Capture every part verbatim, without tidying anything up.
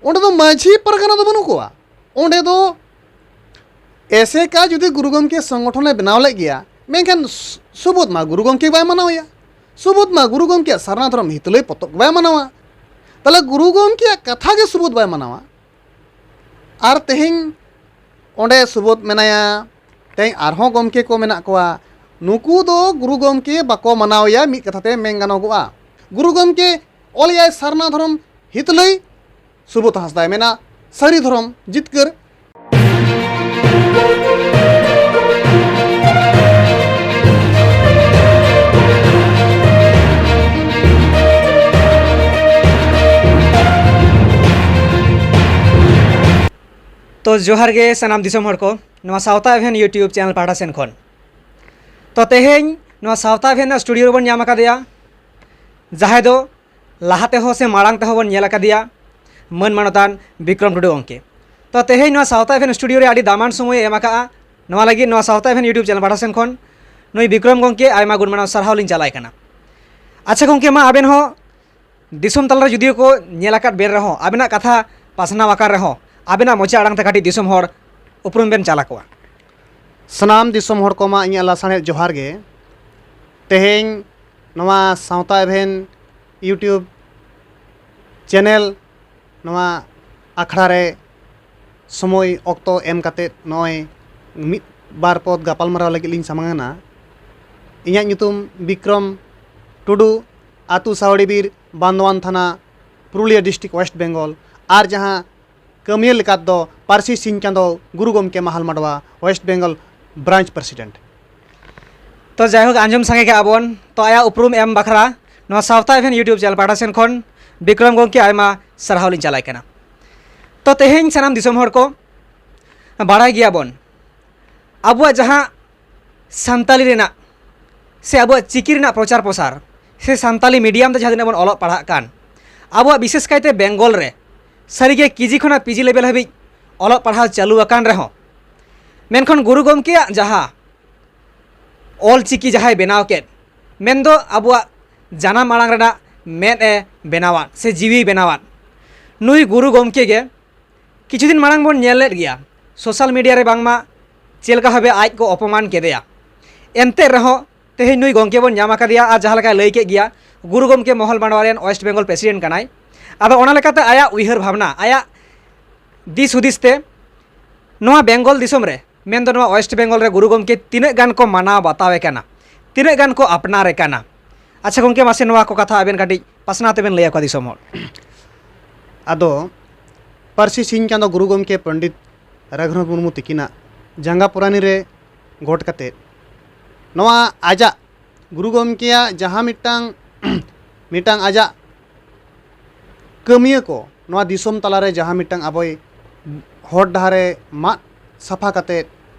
ᱚᱸᱰᱮ ᱫᱚ ᱢᱟᱹᱡᱷᱤ ᱯᱟᱨᱜᱟᱱᱟ ᱫᱚ ᱵᱟᱹᱱᱩᱜ ᱠᱚᱣᱟ᱾ ᱚᱸᱰᱮ ᱫᱚ ᱮᱥᱮᱠᱟ ᱡᱩᱫᱤ ᱜᱩᱨᱩ ᱜᱚᱢᱠᱮ ᱥᱚᱝᱜᱚᱴᱷᱚᱱᱮ ᱵᱮᱱᱟᱣ ᱞᱮᱫ ᱜᱮᱭᱟ, ᱢᱮᱱᱠᱷᱟᱱ ᱥᱩ-, ᱥᱩᱵᱳᱫᱷ ᱢᱟ ᱜᱩᱨᱩ ᱜᱚᱢᱠᱮ ᱵᱟᱭ ᱢᱟᱱᱟᱣᱮᱭᱟ᱾ ᱥᱩᱵᱳᱫᱷ ᱢᱟ ᱜᱩᱨᱩ ᱜᱚᱢᱠᱮᱭᱟᱜ ᱥᱟᱨᱱᱟ ᱫᱷᱚᱨᱚᱢ ᱦᱤᱛᱟᱹᱞᱟᱹᱭ ᱯᱚᱛᱚᱵ ᱵᱟᱭ ᱢᱟᱱᱟᱣᱟ᱾ ᱛᱟᱦᱚᱞᱮ ᱜᱩᱨᱩ ᱜᱚᱢᱠᱮᱭᱟᱜ ᱠᱟᱛᱷᱟ ᱜᱮ ᱥᱩᱵᱳᱫᱷ ᱵᱟᱭ ᱢᱟᱱᱟᱣᱟ᱾ ᱟᱨ ᱛᱮᱦᱮᱧ ᱚᱸᱰᱮ ᱥᱩᱵᱳᱫᱷ ᱢᱮᱱᱟᱭᱟ, ᱛᱮᱦᱮᱧ ᱟᱨᱦᱚᱸ ᱜᱚᱢᱠᱮ ᱠᱚ ᱢᱮᱱᱟᱜ ᱠᱚᱣᱟ, ᱱᱩᱠᱩ ᱫᱚ ᱜᱩᱨᱩ ᱜᱚᱢᱠᱮ ᱵᱟᱠᱚ ᱢᱟᱱᱟᱣᱮᱭᱟ, ᱢᱤᱫ ᱠᱟᱛᱷᱟ ᱛᱮ ᱢᱮᱱ ᱜᱟᱱᱚᱜᱚᱜᱼᱟ᱾ ᱜᱩᱨᱩ ᱜᱚᱢᱠᱮ ᱚᱞᱮᱭᱟᱭ ᱥᱟᱨᱱᱟ ᱫᱷᱚᱨᱚᱢ ᱦᱤᱛᱟᱹᱞᱟᱹᱭ, ᱥᱩᱵᱳᱫᱷ ᱦᱟᱸᱥᱫᱟᱭ ᱢᱮᱱᱟ ᱥᱟᱹᱨᱤ ᱫᱷᱚᱨᱚᱢ ᱡᱤᱛᱠᱟᱹᱨ᱾ ᱛᱚ ᱡᱚᱦᱟᱨ ᱜᱮ ᱥᱟᱱᱟᱢ ᱫᱤᱥᱚᱢ ᱦᱚᱲ ᱠᱚ, ᱱᱚᱣᱟ ᱥᱟᱶᱛᱟ ᱮᱵᱷᱮᱱ YouTube ᱪᱮᱱᱮᱞ ᱯᱟᱦᱴᱟ ᱥᱮᱱ ᱠᱷᱚᱱ᱾ ᱛᱚ ᱛᱮᱦᱮᱧ ᱱᱚᱣᱟ ᱥᱟᱶᱛᱟ ᱮᱵᱷᱮᱱ ᱨᱮᱱᱟᱜ ᱥᱴᱩᱰᱤᱭᱳ ᱨᱮᱵᱚᱱ ᱧᱟᱢ ᱟᱠᱟᱫᱮᱭᱟ, ᱡᱟᱦᱟᱸᱭ ᱫᱚ ᱞᱟᱦᱟ ᱛᱮᱦᱚᱸ ᱥᱮ ᱢᱟᱲᱟᱝ ᱛᱮᱦᱚᱸ ᱵᱚᱱ ᱧᱮᱞ ᱟᱠᱟᱫᱮᱭᱟ, ᱢᱟᱹᱱ ᱢᱟᱱᱚᱛᱟᱱ ᱵᱤᱠᱨᱚᱢ ᱴᱩᱰᱩ ᱜᱚᱢᱠᱮ᱾ ᱛᱚ ᱛᱮᱦᱮᱧ ᱱᱚᱣᱟ ᱥᱟᱶᱛᱟ ᱮᱵᱷᱮᱱ ᱥᱴᱩᱰᱤᱭᱳ ᱨᱮ ᱟᱹᱰᱤ ᱫᱟᱢᱟᱱ ᱥᱚᱢᱚᱭ ᱮ ᱮᱢ ᱟᱠᱟᱫᱼᱟ, ᱱᱚᱣᱟ ᱞᱟᱹᱜᱤᱫ ᱱᱚᱣᱟ ᱥᱟᱶᱛᱟ ᱮᱵᱷᱮᱱ YouTube ᱪᱮᱱᱮᱞ ᱯᱟᱦᱴᱟ ᱥᱮᱱ ᱠᱷᱚᱱ ᱱᱩᱭ ᱵᱤᱠᱨᱚᱢ ᱜᱚᱢᱠᱮ ᱟᱭᱢᱟ ᱜᱩᱱ ᱢᱟᱱᱟᱣ ᱥᱟᱨᱦᱟᱣ ᱞᱤᱧ ᱪᱟᱞᱟᱭ ᱠᱟᱱᱟ᱾ ᱟᱪᱪᱷᱟ ᱜᱚᱢᱠᱮ, ᱢᱟ ᱟᱵᱮᱱ ᱦᱚᱸ ᱫᱤᱥᱚᱢ ᱛᱟᱞᱟᱨᱮ ᱡᱩᱫᱤᱭᱳ ᱠᱚ ᱧᱮᱞ ᱟᱠᱟᱫ ᱵᱮᱱ ᱨᱮᱦᱚᱸ, ᱟᱵᱮᱱᱟᱜ ᱠᱟᱛᱷᱟ ᱯᱟᱥᱱᱟᱣ ᱟᱠᱟᱱ ᱨᱮᱦᱚᱸ, ᱟᱵᱮᱱᱟᱜ ᱢᱚᱪᱟ ᱟᱲᱟᱝ ᱛᱮ ᱠᱟᱹᱴᱤᱡ ᱫᱤᱥᱚᱢ ᱦᱚᱲ ᱩᱯᱨᱩᱢ ᱵᱮᱱ ᱪᱟᱞ ᱟᱠᱚᱣᱟ᱾ ᱥᱟᱱᱟᱢ ᱫᱤᱥᱚᱢ ᱦᱚᱲ ᱠᱚᱢᱟ ᱤᱧᱟᱹᱜ ᱞᱟᱥᱟᱲᱦᱮᱫ ᱡᱚᱦᱟᱨ ᱜᱮ᱾ ᱛᱮᱦᱮᱧ ᱱᱚᱣᱟ ᱥᱟᱶᱛᱟ ᱮᱵᱷᱮᱱ YouTube ᱪᱮᱱᱮᱞ ᱱᱚᱣᱟ ᱟᱠᱷᱲᱟ ᱨᱮ ᱥᱚᱢᱚᱭ ᱚᱠᱛᱚ ᱮᱢ ᱠᱟᱛᱮᱫ ᱱᱚᱜᱼᱚᱭ ᱢᱤᱫ ᱵᱟᱨ ᱯᱚᱫ ᱜᱟᱯᱟᱞᱢᱟᱨᱟᱣ ᱞᱟᱹᱜᱤᱫ ᱞᱤᱧ ᱥᱟᱢᱟᱝ ᱮᱱᱟ᱾ ᱤᱧᱟᱹᱜ ᱧᱩᱛᱩᱢ ᱵᱤᱠᱨᱚᱢ ᱴᱩᱰᱩ, ᱟᱹᱛᱩ ᱥᱟᱣᱲᱤᱵᱤᱨ, ᱵᱟᱱᱫᱳᱣᱟᱱ ᱛᱷᱟᱱᱟ, ᱯᱩᱨᱩᱞᱤᱭᱟᱹ ᱰᱤᱥᱴᱨᱤᱠᱴ, ᱳᱭᱮᱥᱴ ᱵᱮᱝᱜᱚᱞ᱾ ᱟᱨ ᱡᱟᱦᱟᱸ ᱠᱟᱹᱢᱤᱭᱟᱹ ᱞᱮᱠᱟᱛᱮ ᱫᱚ ᱯᱟᱹᱨᱥᱤ ᱥᱤᱧ ᱪᱟᱸᱫᱚ ᱜᱩᱨᱩ ᱜᱚᱢᱠᱮ ᱢᱟᱦᱟᱞ ᱢᱟᱰᱣᱟ, ᱳᱭᱮᱥᱴ ᱵᱮᱝᱜᱚᱞ ᱵᱨᱟᱧᱪ ᱯᱨᱮᱥᱤᱰᱮᱱᱴ᱾ ᱛᱚ ᱡᱟᱭᱦᱳᱠ, ᱟᱸᱡᱚᱢ ᱥᱟᱸᱜᱮ ᱠᱟᱜᱼᱟ ᱵᱚᱱ᱾ ᱛᱚ ᱟᱭᱟᱜ ᱩᱯᱨᱩᱢ ᱮᱢ ᱵᱟᱠᱷᱨᱟ ᱱᱚᱣᱟ ᱥᱟᱶᱛᱟ ᱮᱵᱷᱮᱱ YouTube ᱪᱮᱱᱮᱞ ᱯᱟᱦᱴᱟ ᱥᱮᱱ ᱠᱷᱚᱱ ᱵᱤᱠᱨᱚᱢ ᱜᱚᱢᱠᱮ ᱟᱭᱢᱟ ᱥᱟᱨᱦᱟᱣ ᱞᱤᱧ ᱪᱟᱞᱟᱭ ᱠᱟᱱᱟ᱾ ᱛᱚ ᱛᱮᱦᱮᱧ ᱥᱟᱱᱟᱢ ᱫᱤᱥᱚᱢ ᱦᱚᱲ ᱠᱚ ᱵᱟᱲᱟᱭ ᱜᱮᱭᱟ ᱵᱚᱱ, ᱟᱵᱚᱣᱟᱜ ᱡᱟᱦᱟᱸ ᱥᱟᱱᱛᱟᱞᱤ ᱨᱮᱱᱟᱜ ᱥᱮ ᱟᱵᱚᱣᱟᱜ ᱪᱤᱠᱤ ᱨᱮᱱᱟᱜ ᱯᱨᱚᱪᱟᱨ ᱯᱨᱚᱥᱟᱨ ᱥᱮ ᱥᱟᱱᱛᱟᱞᱤ ᱢᱤᱰᱤᱭᱟᱢ ᱛᱮ ᱡᱟᱦᱟᱸ ᱛᱤᱱᱟᱹᱜ ᱵᱚᱱ ᱚᱞᱚᱜ ᱯᱟᱲᱦᱟᱜ ᱠᱟᱱ, ᱟᱵᱚᱣᱟᱜ ᱵᱤᱥᱮᱥ ᱠᱟᱭᱛᱮ ᱵᱮᱝᱜᱚᱞ ᱨᱮ ᱥᱟᱹᱨᱤᱜᱮ ᱠᱮᱡᱤ ᱠᱷᱚᱱᱟᱜ ᱯᱤᱡᱤ ᱞᱮᱵᱮᱞ ᱦᱟᱹᱵᱤᱡ ᱚᱞᱚᱜ ᱯᱟᱲᱦᱟᱣ ᱪᱟᱹᱞᱩ ᱟᱠᱟᱱ ᱨᱮᱦᱚᱸ, ᱢᱮᱱᱠᱷᱟᱱ ᱜᱩᱨᱩ ᱜᱚᱢᱠᱮᱭᱟᱜ ᱡᱟᱦᱟᱸ ᱚᱞ ᱪᱤᱠᱤ ᱡᱟᱦᱟᱸᱭ ᱵᱮᱱᱟᱣ ᱠᱮᱫ, ᱢᱮᱱᱫᱚ ᱟᱵᱚᱣᱟᱜ ᱡᱟᱱᱟᱢ ᱟᱲᱟᱝ ᱨᱮᱱᱟᱜ ᱢᱮᱫ ᱮ ᱵᱮᱱᱟᱣᱟᱫ ᱥᱮ ᱡᱤᱣᱤᱭ ᱵᱮᱱᱟᱣᱟᱫ, ᱱᱩᱭ ᱜᱩᱨᱩ ᱜᱚᱢᱠᱮ ᱜᱮ ᱠᱤᱪᱷᱩ ᱫᱤᱱ ᱢᱟᱲᱟᱝ ᱵᱚᱱ ᱧᱮᱞ ᱞᱮᱫ ᱜᱮᱭᱟ ᱥᱳᱥᱟᱞ ᱢᱤᱰᱤᱭᱟ ᱨᱮ ᱵᱟᱝᱢᱟ ᱪᱮᱫ ᱞᱮᱠᱟ ᱵᱷᱟᱵᱮ ᱟᱡ ᱠᱚ ᱚᱯᱚᱢᱟᱱ ᱠᱮᱫᱮᱭᱟ᱾ ᱮᱱᱛᱮ ᱨᱮᱦᱚᱸ ᱛᱮᱦᱮᱧ ᱱᱩᱭ ᱜᱚᱢᱠᱮ ᱵᱚᱱ ᱧᱟᱢ ᱟᱠᱟᱫᱮᱭᱟ ᱟᱨ ᱡᱟᱦᱟᱸ ᱞᱮᱠᱟᱭ ᱞᱟᱹᱭ ᱠᱮᱫ ᱜᱮᱭᱟ, ᱜᱩᱨᱩ ᱜᱚᱢᱠᱮ ᱢᱚᱦᱚᱞ ᱢᱟᱰᱣᱟ ᱨᱮᱱ ᱳᱭᱮᱥᱴ ᱵᱮᱝᱜᱚᱞ ᱯᱨᱮᱥᱤᱰᱮᱱᱴ ᱠᱟᱱᱟᱭ᱾ ᱟᱫᱚ ᱚᱱᱟ ᱞᱮᱠᱟᱛᱮ ᱟᱭᱟᱜ ᱩᱭᱦᱟᱹᱨ ᱵᱷᱟᱵᱽᱱᱟ, ᱟᱭᱟᱜ ᱫᱤᱥ ᱦᱩᱫᱤᱥ ᱛᱮ ᱱᱚᱣᱟ ᱵᱮᱝᱜᱚᱞ ᱫᱤᱥᱚᱢ ᱨᱮ, ᱢᱮᱱᱫᱚ ᱱᱚᱣᱟ ᱳᱭᱮᱥᱴ ᱵᱮᱝᱜᱚᱞ ᱨᱮ ᱜᱩᱨᱩ ᱜᱚᱢᱠᱮ ᱛᱤᱱᱟᱹᱜ ᱜᱟᱱ ᱠᱚ ᱢᱟᱱᱟᱣ ᱵᱟᱛᱟᱣᱮ ᱠᱟᱱᱟ, ᱛᱤᱱᱟᱹᱜ ᱜᱟᱱ ᱠᱚ ᱟᱯᱱᱟᱨᱮ ᱠᱟᱱᱟ? ᱟᱪᱪᱷᱟ ᱜᱚᱢᱠᱮ, ᱢᱟᱥᱮ ᱱᱚᱣᱟ ᱠᱚ ᱠᱟᱛᱷᱟ ᱟᱵᱮᱱ ᱠᱟᱹᱴᱤᱡ ᱯᱟᱥᱱᱟᱣ ᱛᱮᱵᱮᱱ ᱞᱟᱹᱭ ᱟᱠᱚᱣᱟ ᱫᱤᱥᱚᱢ ᱦᱚᱲ᱾ ᱟᱫᱚ ᱯᱟᱹᱨᱥᱤ ᱥᱤᱧ ᱪᱟᱸᱫᱚ ᱜᱩᱨᱩ ᱜᱚᱢᱠᱮ ᱯᱚᱱᱰᱤᱛ ᱨᱟᱹᱜᱷᱩᱱᱟᱛᱷ ᱢᱩᱨᱢᱩ ᱛᱤᱠᱤᱱᱟᱜ ᱡᱟᱸᱜᱟ ᱯᱚᱨᱟᱱᱤ ᱨᱮ ᱜᱚᱰ ᱠᱟᱛᱮ, ᱱᱚᱣᱟ ᱟᱡᱟᱜ ᱜᱩᱨᱩ ᱜᱚᱢᱠᱮᱭᱟᱜ ᱡᱟᱦᱟᱸ ᱢᱤᱫᱴᱟᱝ ᱢᱤᱫᱴᱟᱝ ᱟᱡᱟᱜ ᱠᱟᱹᱢᱤᱭᱟᱹ ᱠᱚ ᱱᱚᱣᱟ ᱫᱤᱥᱚᱢ ᱛᱟᱞᱟᱨᱮ ᱡᱟᱦᱟᱸ ᱢᱤᱫᱴᱟᱝ ᱟᱵᱚᱭ ᱦᱚᱨ ᱰᱟᱦᱟᱨᱮ ᱢᱟᱜ ᱥᱟᱯᱷᱟ ᱠᱟᱛᱮ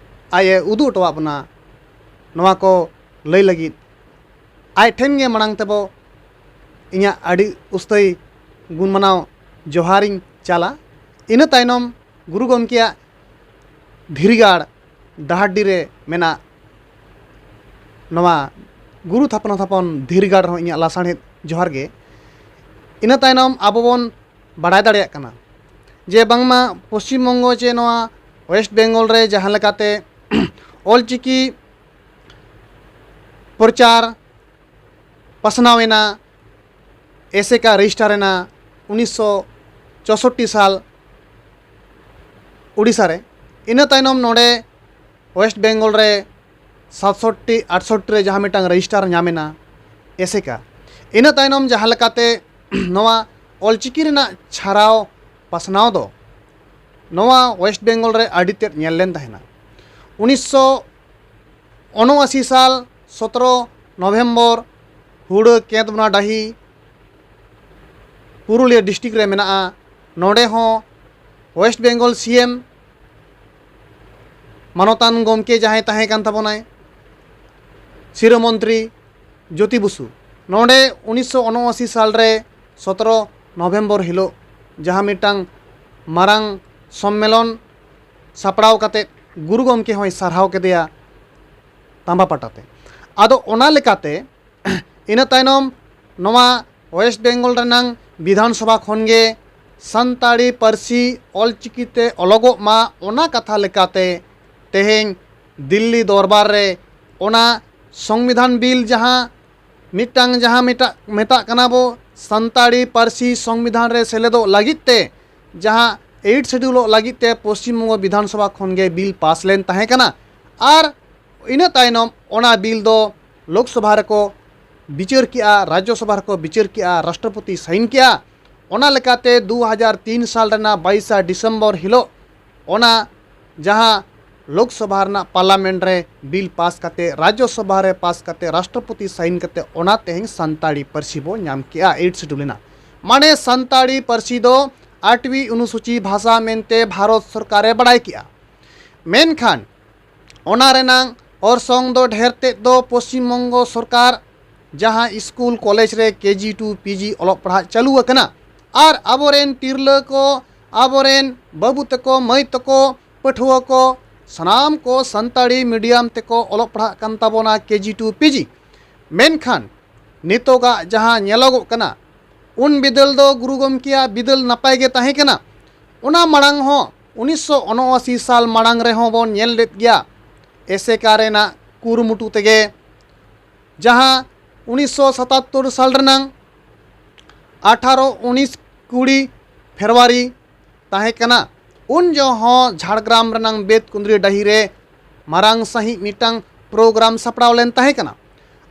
ᱟᱡ ᱮ ᱩᱫᱩᱜ ᱦᱚᱴᱚᱣᱟᱜ ᱵᱚᱱᱟ, ᱱᱚᱣᱟ ᱠᱚ ᱞᱟᱹᱭ ᱞᱟᱹᱜᱤᱫ ᱟᱡ ᱴᱷᱮᱱ ᱜᱮ ᱢᱟᱲᱟᱝ ᱛᱮᱵᱚ ᱤᱧᱟᱹᱜ ᱟᱹᱰᱤ ᱩᱥᱛᱟᱹᱭ ᱜᱩᱱ ᱢᱟᱱᱟᱣ ᱡᱚᱦᱟᱨᱤᱧ ᱪᱟᱞᱟ᱾ ᱤᱱᱟᱹ ᱛᱟᱭᱱᱚᱢ ᱜᱩᱨᱩ ᱜᱚᱢᱠᱮᱭᱟᱜ ᱫᱷᱤᱨᱤᱜᱟᱲ ᱰᱟᱦᱟᱨᱰᱤ ᱨᱮ ᱢᱮᱱᱟᱜ ᱱᱚᱣᱟ ᱜᱩᱨᱩ ᱛᱷᱟᱯᱚᱱᱟ ᱛᱷᱟᱯᱚᱱ ᱫᱷᱤᱨᱤᱜᱟᱲ ᱨᱮᱦᱚᱸ ᱤᱧᱟᱹᱜ ᱞᱟᱥᱟᱬᱦᱮᱫ ᱡᱚᱦᱟᱨ ᱜᱮ᱾ ᱤᱱᱟᱹ ᱛᱟᱭᱱᱚᱢ ᱟᱵᱚ ᱵᱚᱱ ᱵᱟᱲᱟᱭ ᱫᱟᱲᱮᱭᱟᱜ ᱠᱟᱱᱟ ᱡᱮ ᱵᱟᱝᱢᱟ ᱯᱚᱥᱪᱤᱢ ᱵᱚᱝᱜᱚ ᱪᱮ ᱱᱚᱣᱟ ᱳᱭᱮᱥᱴ ᱵᱮᱝᱜᱚᱞ ᱨᱮ ᱡᱟᱦᱟᱸ ᱞᱮᱠᱟᱛᱮ ᱚᱞᱪᱤᱠᱤ ᱯᱨᱚᱪᱟᱨ ᱯᱟᱥᱱᱟᱣ ᱮᱱᱟ, ᱮᱥᱮᱠᱟ ᱨᱮᱡᱤᱥᱴᱟᱨ ᱮᱱᱟ ᱩᱱᱤᱥᱥᱚ ᱪᱳᱥᱳᱴᱴᱤ ᱥᱟᱞ ᱩᱲᱤᱥᱥᱟ ᱨᱮ᱾ ᱤᱱᱟᱹ ᱛᱟᱭᱱᱚᱢ ᱱᱚᱰᱮ ᱳᱭᱮᱥᱴ ᱵᱮᱝᱜᱚᱞ ᱨᱮ ᱥᱟᱛᱥᱚᱴᱴᱤ ᱟᱴᱥᱚᱴᱴᱤ ᱨᱮ ᱡᱟᱦᱟᱸ ᱢᱤᱫᱴᱟᱝ ᱨᱮᱡᱤᱥᱴᱟᱨ ᱧᱟᱢ ᱮᱱᱟ ᱮᱥᱮᱠᱟ᱾ ᱤᱱᱟᱹ ᱛᱟᱭᱱᱚᱢ ᱡᱟᱦᱟᱸ ᱞᱮᱠᱟᱛᱮ ᱱᱚᱣᱟ ᱚᱞᱪᱤᱠᱤ ᱨᱮᱱᱟᱜ ᱪᱷᱟᱨᱟᱣ ᱯᱟᱥᱱᱟᱣ ᱫᱚ ᱱᱚᱣᱟ ᱳᱭᱮᱥᱴ ᱵᱮᱝᱜᱚᱞ ᱨᱮ ᱟᱹᱰᱤ ᱛᱮᱫ ᱧᱮᱞ ᱞᱮᱱ ᱛᱟᱦᱮᱱᱟ᱾ ᱩᱱᱤᱥᱥᱚ ᱩᱱᱚᱟᱥᱤ ᱥᱟᱞ ᱥᱚᱛᱨᱚ ᱱᱚᱵᱷᱮᱢᱵᱚᱨ ᱦᱩᱲᱟᱹ ᱠᱮᱸᱫᱽᱵᱚᱱᱟ ᱰᱟᱹᱦᱤ ᱯᱩᱨᱩᱞᱤᱭᱟᱹ ᱰᱤᱥᱴᱨᱤᱠᱴ ᱨᱮ ᱢᱮᱱᱟᱜᱼᱟ᱾ ᱱᱚᱰᱮ ᱦᱚᱸ ᱳᱭᱮᱥᱴ ᱵᱮᱝᱜᱚᱞ ᱥᱤ ᱮᱢ ᱢᱟᱱᱚᱛᱟᱱ ᱜᱚᱢᱠᱮ ᱡᱟᱦᱟᱸᱭ ᱛᱟᱦᱮᱸ ᱠᱟᱱ ᱛᱟᱵᱚᱱᱟᱭ ᱥᱤᱨᱟᱹ ᱢᱚᱱᱛᱨᱤ ᱡᱳᱛᱤ ᱵᱚᱥᱩ ᱱᱚᱰᱮ ᱩᱱᱤᱥᱥᱚ ᱩᱱᱚᱟᱥᱤ ᱥᱟᱞ ᱨᱮ ᱥᱚᱛᱨᱚ ᱱᱚᱵᱷᱮᱢᱵᱚᱨ ᱦᱤᱞᱳᱜ ᱡᱟᱦᱟᱸ ᱢᱤᱫᱴᱟᱝ ᱢᱟᱨᱟᱝ ᱥᱚᱢᱢᱮᱞᱚᱱ ᱥᱟᱯᱲᱟᱣ ᱠᱟᱛᱮ ᱜᱩᱨᱩ ᱜᱚᱢᱠᱮ ᱦᱚᱸᱭ ᱥᱟᱨᱦᱟᱣ ᱠᱮᱫᱮᱭᱟ ᱛᱟᱢᱵᱟ ᱯᱟᱴᱟᱛᱮ᱾ ᱟᱫᱚ ᱚᱱᱟ ᱞᱮᱠᱟᱛᱮ ᱤᱱᱟᱹ ᱛᱟᱭᱱᱚᱢ ᱱᱚᱣᱟ ᱳᱭᱮᱥᱴ ᱵᱮᱝᱜᱚᱞ ᱨᱮᱱᱟᱝ ᱵᱤᱫᱷᱟᱱ ᱥᱚᱵᱷᱟ ᱠᱷᱚᱱ ᱜᱮ ᱥᱟᱱᱛᱟᱲᱤ ᱯᱟᱹᱨᱥᱤ ᱚᱞᱪᱤᱠᱤ ᱛᱮ ᱚᱞᱚᱜᱚᱜ ᱢᱟ, ᱚᱱᱟ ᱠᱟᱛᱷᱟ ᱞᱮᱠᱟᱛᱮ ᱛᱮᱦᱮᱧ ᱫᱤᱞᱞᱤ ᱫᱚᱨᱵᱟᱨ ᱨᱮ ᱚᱱᱟ ᱥᱚᱝᱵᱤᱫᱷᱟᱱ ᱵᱤᱞ ᱡᱟᱦᱟᱸ ᱢᱤᱫᱴᱟᱝ ᱡᱟᱦᱟᱸ ᱢᱮᱛᱟᱜ ᱢᱮᱛᱟᱜ ᱠᱟᱱᱟ ᱵᱚ ᱥᱟᱱᱛᱟᱲᱤ ᱯᱟᱹᱨᱥᱤ ᱥᱚᱝᱵᱤᱫᱷᱟᱱ ᱨᱮ ᱥᱮᱞᱮᱫᱚᱜ ᱞᱟᱹᱜᱤᱫ ᱛᱮ, ᱡᱟᱦᱟᱸ ᱮᱭᱤᱴ ᱥᱤᱰᱤᱭᱩᱞᱚᱜ ᱞᱟᱹᱜᱤᱫ ᱛᱮ ᱯᱚᱥᱪᱤᱢ ᱵᱚᱝᱜᱚ ᱵᱤᱫᱷᱟᱱ ᱥᱚᱵᱷᱟ ᱠᱷᱚᱱ ᱜᱮ ᱵᱤᱞ ᱯᱟᱥ ᱞᱮᱱ ᱛᱟᱦᱮᱸ ᱠᱟᱱᱟ᱾ ᱟᱨ ᱤᱱᱟᱹ ᱛᱟᱭᱱᱚᱢ ᱚᱱᱟ ᱵᱤᱞ ᱫᱚ ᱞᱳᱠᱥᱚᱵᱷᱟ ᱨᱮᱠᱚ ᱵᱤᱪᱟᱹᱨ ᱠᱮᱜᱼᱟ, ᱨᱟᱡᱽᱡᱚᱥᱚᱵᱷᱟ ᱨᱮᱠᱚ ᱵᱤᱪᱟᱹᱨ ᱠᱮᱜᱼᱟ, ᱨᱟᱥᱴᱨᱚᱯᱚᱛᱤ ᱥᱟᱭᱤᱱ ᱠᱮᱜᱼᱟ᱾ ᱚᱱᱟ ᱞᱮᱠᱟᱛᱮ ᱫᱩ ᱦᱟᱡᱟᱨ ᱛᱤᱱ ᱥᱟᱞ ᱨᱮᱱᱟᱜ ᱵᱟᱭᱤᱥᱟ ᱰᱤᱥᱮᱢᱵᱚᱨ ᱦᱤᱞᱳᱜ ᱚᱱᱟ ᱡᱟᱦᱟᱸ ᱞᱳᱠᱥᱚᱵᱷᱟ ᱨᱮᱱᱟᱜ ᱯᱟᱨᱞᱟᱢᱮᱱᱴ ᱨᱮ ᱵᱤᱞ ᱯᱟᱥ ᱠᱟᱛᱮ, ᱨᱟᱡᱽᱡᱚᱥᱚᱵᱷᱟ ᱨᱮ ᱯᱟᱥ ᱠᱟᱛᱮ, ᱨᱟᱥᱴᱨᱚᱯᱚᱛᱤ ᱥᱟᱭᱤᱱ ᱠᱟᱛᱮ, ᱚᱱᱟ ᱛᱮᱦᱮᱧ ᱥᱟᱱᱛᱟᱲᱤ ᱯᱟᱹᱨᱥᱤ ᱵᱚ ᱧᱟᱢ ᱠᱮᱜᱼᱟ, ᱮᱭᱤᱴ ᱥᱤᱰᱩᱞ ᱮᱱᱟ᱾ ᱢᱟᱱᱮ ᱥᱟᱱᱛᱟᱲᱤ ᱯᱟᱹᱨᱥᱤ ᱫᱚ ᱟᱴᱣᱤ ᱚᱱᱩᱥᱩᱪᱤ ᱵᱷᱟᱥᱟ ᱢᱮᱱᱛᱮ ᱵᱷᱟᱨᱚᱛ ᱥᱚᱨᱠᱟᱨᱮ ᱵᱟᱲᱟᱭ ᱠᱮᱜᱼᱟ᱾ ᱢᱮᱱᱠᱷᱟᱱ ᱚᱱᱟ ᱨᱮᱱᱟᱝ ᱚᱨᱥᱚᱝ ᱫᱚ ᱰᱷᱮᱨ ᱛᱮᱫ ᱫᱚ ᱯᱚᱥᱪᱤᱢ ᱵᱚᱝᱜᱚ ᱥᱚᱨᱠᱟᱨ ᱡᱟᱦᱟᱸ ᱥᱠᱩᱞ ᱠᱚᱞᱮᱡᱽ ᱨᱮ ᱠᱮᱡᱤ ᱴᱩ ᱯᱤᱡᱤ ᱚᱞᱚᱜ ᱯᱟᱲᱦᱟᱜ ᱪᱟᱹᱞᱩ ᱟᱠᱟᱱᱟ, ᱟᱨ ᱟᱵᱚᱨᱮᱱ ᱛᱤᱨᱞᱟᱹ ᱠᱚ, ᱟᱵᱚᱨᱮᱱ ᱵᱟᱹᱵᱩ ᱛᱟᱠᱚ, ᱢᱟᱹᱭ ᱛᱟᱠᱚ, ᱯᱟᱹᱴᱷᱩᱣᱟᱹ ᱠᱚ, ᱥᱟᱱᱟᱢ ᱠᱚ ᱥᱟᱱᱛᱟᱲᱤ ᱢᱤᱰᱤᱭᱟᱢ ᱛᱮᱠᱚ ᱚᱞᱚᱜ ᱯᱟᱲᱦᱟᱜ ᱠᱟᱱ ᱛᱟᱵᱚᱱᱟ ᱠᱮᱡᱤ ᱴᱩ ᱯᱤᱡᱤ᱾ ᱢᱮᱱᱠᱷᱟᱱ ᱱᱤᱛᱚᱜᱟᱜ ᱡᱟᱦᱟᱸ ᱧᱮᱞᱚᱜᱚᱜ ᱠᱟᱱᱟ, ᱩᱱ ᱵᱤᱫᱟᱹᱞ ᱫᱚ ᱜᱩᱨᱩ ᱜᱚᱢᱠᱮᱭᱟᱜ ᱵᱤᱫᱟᱹᱞ ᱱᱟᱯᱟᱭ ᱜᱮ ᱛᱟᱦᱮᱸ ᱠᱟᱱᱟ᱾ ᱚᱱᱟ ᱢᱟᱲᱟᱝ ᱦᱚᱸ ᱩᱱᱤᱥᱥᱚ ᱩᱱᱚᱟᱥᱤ ᱥᱟᱞ ᱢᱟᱲᱟᱝ ᱨᱮᱦᱚᱸ ᱵᱚᱱ ᱧᱮᱞ ᱞᱮᱫ ᱜᱮᱭᱟ, ᱮᱥᱮᱠᱟ ᱨᱮᱱᱟᱜ ᱠᱩᱨᱩᱢᱩᱴᱩ ᱛᱮᱜᱮ, ᱡᱟᱦᱟᱸ ᱩᱱᱤᱥᱥᱚ ᱥᱟᱛᱟᱛᱛᱳᱨ ᱥᱟᱞ ᱨᱮᱱᱟᱝ ᱟᱴᱷᱟᱨᱚ ᱩᱱᱤᱥ ᱠᱩᱲᱤ ᱯᱷᱮᱵᱽᱨᱩᱣᱟᱨᱤ ᱛᱟᱦᱮᱸ ᱠᱟᱱᱟ᱾ ᱩᱱ ᱡᱚᱦᱚᱜ ᱦᱚᱸ ᱡᱷᱟᱲᱜᱨᱟᱢ ᱨᱮᱱᱟᱝ ᱵᱮᱛᱠᱩᱸᱫᱽᱨᱤ ᱰᱟᱹᱦᱤ ᱨᱮ ᱢᱟᱨᱟᱝ ᱥᱟᱺᱦᱤᱡ ᱢᱤᱫᱴᱟᱝ ᱯᱨᱳᱜᱨᱟᱢ ᱥᱟᱯᱲᱟᱣ ᱞᱮᱱ ᱛᱟᱦᱮᱸ ᱠᱟᱱᱟ᱾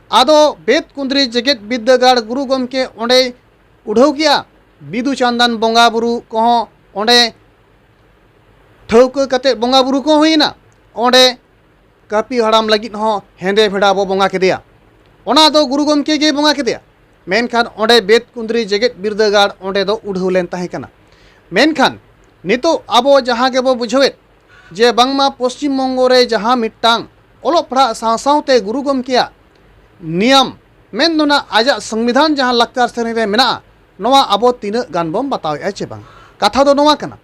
ᱟᱫᱚ ᱵᱮᱛᱠᱩᱸᱫᱽᱨᱤ ᱡᱮᱜᱮᱛ ᱵᱤᱨᱫᱟᱹᱜᱟᱲ ᱜᱩᱨᱩ ᱜᱚᱢᱠᱮ ᱚᱸᱰᱮᱭ ᱩᱰᱷᱟᱹᱣ ᱠᱮᱜᱼᱟ᱾ ᱵᱤᱫᱩ ᱪᱟᱸᱫᱟᱱ ᱵᱚᱸᱜᱟ ᱵᱩᱨᱩ ᱠᱚᱦᱚᱸ ᱚᱸᱰᱮ ᱴᱷᱟᱹᱣᱠᱟᱹ ᱠᱟᱛᱮ ᱵᱚᱸᱜᱟ ᱵᱩᱨᱩ ᱠᱚ ᱦᱩᱭᱮᱱᱟ᱾ ᱚᱸᱰᱮ ᱠᱟᱹᱯᱤ ᱦᱟᱲᱟᱢ ᱞᱟᱹᱜᱤᱫ ᱦᱚᱸ ᱦᱮᱸᱫᱮ ᱵᱷᱮᱰᱟ ᱵᱚ ᱵᱚᱸᱜᱟ ᱠᱮᱫᱮᱭᱟ᱾ ᱚᱱᱟ ᱫᱚ ᱜᱩᱨᱩ ᱜᱚᱢᱠᱮ ᱜᱮᱭ ᱵᱚᱸᱜᱟ ᱠᱮᱫᱮᱭᱟ᱾ ᱢᱮᱱᱠᱷᱟᱱ ᱚᱸᱰᱮ ᱵᱮᱛᱠᱩᱸᱫᱽᱨᱤ ᱡᱮᱜᱮᱛ ᱵᱤᱨᱫᱟᱹᱜᱟᱲ ᱚᱸᱰᱮ ᱫᱚ ᱩᱰᱷᱟᱹᱣ ᱞᱮᱱ ᱛᱟᱦᱮᱸ ᱠᱟᱱᱟ᱾ ᱢᱮᱱᱠᱷᱟᱱ ᱱᱤᱛᱚᱜ ᱟᱵᱚ ᱡᱟᱦᱟᱸ ᱜᱮᱵᱚ ᱵᱩᱡᱷᱟᱹᱣᱮᱫ ᱡᱮ ᱵᱟᱝᱢᱟ ᱯᱚᱥᱪᱤᱢ ᱵᱚᱝᱜᱚ ᱨᱮ ᱡᱟᱦᱟᱸ ᱢᱤᱫᱴᱟᱝ ᱚᱞᱚᱜ ᱯᱟᱲᱦᱟᱜ ᱥᱟᱶ ᱥᱟᱶᱛᱮ ᱜᱩᱨᱩ ᱜᱚᱢᱠᱮᱭᱟᱜ ᱱᱤᱭᱚᱢ ᱢᱮᱱ ᱫᱚ ᱱᱟᱜ ᱟᱡᱟᱜ ᱥᱚᱝᱵᱤᱫᱷᱟᱱ ᱡᱟᱦᱟᱸ ᱞᱟᱠᱪᱟᱨ ᱥᱮᱨᱮᱧ ᱨᱮ ᱢᱮᱱᱟᱜᱼᱟ, ᱱᱚᱣᱟ ᱟᱵᱚ ᱛᱤᱱᱟᱹᱜ ᱜᱟᱱ ᱵᱚᱱ ᱵᱟᱛᱟᱣᱮᱫᱼᱟ ᱪᱮ ᱵᱟᱝ? ᱠᱟᱛᱷᱟ ᱫᱚ ᱱᱚᱣᱟ ᱠᱟᱱᱟ᱾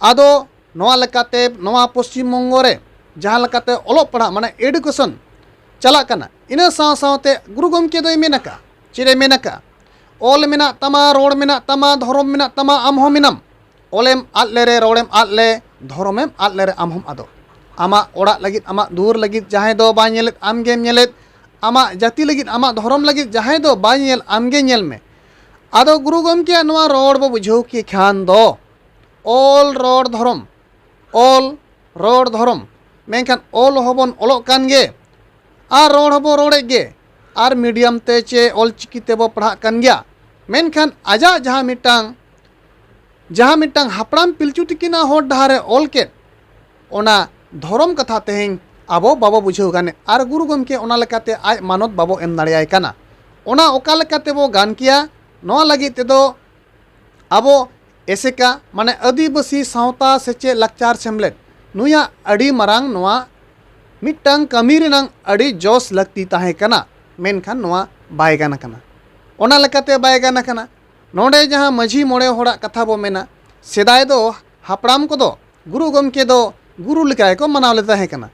ᱟᱫᱚ ᱱᱚᱣᱟ ᱞᱮᱠᱟᱛᱮ ᱱᱚᱣᱟ ᱯᱚᱥᱪᱤᱢ ᱵᱚᱝᱜᱚ ᱨᱮ ᱡᱟᱦᱟᱸ ᱞᱮᱠᱟᱛᱮ ᱚᱞᱚᱜ ᱯᱟᱲᱦᱟᱜ ᱢᱟᱱᱮ ᱮᱰᱩᱠᱮᱥᱚᱱ ᱪᱟᱞᱟᱜ ᱠᱟᱱᱟ, ᱤᱱᱟᱹ ᱥᱟᱶ ᱥᱟᱶᱛᱮ ᱜᱩᱨᱩ ᱜᱚᱢᱠᱮ ᱫᱚᱭ ᱢᱮᱱ ᱟᱠᱟᱫᱼᱟ, ᱪᱮᱫ ᱮ ᱢᱮᱱ ᱟᱠᱟᱫᱼᱟ? ᱚᱞ ᱢᱮᱱᱟᱜ ᱛᱟᱢᱟ, ᱨᱚᱲ ᱢᱮᱱᱟᱜ ᱛᱟᱢᱟ, ᱫᱷᱚᱨᱚᱢ ᱢᱮᱱᱟᱜ ᱛᱟᱢᱟ, ᱟᱢ ᱦᱚᱸ ᱢᱮᱱᱟᱢ᱾ ᱚᱞᱮᱢ ᱟᱫ ᱞᱮᱨᱮ, ᱨᱚᱲᱮᱢ ᱟᱫ ᱞᱮ, ᱫᱷᱚᱨᱚᱢᱮᱢ ᱟᱫ ᱞᱮᱨᱮ, ᱟᱢ ᱦᱚᱸᱢ ᱟᱫᱚᱜ᱾ ᱟᱢᱟᱜ ᱚᱲᱟᱜ ᱞᱟᱹᱜᱤᱫ, ᱟᱢᱟᱜ ᱫᱩᱣᱟᱹᱨ ᱞᱟᱹᱜᱤᱫ ᱡᱟᱦᱟᱸᱭ ᱫᱚ ᱵᱟᱭ ᱧᱮᱞᱮᱫ, ᱟᱢ ᱜᱮᱢ ᱧᱮᱞᱮᱫ᱾ ᱟᱢᱟᱜ ᱡᱟᱹᱛᱤ ᱞᱟᱹᱜᱤᱫ, ᱟᱢᱟᱜ ᱫᱷᱚᱨᱚᱢ ᱞᱟᱹᱜᱤᱫ ᱡᱟᱦᱟᱸᱭ ᱫᱚ ᱵᱟᱭ ᱧᱮᱞ, ᱟᱢ ᱜᱮ ᱧᱮᱞ ᱢᱮ᱾ ᱟᱫᱚ ᱜᱩᱨᱩ ᱜᱚᱢᱠᱮᱭᱟᱜ ᱱᱚᱣᱟ ᱨᱚᱲ ᱵᱚ ᱵᱩᱡᱷᱟᱹᱣ ᱠᱮ ᱠᱷᱟᱱ ᱫᱚ, ᱚᱞ, ᱨᱚᱲ, ᱫᱷᱚᱨᱚᱢ, ᱚᱞ, ᱨᱚᱲ, ᱫᱷᱚᱨᱚᱢ᱾ ᱢᱮᱱᱠᱷᱟᱱ ᱚᱞ ᱦᱚᱸᱵᱚᱱ ᱚᱞᱚᱜ ᱠᱟᱱ ᱜᱮ, ᱟᱨ ᱨᱚᱲ ᱦᱚᱸᱵᱚᱱ ᱨᱚᱲᱮᱫ ᱜᱮ, ᱟᱨ ᱢᱤᱰᱤᱭᱟᱢ ᱛᱮ ᱪᱮ ᱚᱞ ᱪᱤᱠᱤ ᱛᱮᱵᱚ ᱯᱟᱲᱦᱟᱜ ᱠᱟᱱ ᱜᱮᱭᱟ᱾ ᱢᱮᱱᱠᱷᱟᱱ ᱟᱡᱟᱜ ᱡᱟᱦᱟᱸ ᱢᱤᱫᱴᱟᱝ, ᱡᱟᱦᱟᱸ ᱢᱤᱫᱴᱟᱝ ᱦᱟᱯᱲᱟᱢ ᱯᱤᱞᱪᱩ ᱛᱤᱠᱤᱱᱟᱜ ᱦᱚᱨ ᱰᱟᱦᱟᱨᱮ ᱚᱞ ᱠᱮᱫ, ᱚᱱᱟ ᱫᱷᱚᱨᱚᱢ ᱠᱟᱛᱷᱟ ᱛᱮᱦᱮᱧ ᱟᱵᱚ ᱵᱟᱵᱚ ᱵᱩᱡᱷᱟᱹᱣ ᱜᱟᱱᱮᱫ, ᱟᱨ ᱜᱩᱨᱩ ᱜᱚᱢᱠᱮ ᱚᱱᱟ ᱞᱮᱠᱟᱛᱮ ᱟᱡ ᱢᱟᱱᱚᱛ ᱵᱟᱵᱚ ᱮᱢ ᱫᱟᱲᱮᱭᱟᱭ ᱠᱟᱱᱟ᱾ ᱚᱱᱟ ᱚᱠᱟ ᱞᱮᱠᱟ ᱛᱮᱵᱚ ᱜᱟᱱ ᱠᱮᱭᱟ, ᱱᱚᱣᱟ ᱞᱟᱹᱜᱤᱫ ᱛᱮᱫᱚ ᱟᱵᱚ ᱮᱥᱮᱠᱟ, ᱢᱟᱱᱮ ᱟᱹᱫᱤᱵᱟᱹᱥᱤ ᱥᱟᱶᱛᱟ ᱥᱮᱪᱮᱫ ᱞᱟᱠᱪᱟᱨ ᱥᱮᱢᱞᱮᱫ, ᱱᱩᱭᱟᱜ ᱟᱹᱰᱤ ᱢᱟᱨᱟᱝ ᱱᱚᱣᱟ ᱢᱤᱫᱴᱟᱝ ᱠᱟᱹᱢᱤ ᱨᱮᱱᱟᱝ ᱟᱹᱰᱤ ᱡᱚᱥ ᱞᱟᱹᱠᱛᱤ ᱛᱟᱦᱮᱸ ᱠᱟᱱᱟ, ᱢᱮᱱᱠᱷᱟᱱ ᱱᱚᱣᱟ ᱵᱟᱭ ᱜᱟᱱ ᱟᱠᱟᱱᱟ᱾ ᱚᱱᱟ ᱞᱮᱠᱟᱛᱮ ᱵᱟᱭ ᱜᱟᱱ ᱟᱠᱟᱱᱟ᱾ ᱱᱚᱰᱮ ᱡᱟᱦᱟᱸ ᱢᱟᱹᱡᱷᱤ ᱢᱚᱬᱮ ᱦᱚᱲᱟᱜ ᱠᱟᱛᱷᱟ ᱵᱚ ᱢᱮᱱᱟ, ᱥᱮᱫᱟᱭ ᱫᱚ ᱦᱟᱯᱲᱟᱢ ᱠᱚᱫᱚ ᱜᱩᱨᱩ ᱜᱚᱢᱠᱮ ᱫᱚ ᱜᱩᱨᱩ ᱞᱮᱠᱟ ᱜᱮᱠᱚ ᱢᱟᱱᱟᱣ ᱞᱮᱫᱮ ᱛᱟᱦᱮᱸ ᱠᱟᱱᱟ᱾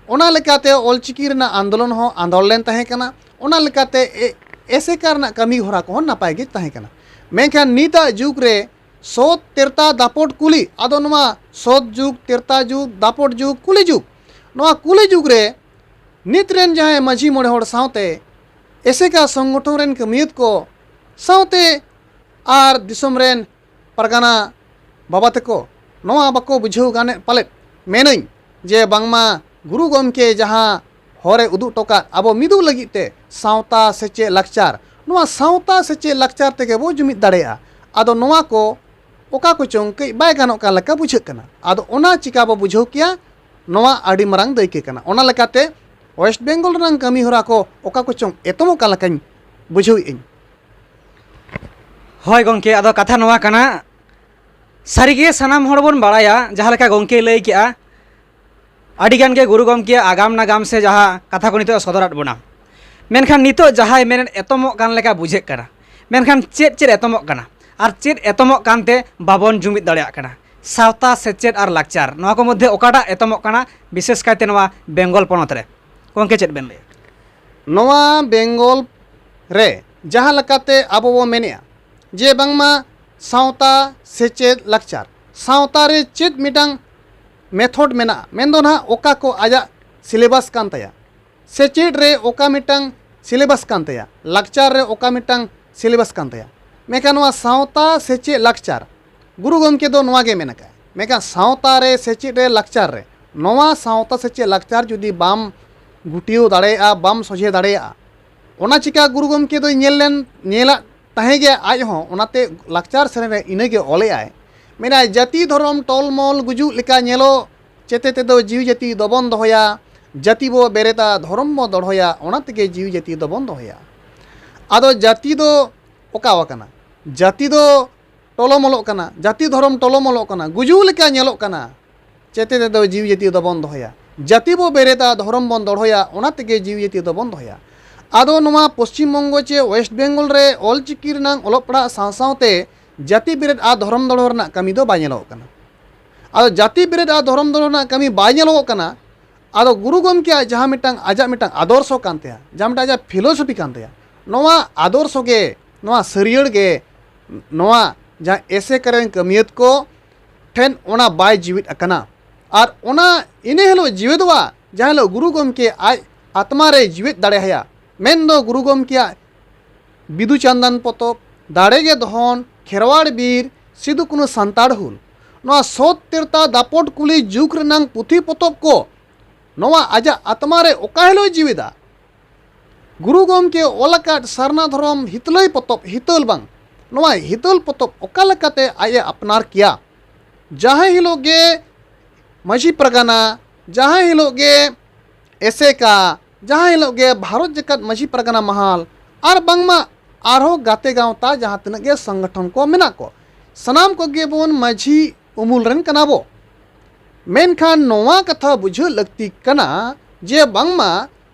ᱚᱱᱟ ᱞᱮᱠᱟᱛᱮ ᱚᱞᱪᱤᱠᱤ ᱨᱮᱱᱟᱜ ᱟᱱᱫᱳᱞᱚᱱ ᱦᱚᱸ ᱟᱸᱫᱳᱲ ᱞᱮᱱ ᱛᱟᱦᱮᱸ ᱠᱟᱱᱟ᱾ ᱚᱱᱟ ᱞᱮᱠᱟᱛᱮ ᱮ-, ᱮᱥᱮᱠᱟ ᱨᱮᱱᱟᱜ ᱠᱟᱹᱢᱤ ᱦᱚᱨᱟ ᱠᱚᱦᱚᱸ ᱱᱟᱯᱟᱭ ᱜᱮ ᱛᱟᱦᱮᱸ ᱠᱟᱱᱟ᱾ ᱢᱮᱱᱠᱷᱟᱱ ᱱᱤᱛᱟᱜ ᱡᱩᱜᱽ ᱨᱮ ᱥᱚᱛ ᱛᱮᱨᱛᱟ ᱫᱟᱯᱚᱴ ᱠᱩᱞᱤ, ᱟᱫᱚ ᱱᱚᱣᱟ ᱥᱚᱛ ᱡᱩᱜᱽ, ᱛᱮᱨᱛᱟ ᱡᱩᱜᱽ, ᱫᱟᱯᱚᱴ ᱡᱩᱜᱽ, ᱠᱩᱞᱤ ᱡᱩᱜᱽ, ᱱᱚᱣᱟ ᱠᱩᱞᱤ ᱡᱩᱜᱽ ᱨᱮ ᱱᱤᱛ ᱨᱮᱱ ᱡᱟᱦᱟᱸᱭ ᱢᱟᱹᱡᱷᱤ ᱢᱚᱬᱮ ᱦᱚᱲ ᱥᱟᱶᱛᱮ ᱮᱥᱮᱠᱟ ᱥᱚᱝᱜᱚᱴᱷᱚᱱ ᱨᱮᱱ ᱠᱟᱹᱢᱤᱭᱟᱹᱫ ᱠᱚ ᱥᱟᱶᱛᱮ ᱟᱨ ᱫᱤᱥᱚᱢ ᱨᱮᱱ ᱯᱟᱨᱜᱟᱱᱟ ᱵᱟᱵᱟ ᱛᱟᱠᱚ ᱱᱚᱣᱟ ᱵᱟᱠᱚ ᱵᱩᱡᱷᱟᱹᱣ ᱜᱟᱱᱮᱫ ᱯᱟᱞᱮᱫ, ᱢᱮᱱᱟᱹᱧ ᱡᱮ ᱵᱟᱝᱢᱟ ᱜᱩᱨᱩ ᱜᱚᱢᱠᱮ ᱡᱟᱦᱟᱸ ᱦᱚᱨᱮ ᱩᱫᱩᱜ ᱦᱚᱴᱚ ᱠᱟᱫ ᱟᱵᱚ ᱢᱤᱫᱚᱜ ᱞᱟᱹᱜᱤᱫ ᱛᱮ ᱥᱟᱶᱛᱟ ᱥᱮᱪᱮᱫ ᱞᱟᱠᱪᱟᱨ, ᱱᱚᱣᱟ ᱥᱟᱶᱛᱟ ᱥᱮᱪᱮᱫ ᱞᱟᱠᱪᱟᱨ ᱛᱮᱜᱮ ᱵᱚ ᱡᱩᱢᱤᱫ ᱫᱟᱲᱮᱭᱟᱜᱼᱟ᱾ ᱟᱫᱚ ᱱᱚᱣᱟ ᱠᱚ ᱚᱠᱟ ᱠᱚᱪᱚᱝ ᱠᱟᱹᱡ ᱵᱟᱭ ᱜᱟᱱᱚᱜ ᱠᱟᱱ ᱞᱮᱠᱟ ᱵᱩᱡᱷᱟᱹᱜ ᱠᱟᱱᱟ᱾ ᱟᱫᱚ ᱚᱱᱟ ᱪᱤᱠᱟ ᱵᱚ ᱵᱩᱡᱷᱟᱹᱣ ᱠᱮᱭᱟ, ᱱᱚᱣᱟ ᱟᱹᱰᱤ ᱢᱟᱨᱟᱝ ᱫᱟᱹᱭᱠᱟᱹ ᱠᱟᱱᱟ᱾ ᱚᱱᱟ ᱞᱮᱠᱟᱛᱮ ᱳᱭᱮᱥᱴ ᱵᱮᱝᱜᱚᱞ ᱨᱮᱱᱟᱜ ᱠᱟᱹᱢᱤ ᱦᱚᱨᱟ ᱠᱚ ᱚᱠᱟ ᱠᱚᱪᱚᱝ ᱮᱛᱚᱢᱚᱜ ᱠᱟᱱ ᱞᱮᱠᱟᱧ ᱵᱩᱡᱷᱟᱹᱣᱮᱫ ᱟᱹᱧ᱾ ᱦᱳᱭ ᱜᱚᱢᱠᱮ, ᱟᱫᱚ ᱠᱟᱛᱷᱟ ᱱᱚᱣᱟ ᱠᱟᱱᱟ, ᱥᱟᱹᱨᱤᱜᱮ ᱥᱟᱱᱟᱢ ᱦᱚᱲ ᱵᱚᱱ ᱵᱟᱲᱟᱭᱟ, ᱡᱟᱦᱟᱸ ᱞᱮᱠᱟ ᱜᱚᱢᱠᱮᱭ ᱞᱟᱹᱭ ᱠᱮᱜᱼᱟ, ᱟᱹᱰᱤ ᱜᱟᱱ ᱜᱮ ᱜᱩᱨᱩ ᱜᱚᱢᱠᱮᱭᱟᱜ ᱟᱜᱟᱢ ᱱᱟᱜᱟᱢ ᱥᱮ ᱡᱟᱦᱟᱸ ᱠᱟᱛᱷᱟ ᱠᱚ ᱱᱤᱛᱚᱜ ᱮ ᱥᱚᱫᱚᱨᱟᱫ ᱵᱚᱱᱟ᱾ ᱢᱮᱱᱠᱷᱟᱱ ᱱᱤᱛᱚᱜ ᱡᱟᱦᱟᱸᱭ ᱢᱮᱱᱮᱫ ᱮᱛᱚᱢᱚᱜ ᱠᱟᱱ ᱞᱮᱠᱟ ᱵᱩᱡᱷᱟᱹᱜ ᱠᱟᱱᱟ, ᱢᱮᱱᱠᱷᱟᱱ ᱪᱮᱫ ᱪᱮᱫ ᱮᱛᱚᱢᱚᱜ ᱠᱟᱱᱟ ᱟᱨ ᱪᱮᱫ ᱮᱛᱚᱢᱚᱜ ᱠᱟᱱᱛᱮ ᱵᱟᱵᱚᱱ ᱡᱩᱢᱤᱫ ᱫᱟᱲᱮᱭᱟᱜ ᱠᱟᱱᱟ ᱥᱟᱶᱛᱟ, ᱥᱮᱪᱮᱫ ᱟᱨ ᱞᱟᱠᱪᱟᱨ, ᱱᱚᱣᱟ ᱠᱚ ᱢᱚᱫᱽᱫᱷᱮ ᱚᱠᱟᱴᱟᱜ ᱮᱛᱚᱢᱚᱜ ᱠᱟᱱᱟ, ᱵᱤᱥᱮᱥ ᱠᱟᱭᱛᱮ ᱱᱚᱣᱟ ᱵᱮᱝᱜᱚᱞ ᱯᱚᱱᱚᱛ ᱨᱮ? ᱜᱚᱢᱠᱮ, ᱪᱮᱫ ᱵᱮᱱ ᱞᱟᱹᱭᱟ? ᱱᱚᱣᱟ ᱵᱮᱝᱜᱚᱞ ᱨᱮ ᱡᱟᱦᱟᱸ ᱞᱮᱠᱟᱛᱮ ᱟᱵᱚ ᱵᱚ ᱢᱮᱱᱮᱜᱼᱟ ᱡᱮ ᱵᱟᱝᱢᱟ ᱥᱟᱶᱛᱟ, ᱥᱮᱪᱮᱫ, ᱞᱟᱠᱪᱟᱨ, ᱥᱟᱶᱛᱟ ᱨᱮ ᱪᱮᱫ ᱢᱤᱫᱴᱟᱝ ᱢᱮᱛᱷᱚᱰ ᱢᱮᱱᱟᱜᱼᱟ, ᱢᱮᱱᱫᱚ ᱱᱟᱦᱟᱜ ᱚᱠᱟ ᱠᱚ ᱟᱡᱟᱜ ᱥᱤᱞᱮᱵᱟᱥ ᱠᱟᱱ ᱛᱟᱭᱟ, ᱥᱮᱪᱮᱫ ᱨᱮ ᱚᱠᱟ ᱢᱤᱫᱴᱟᱝ ᱥᱤᱞᱮᱵᱟᱥ ᱠᱟᱱ ᱛᱟᱭᱟ, ᱞᱟᱠᱪᱟᱨ ᱨᱮ ᱚᱠᱟ ᱢᱤᱫᱴᱟᱝ ᱥᱤᱞᱮᱵᱟᱥ ᱠᱟᱱ ᱛᱟᱭᱟ᱾ ᱢᱮᱱᱠᱷᱟᱱ ᱱᱚᱣᱟ ᱥᱟᱶᱛᱟ, ᱥᱮᱪᱮᱫ, ᱞᱟᱠᱪᱟᱨ ᱜᱩᱨᱩ ᱜᱚᱢᱠᱮ ᱫᱚ ᱱᱚᱣᱟ ᱜᱮ ᱢᱮᱱ ᱟᱠᱟᱫᱼᱟ᱾ ᱢᱮᱱᱠᱷᱟᱱ ᱥᱟᱶᱛᱟ ᱨᱮ, ᱥᱮᱪᱮᱫ ᱨᱮ, ᱞᱟᱠᱪᱟᱨ ᱨᱮ ᱱᱚᱣᱟ ᱥᱟᱶᱛᱟ, ᱥᱮᱪᱮᱫ, ᱞᱟᱠᱪᱟᱨ ᱡᱩᱫᱤ ᱵᱟᱢ ᱜᱩᱴᱭᱟᱹᱣ ᱫᱟᱲᱮᱭᱟᱜᱼᱟ, ᱵᱟᱢ ᱥᱚᱡᱷᱮ ᱫᱟᱲᱮᱭᱟᱜᱼᱟ, ᱚᱱᱟ ᱪᱤᱠᱟ ᱜᱩᱨᱩ ᱜᱚᱢᱠᱮ ᱫᱚᱭ ᱧᱮᱞ ᱞᱮᱱ, ᱧᱮᱞᱟᱜ ᱛᱟᱦᱮᱸ ᱜᱮ ᱟᱡ ᱦᱚᱸ, ᱚᱱᱟᱛᱮ ᱞᱟᱠᱪᱟᱨ ᱥᱮᱨᱮᱧ ᱨᱮ ᱤᱱᱟᱹᱜᱮ ᱚᱞᱮᱜᱼᱟᱭ᱾ ᱢᱮᱱᱟᱭ, "ᱡᱟᱹᱛᱤ ᱫᱷᱚᱨᱚᱢ ᱴᱚᱞᱢᱚᱞ ᱜᱩᱡᱩᱜ ᱞᱮᱠᱟ ᱧᱮᱞᱚᱜ, ᱪᱮᱛᱮ ᱛᱮᱫᱚ ᱡᱤᱣᱤ ᱡᱟᱹᱛᱤ ᱫᱚᱵᱚᱱ ᱫᱚᱦᱚᱭᱟ, ᱡᱟᱹᱛᱤ ᱵᱚ ᱵᱮᱨᱮᱫᱟ, ᱫᱷᱚᱨᱚᱢ ᱵᱚ ᱫᱚᱲᱦᱚᱭᱟ, ᱚᱱᱟ ᱛᱮᱜᱮ ᱡᱤᱣᱤ ᱡᱟᱹᱛᱤ ᱫᱚᱵᱚᱱ ᱫᱚᱦᱚᱭᱟ᱾" ᱟᱫᱚ ᱡᱟᱹᱛᱤ ᱫᱚ ᱚᱠᱟᱣ ᱟᱠᱟᱱᱟ? ᱡᱟᱹᱛᱤ ᱫᱚ ᱴᱚᱞᱚᱢᱚᱞᱚᱜ ᱠᱟᱱᱟ, ᱡᱟᱹᱛᱤ ᱫᱷᱚᱨᱚᱢ ᱴᱚᱞᱚᱢᱚᱞᱚᱜ ᱠᱟᱱᱟ, ᱜᱩᱡᱩᱜ ᱞᱮᱠᱟ ᱧᱮᱞᱚᱜ ᱠᱟᱱᱟ᱾ ᱪᱮᱛᱮ ᱛᱮᱫᱚ ᱡᱤᱣᱤ ᱡᱟᱹᱛᱤ ᱫᱚᱵᱚᱱ ᱫᱚᱦᱚᱭᱟ, ᱡᱟᱹᱛᱤ ᱵᱚ ᱵᱮᱨᱮᱫᱟ, ᱫᱷᱚᱨᱚᱢ ᱵᱚᱱ ᱫᱚᱲᱦᱚᱭᱟ, ᱚᱱᱟ ᱛᱮᱜᱮ ᱡᱤᱣᱤ ᱡᱟᱹᱛᱤ ᱫᱚᱵᱚᱱ ᱫᱚᱦᱚᱭᱟ᱾ ᱟᱫᱚ ᱱᱚᱣᱟ ᱯᱚᱥᱪᱤᱢ ᱵᱚᱝᱜᱚ ᱪᱮ ᱳᱭᱮᱥᱴ ᱵᱮᱝᱜᱚᱞ ᱨᱮ ᱚᱞ ᱪᱤᱠᱤ ᱨᱮᱱᱟᱜ ᱚᱞᱚᱜ ᱯᱟᱲᱦᱟᱜ ᱥᱟᱶ ᱥᱟᱶᱛᱮ ᱡᱟᱹᱛᱤ ᱵᱮᱨᱮᱫ ᱟᱨ ᱫᱷᱚᱨᱚᱢ ᱫᱚᱲᱦᱚ ᱨᱮᱱᱟᱜ ᱠᱟᱹᱢᱤ ᱫᱚ ᱵᱟᱭ ᱧᱮᱞᱚᱜᱚᱜ ᱠᱟᱱᱟ᱾ ᱟᱫᱚ ᱡᱟᱹᱛᱤ ᱵᱮᱨᱮᱫ ᱟᱨ ᱫᱷᱚᱨᱚᱢ ᱫᱚᱲᱦᱚ ᱨᱮᱱᱟᱜ ᱠᱟᱹᱢᱤ ᱵᱟᱭ ᱧᱮᱞᱚᱜᱚᱜ ᱠᱟᱱᱟ᱾ ᱟᱫᱚ ᱜᱩᱨᱩ ᱜᱚᱢᱠᱮᱭᱟᱜ ᱡᱟᱦᱟᱸ ᱢᱤᱫᱴᱟᱝ, ᱟᱡᱟᱜ ᱢᱤᱫᱴᱟᱝ ᱟᱫᱚᱨᱥᱚ ᱠᱟᱱ ᱛᱟᱭᱟ, ᱡᱟᱦᱟᱸ ᱢᱤᱫᱴᱟᱝ ᱟᱡᱟᱜ ᱯᱷᱤᱞᱳᱥᱚᱯᱷᱤ ᱠᱟᱱ ᱛᱟᱭᱟ, ᱱᱚᱣᱟ ᱟᱫᱚᱨᱥᱚ ᱜᱮ, ᱱᱚᱣᱟ ᱥᱟᱹᱨᱭᱟᱹᱲ ᱜᱮ, ᱱᱚᱣᱟ ᱡᱟᱦᱟᱸ ᱮᱥᱮ ᱠᱟᱨᱮᱱ ᱠᱟᱹᱢᱤᱭᱟᱹᱫ ᱠᱚ ᱴᱷᱮᱱ ᱚᱱᱟ ᱵᱟᱭ ᱡᱤᱣᱮᱫ ᱟᱠᱟᱱᱟ᱾ ᱟᱨ ᱚᱱᱟ ᱤᱱᱟᱹ ᱦᱤᱞᱳᱜ ᱡᱤᱣᱮᱫᱚᱜᱼᱟ, ᱡᱟᱦᱟᱸ ᱦᱤᱞᱳᱜ ᱜᱩᱨᱩ ᱜᱚᱢᱠᱮ ᱟᱡ ᱟᱛᱢᱟ ᱨᱮ ᱡᱤᱣᱮᱫ ᱫᱟᱲᱮᱭᱟᱭᱟ᱾ ᱢᱮᱱᱫᱚ ᱜᱩᱨᱩ ᱜᱚᱢᱠᱮᱭᱟᱜ ᱵᱤᱫᱩ ᱪᱟᱸᱫᱟᱱ ᱯᱚᱛᱚᱵ, ᱫᱟᱲᱮ ᱜᱮ ᱫᱷᱚᱱ, ᱠᱷᱮᱨᱣᱟᱲ ᱵᱤᱨ, ᱥᱤᱫᱩ ᱠᱟᱹᱱᱦᱩ ᱥᱟᱱᱛᱟᱲ ᱦᱩᱞ, ᱱᱚᱣᱟ ᱥᱚᱛ ᱛᱮᱨᱛᱟ ᱫᱟᱯᱚᱴ ᱠᱩᱞᱤ ᱡᱩᱜᱽ ᱨᱮᱱᱟᱝ ᱯᱩᱛᱷᱤ ᱯᱚᱛᱚᱵ ᱠᱚ, ᱱᱚᱣᱟ ᱟᱡᱟᱜ ᱟᱛᱢᱟ ᱨᱮ ᱚᱠᱟ ᱦᱤᱞᱳᱜ ᱡᱤᱣᱮᱫᱟ? ᱜᱩᱨᱩ ᱜᱚᱢᱠᱮ ᱚᱞ ᱟᱠᱟᱫ ᱥᱟᱨᱱᱟ ᱫᱷᱚᱨᱚᱢ ᱦᱤᱛᱟᱹᱞᱟᱹᱭ ᱯᱚᱛᱚᱵ, ᱦᱤᱛᱟᱹᱞ ᱵᱟᱝ, ᱱᱚᱣᱟ ᱦᱤᱛᱟᱹᱞ ᱯᱚᱛᱚᱵ ᱚᱠᱟ ᱞᱮᱠᱟᱛᱮ ᱟᱡ ᱮ ᱟᱯᱱᱟᱨ ᱠᱮᱭᱟ? ᱡᱟᱦᱟᱸ ᱦᱤᱞᱳᱜ ᱜᱮ ᱢᱟᱹᱡᱷᱤ ᱯᱟᱨᱜᱟᱱᱟ, ᱡᱟᱦᱟᱸ ᱦᱤᱞᱳᱜ ᱜᱮ ᱮᱥᱮᱠᱟ, ᱡᱟᱦᱟᱸ ᱦᱤᱞᱳᱜ ᱜᱮ ᱵᱷᱟᱨᱚᱛ ᱡᱟᱠᱟᱛ ᱢᱟᱹᱡᱷᱤ ᱯᱟᱨᱜᱟᱱᱟ ᱢᱟᱦᱟᱞ, ᱟᱨ ᱵᱟᱝᱢᱟ ᱟᱨᱦᱚᱸ ᱜᱟᱛᱮ ᱜᱟᱶᱛᱟ ᱡᱟᱦᱟᱸ ᱛᱤᱱᱟᱹᱜ ᱜᱮ ᱥᱚᱝᱜᱚᱴᱷᱚᱱ ᱠᱚ ᱢᱮᱱᱟᱜ ᱠᱚ, ᱥᱟᱱᱟᱢ ᱠᱚᱜᱮ ᱵᱚᱱ ᱢᱟᱹᱡᱷᱤ ᱩᱢᱩᱞ ᱨᱮᱱ ᱠᱟᱱᱟ ᱵᱚ᱾ ᱢᱮᱱᱠᱷᱟᱱ ᱱᱚᱣᱟ ᱠᱟᱛᱷᱟ ᱵᱩᱡᱷᱟᱹᱣ ᱞᱟᱹᱠᱛᱤ ᱠᱟᱱᱟ ᱡᱮ ᱵᱟᱝᱢᱟ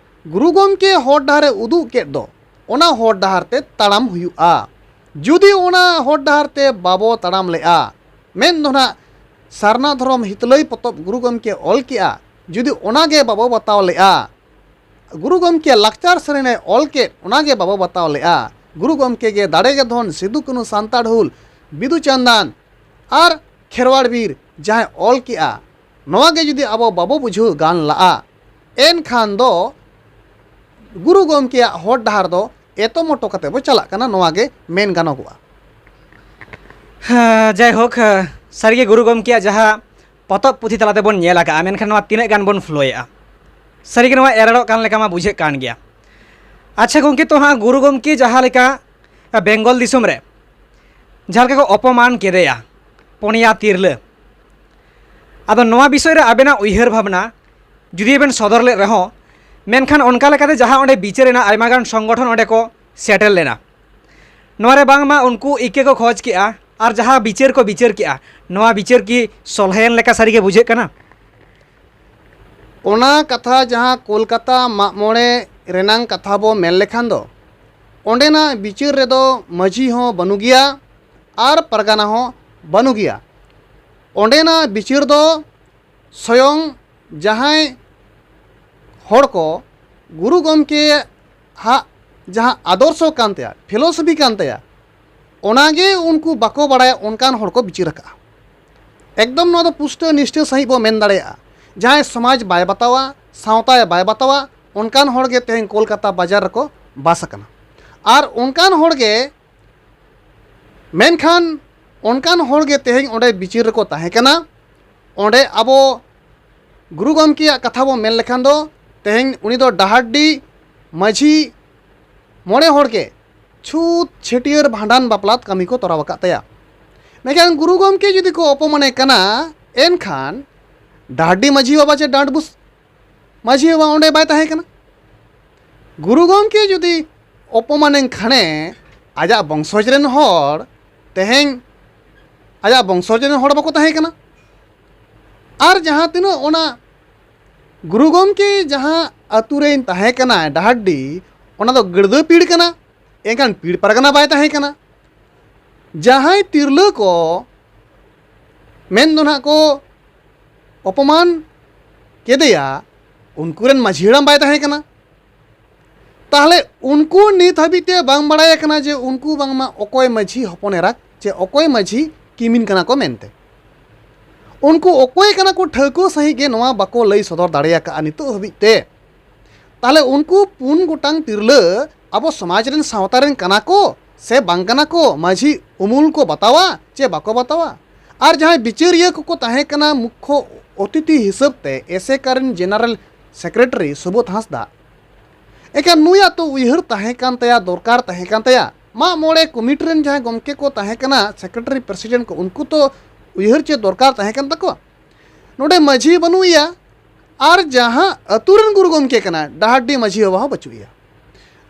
ᱜᱩᱨᱩ ᱜᱚᱢᱠᱮ ᱦᱚᱨ ᱰᱟᱦᱟᱨ ᱮ ᱩᱫᱩᱜ ᱠᱮᱫ ᱫᱚ, ᱚᱱᱟ ᱦᱚᱨ ᱰᱟᱦᱟᱨ ᱛᱮ ᱛᱟᱲᱟᱢ ᱦᱩᱭᱩᱜᱼᱟ᱾ ᱡᱩᱫᱤ ᱚᱱᱟ ᱦᱚᱨ ᱰᱟᱦᱟᱨ ᱛᱮ ᱵᱟᱵᱚ ᱛᱟᱲᱟᱢ ᱞᱮᱜᱼᱟ, ᱢᱮᱱ ᱫᱚ ᱱᱟᱜ ᱥᱟᱨᱱᱟ ᱫᱷᱚᱨᱚᱢ ᱦᱤᱛᱞᱟᱹᱭ ᱯᱚᱛᱚᱵ ᱜᱩᱨᱩ ᱜᱚᱢᱠᱮ ᱚᱞ ᱠᱮᱜᱼᱟ, ᱡᱩᱫᱤ ᱚᱱᱟ ᱜᱮ ᱵᱟᱵᱚ ᱵᱟᱛᱟᱣ ᱞᱮᱜᱼᱟ, ᱜᱩᱨᱩ ᱜᱚᱢᱠᱮ ᱞᱟᱠᱪᱟᱨ ᱥᱮᱨᱮᱧ ᱮ ᱚᱞ ᱠᱮᱫ, ᱚᱱᱟ ᱜᱮ ᱵᱟᱵᱚ ᱵᱟᱛᱟᱣ ᱞᱮᱜᱼᱟ, ᱜᱩᱨᱩ ᱜᱚᱢᱠᱮ ᱜᱮ ᱫᱟᱲᱮ ᱜᱮ ᱫᱷᱚᱱ, ᱥᱤᱫᱩ ᱠᱟᱹᱱᱦᱩ ᱥᱟᱱᱛᱟᱲ ᱦᱩᱞ, ᱵᱤᱫᱩ ᱪᱟᱸᱫᱟᱱ ᱟᱨ ᱠᱷᱮᱨᱣᱟᱲ ᱵᱤᱨ ᱡᱟᱦᱟᱸᱭ ᱚᱞ ᱠᱮᱜᱼᱟ, ᱱᱚᱣᱟ ᱜᱮ ᱡᱩᱫᱤ ᱟᱵᱚ ᱵᱟᱵᱚ ᱵᱩᱡᱷᱟᱹᱣ ᱜᱟᱱ ᱞᱟᱜᱼᱟ, ᱮᱱᱠᱷᱟᱱ ᱫᱚ ᱜᱩᱨᱩ ᱜᱚᱢᱠᱮᱭᱟᱜ ᱦᱚᱨ ᱰᱟᱦᱟᱨ ᱫᱚ ᱮᱛᱚᱢᱚᱴᱚ ᱠᱟᱛᱮ ᱵᱚ ᱪᱟᱞᱟᱜ ᱠᱟᱱᱟ, ᱱᱚᱣᱟ ᱜᱮ ᱢᱮᱱ ᱜᱟᱱᱚᱜᱚᱜᱼᱟ᱾ ᱦᱮᱸ, ᱡᱟᱭᱦᱳᱠ, ᱥᱟᱹᱨᱤᱜᱮ ᱜᱩᱨᱩ ᱜᱚᱢᱠᱮᱭᱟᱜ ᱡᱟᱦᱟᱸ ᱯᱚᱛᱚᱵ ᱯᱩᱛᱷᱤ ᱛᱟᱞᱟ ᱛᱮᱵᱚᱱ ᱧᱮᱞ ᱟᱠᱟᱫᱼᱟ, ᱢᱮᱱᱠᱷᱟᱱ ᱱᱚᱣᱟ ᱛᱤᱱᱟᱹᱜ ᱜᱟᱱ ᱵᱚᱱ ᱯᱷᱞᱳᱭᱮᱫᱼᱟ, ᱥᱟᱹᱨᱤᱜᱮ ᱱᱚᱣᱟ ᱮᱨᱚᱲᱚᱜ ᱠᱟᱱ ᱞᱮᱠᱟ ᱢᱟ ᱵᱩᱡᱷᱟᱹᱜ ᱠᱟᱱ ᱜᱮᱭᱟ᱾ ᱟᱪᱪᱷᱟ ᱜᱚᱢᱠᱮ, ᱛᱚ ᱦᱟᱸᱜ ᱜᱩᱨᱩ ᱜᱚᱢᱠᱮ ᱡᱟᱦᱟᱸ ᱞᱮᱠᱟ ᱵᱮᱝᱜᱚᱞ ᱫᱤᱥᱚᱢ ᱨᱮ ᱡᱟᱦᱟᱸ ᱞᱮᱠᱟ ᱠᱚ ᱚᱯᱚᱢᱟᱱ ᱠᱮᱫᱮᱭᱟ ᱯᱩᱱᱭᱟ ᱛᱤᱨᱞᱟᱹ, ᱟᱫᱚ ᱱᱚᱣᱟ ᱵᱤᱥᱚᱭ ᱨᱮ ᱟᱵᱮᱱᱟᱜ ᱩᱭᱦᱟᱹᱨ ᱵᱷᱟᱵᱽᱱᱟ ᱡᱩᱫᱤ ᱵᱮᱱ ᱥᱚᱫᱚᱨ ᱞᱮᱫ ᱨᱮᱦᱚᱸ, ᱢᱮᱱᱠᱷᱟᱱ ᱚᱱᱠᱟ ᱞᱮᱠᱟᱛᱮ ᱡᱟᱦᱟᱸ ᱚᱸᱰᱮ ᱵᱤᱪᱟᱹᱨ ᱮᱱᱟ, ᱟᱭᱢᱟ ᱜᱟᱱ ᱥᱚᱝᱜᱚᱴᱷᱚᱱ ᱚᱸᱰᱮ ᱠᱚ ᱥᱮᱴᱮᱨ ᱞᱮᱱᱟ᱾ ᱱᱚᱣᱟ ᱨᱮ ᱵᱟᱝᱢᱟ ᱩᱱᱠᱩ ᱤᱠᱟᱹ ᱠᱚ ᱠᱷᱚᱡᱽ ᱠᱮᱜᱼᱟ, ᱟᱨ ᱡᱟᱦᱟᱸ ᱵᱤᱪᱟᱹᱨ ᱠᱚ ᱵᱤᱪᱟᱹᱨ ᱠᱮᱜᱼᱟ, ᱱᱚᱣᱟ ᱵᱤᱪᱟᱹᱨ ᱠᱤ ᱥᱚᱞᱦᱮᱭᱮᱱ ᱞᱮᱠᱟ ᱥᱟᱹᱨᱤᱜᱮ ᱵᱩᱡᱷᱟᱹᱜ ᱠᱟᱱᱟ? ᱚᱱᱟ ᱠᱟᱛᱷᱟ ᱡᱟᱦᱟᱸ ᱠᱳᱞᱠᱟᱛᱟ ᱢᱟᱜ ᱢᱚᱬᱮ ᱨᱮᱱᱟᱝ ᱠᱟᱛᱷᱟ ᱵᱚ ᱢᱮᱱ ᱞᱮᱠᱷᱟᱱ ᱫᱚ, ᱚᱸᱰᱮᱱᱟᱜ ᱵᱤᱪᱟᱹᱨ ᱨᱮᱫᱚ ᱢᱟᱹᱡᱷᱤ ᱦᱚᱸ ᱵᱟᱹᱱᱩᱜ ᱜᱮᱭᱟ ᱟᱨ ᱯᱟᱨᱜᱟᱱᱟ ᱦᱚᱸ ᱵᱟᱹᱱᱩᱜ ᱜᱮᱭᱟ᱾ ᱚᱸᱰᱮᱱᱟᱜ ᱵᱤᱪᱟᱹᱨ ᱫᱚ ᱥᱚᱭᱚᱝ ᱡᱟᱦᱟᱸᱭ ᱦᱚᱲ ᱠᱚ ᱜᱩᱨᱩ ᱜᱚᱢᱠᱮ ᱦᱟᱜ ᱡᱟᱦᱟᱸ ᱟᱫᱚᱨᱥᱚ ᱠᱟᱱ ᱛᱟᱭᱟ, ᱯᱷᱤᱞᱳᱥᱚᱯᱷᱤ ᱠᱟᱱ ᱛᱟᱭᱟ, ᱚᱱᱟᱜᱮ ᱩᱱᱠᱩ ᱵᱟᱠᱚ ᱵᱟᱲᱟᱭᱟ, ᱚᱱᱠᱟᱱ ᱦᱚᱲ ᱠᱚ ᱵᱤᱪᱟᱹᱨ ᱟᱠᱟᱫᱼᱟ᱾ ᱮᱠᱫᱚᱢ ᱱᱚᱣᱟ ᱫᱚ ᱯᱩᱥᱴᱟᱹ ᱱᱤᱥᱴᱟᱹ ᱥᱟᱺᱦᱤᱡ ᱵᱚ ᱢᱮᱱ ᱫᱟᱲᱮᱭᱟᱜᱼᱟ᱾ ᱡᱟᱦᱟᱸᱭ ᱥᱚᱢᱟᱡᱽ ᱵᱟᱭ ᱵᱟᱛᱟᱣᱟ, ᱥᱟᱶᱛᱟᱭ ᱵᱟᱭ ᱵᱟᱛᱟᱣᱟ, ᱚᱱᱠᱟᱱ ᱦᱚᱲ ᱜᱮ ᱛᱮᱦᱮᱧ ᱠᱳᱞᱠᱟᱛᱟ ᱵᱟᱡᱟᱨ ᱨᱮᱠᱚ ᱵᱟᱥ ᱟᱠᱟᱱᱟ᱾ ᱟᱨ ᱚᱱᱠᱟᱱ ᱦᱚᱲ ᱜᱮ, ᱢᱮᱱᱠᱷᱟᱱ ᱚᱱᱠᱟᱱ ᱦᱚᱲ ᱜᱮ ᱛᱮᱦᱮᱧ ᱚᱸᱰᱮ ᱵᱤᱪᱟᱹᱨ ᱨᱮᱠᱚ ᱛᱟᱦᱮᱸ ᱠᱟᱱᱟ᱾ ᱚᱸᱰᱮ ᱟᱵᱚ ᱜᱩᱨᱩ ᱜᱚᱢᱠᱮᱭᱟᱜ ᱠᱟᱛᱷᱟ ᱵᱚ ᱢᱮᱱ ᱞᱮᱠᱷᱟᱱ ᱫᱚ, ᱛᱮᱦᱮᱧ ᱩᱱᱤ ᱫᱚ ᱰᱟᱦᱟᱨᱰᱤ ᱢᱟᱹᱡᱷᱤ ᱢᱚᱬᱮ ᱦᱚᱲ ᱜᱮ ᱪᱷᱩᱛ ᱪᱷᱟᱹᱴᱭᱟᱹᱨ ᱵᱷᱟᱸᱰᱟᱱ ᱵᱟᱯᱞᱟ ᱠᱟᱹᱢᱤ ᱠᱚ ᱛᱚᱨᱟᱣ ᱟᱠᱟᱫ ᱛᱟᱭᱟ᱾ ᱢᱮᱱᱠᱷᱟᱱ ᱜᱩᱨᱩ ᱜᱚᱢᱠᱮ ᱡᱩᱫᱤ ᱠᱚ ᱚᱯᱚᱢᱟᱱᱮ ᱠᱟᱱᱟ, ᱮᱱᱠᱷᱟᱱ ᱰᱟᱦᱟᱨᱰᱤ ᱢᱟᱹᱡᱷᱤ ᱵᱟᱵᱟ ᱪᱮ ᱰᱟᱸᱰᱵᱩᱥ ᱢᱟᱹᱡᱷᱤ ᱵᱟᱵᱟ ᱚᱸᱰᱮ ᱵᱟᱭ ᱛᱟᱦᱮᱸ ᱠᱟᱱᱟ᱾ ᱜᱩᱨᱩ ᱜᱚᱢᱠᱮ ᱡᱩᱫᱤ ᱚᱯᱚᱢᱟᱱᱮᱱ ᱠᱷᱟᱱᱮ, ᱟᱡᱟᱜ ᱵᱚᱝᱥᱚᱡᱽ ᱨᱮᱱ ᱦᱚᱲ ᱛᱮᱦᱮᱧ ᱟᱡᱟᱜ ᱵᱚᱝᱥᱚᱡᱽ ᱨᱮᱱ ᱦᱚᱲ ᱵᱟᱠᱚ ᱛᱟᱦᱮᱸ ᱠᱟᱱᱟ᱾ ᱟᱨ ᱡᱟᱦᱟᱸ ᱛᱤᱱᱟᱹᱜ ᱚᱱᱟ ᱜᱩᱨᱩ ᱜᱚᱢᱠᱮ ᱡᱟᱦᱟᱸ ᱟᱹᱛᱩ ᱨᱮᱧ ᱛᱟᱦᱮᱸ ᱠᱟᱱᱟ ᱰᱟᱦᱟᱨᱰᱤ, ᱚᱱᱟ ᱫᱚ ᱜᱟᱹᱲᱫᱟᱹ ᱯᱤᱲ ᱠᱟᱱᱟ, ᱮᱱᱠᱷᱟᱱ ᱯᱤᱲ ᱯᱟᱨᱜᱟᱱᱟ ᱵᱟᱭ ᱛᱟᱦᱮᱸ ᱠᱟᱱᱟ᱾ ᱡᱟᱦᱟᱸᱭ ᱛᱤᱨᱞᱟᱹ ᱠᱚ ᱢᱮᱱ ᱫᱚ ᱱᱟᱦᱟᱜ ᱠᱚ ᱚᱯᱚᱢᱟᱱ ᱠᱮᱫᱮᱭᱟ, ᱩᱱᱠᱩ ᱨᱮᱱ ᱢᱟᱹᱡᱷᱤ ᱦᱟᱲᱟᱢ ᱵᱟᱭ ᱛᱟᱦᱮᱸ ᱠᱟᱱᱟ᱾ ᱛᱟᱦᱞᱮ ᱩᱱᱠᱩ ᱱᱤᱛ ᱦᱟᱹᱵᱤᱡ ᱛᱮ ᱵᱟᱝ ᱵᱟᱲᱟᱭ ᱟᱠᱟᱱᱟ ᱡᱮ ᱩᱱᱠᱩ ᱵᱟᱝᱢᱟ ᱚᱠᱚᱭ ᱢᱟᱹᱡᱷᱤ ᱦᱚᱯᱚᱱ ᱮᱨᱟ ᱪᱮ ᱚᱠᱚᱭ ᱢᱟᱹᱡᱷᱤ ᱠᱤᱢᱤᱱ ᱠᱟᱱᱟ ᱠᱚ ᱢᱮᱱᱛᱮ᱾ ᱩᱱᱠᱩ ᱚᱠᱚᱭ ᱠᱟᱱᱟ ᱠᱚ ᱴᱷᱟᱹᱣᱠᱟᱹ ᱥᱟᱺᱦᱤᱡ ᱜᱮ ᱱᱚᱣᱟ ᱵᱟᱠᱚ ᱞᱟᱹᱭ ᱥᱚᱫᱚᱨ ᱫᱟᱲᱮ ᱟᱠᱟᱫᱼᱟ ᱱᱤᱛᱚᱜ ᱦᱟᱹᱵᱤᱡ ᱛᱮ᱾ ᱛᱟᱦᱞᱮ ᱩᱱᱠᱩ ᱯᱩᱱ ᱜᱚᱴᱟᱝ ᱛᱤᱨᱞᱟᱹ ᱟᱵᱚ ᱥᱚᱢᱟᱡᱽ ᱨᱮᱱ, ᱥᱟᱶᱛᱟ ᱨᱮᱱ ᱠᱟᱱᱟ ᱠᱚ ᱥᱮ ᱵᱟᱝ ᱠᱟᱱᱟ ᱠᱚ? ᱢᱟᱹᱡᱷᱤ ᱩᱢᱩᱞ ᱠᱚ ᱵᱟᱛᱟᱣᱟ ᱪᱮ ᱵᱟᱠᱚ ᱵᱟᱛᱟᱣᱟ? ᱟᱨ ᱡᱟᱦᱟᱸᱭ ᱵᱤᱪᱟᱹᱨᱤᱭᱟᱹ ᱠᱚᱠᱚ ᱛᱟᱦᱮᱸ ᱠᱟᱱᱟ ᱢᱩᱠᱠᱷᱚ ᱚᱛᱤᱛᱷᱤ ᱦᱤᱥᱟᱹᱵ ᱛᱮ ᱮᱥᱮᱠᱟ ᱨᱮᱱ ᱡᱮᱱᱟᱨᱮᱞ ᱥᱮᱠᱨᱮᱴᱟᱨᱤ ᱥᱩᱵᱳᱫᱷ ᱦᱟᱸᱥᱫᱟ, ᱮᱱᱠᱷᱟᱱ ᱱᱩᱭᱟᱜ ᱛᱚ ᱩᱭᱦᱟᱹᱨ ᱛᱟᱦᱮᱸ ᱠᱟᱱ ᱛᱟᱭᱟ, ᱫᱚᱨᱠᱟᱨ ᱛᱟᱦᱮᱸ ᱠᱟᱱ ᱛᱟᱭᱟ᱾ ᱢᱟᱜ ᱢᱚᱬᱮ ᱠᱚᱢᱤᱴᱤ ᱨᱮᱱ ᱡᱟᱦᱟᱸᱭ ᱜᱚᱢᱠᱮ ᱠᱚ ᱛᱟᱦᱮᱸ ᱠᱟᱱᱟ, ᱥᱮᱠᱨᱮᱴᱟᱨᱤ ᱯᱨᱮᱥᱤᱰᱮᱱᱴ ᱠᱚ, ᱩᱱᱠᱩ ᱛᱚ ᱩᱭᱦᱟᱹᱨ ᱪᱮ ᱫᱚᱨᱠᱟᱨ ᱛᱟᱦᱮᱸ ᱠᱟᱱ ᱛᱟᱠᱚᱣᱟ᱾ ᱱᱚᱰᱮ ᱢᱟᱹᱡᱷᱤ ᱵᱟᱹᱱᱩᱜ ᱮᱭᱟ, ᱟᱨ ᱡᱟᱦᱟᱸ ᱟᱹᱛᱩ ᱨᱮᱱ ᱜᱩᱨᱩ ᱜᱚᱢᱠᱮ ᱠᱟᱱᱟᱭ, ᱰᱟᱦᱟᱨᱰᱤ ᱢᱟᱹᱡᱷᱤ ᱵᱟᱵᱟ ᱦᱚᱸ ᱵᱟᱹᱪᱩᱜ ᱮᱭᱟ᱾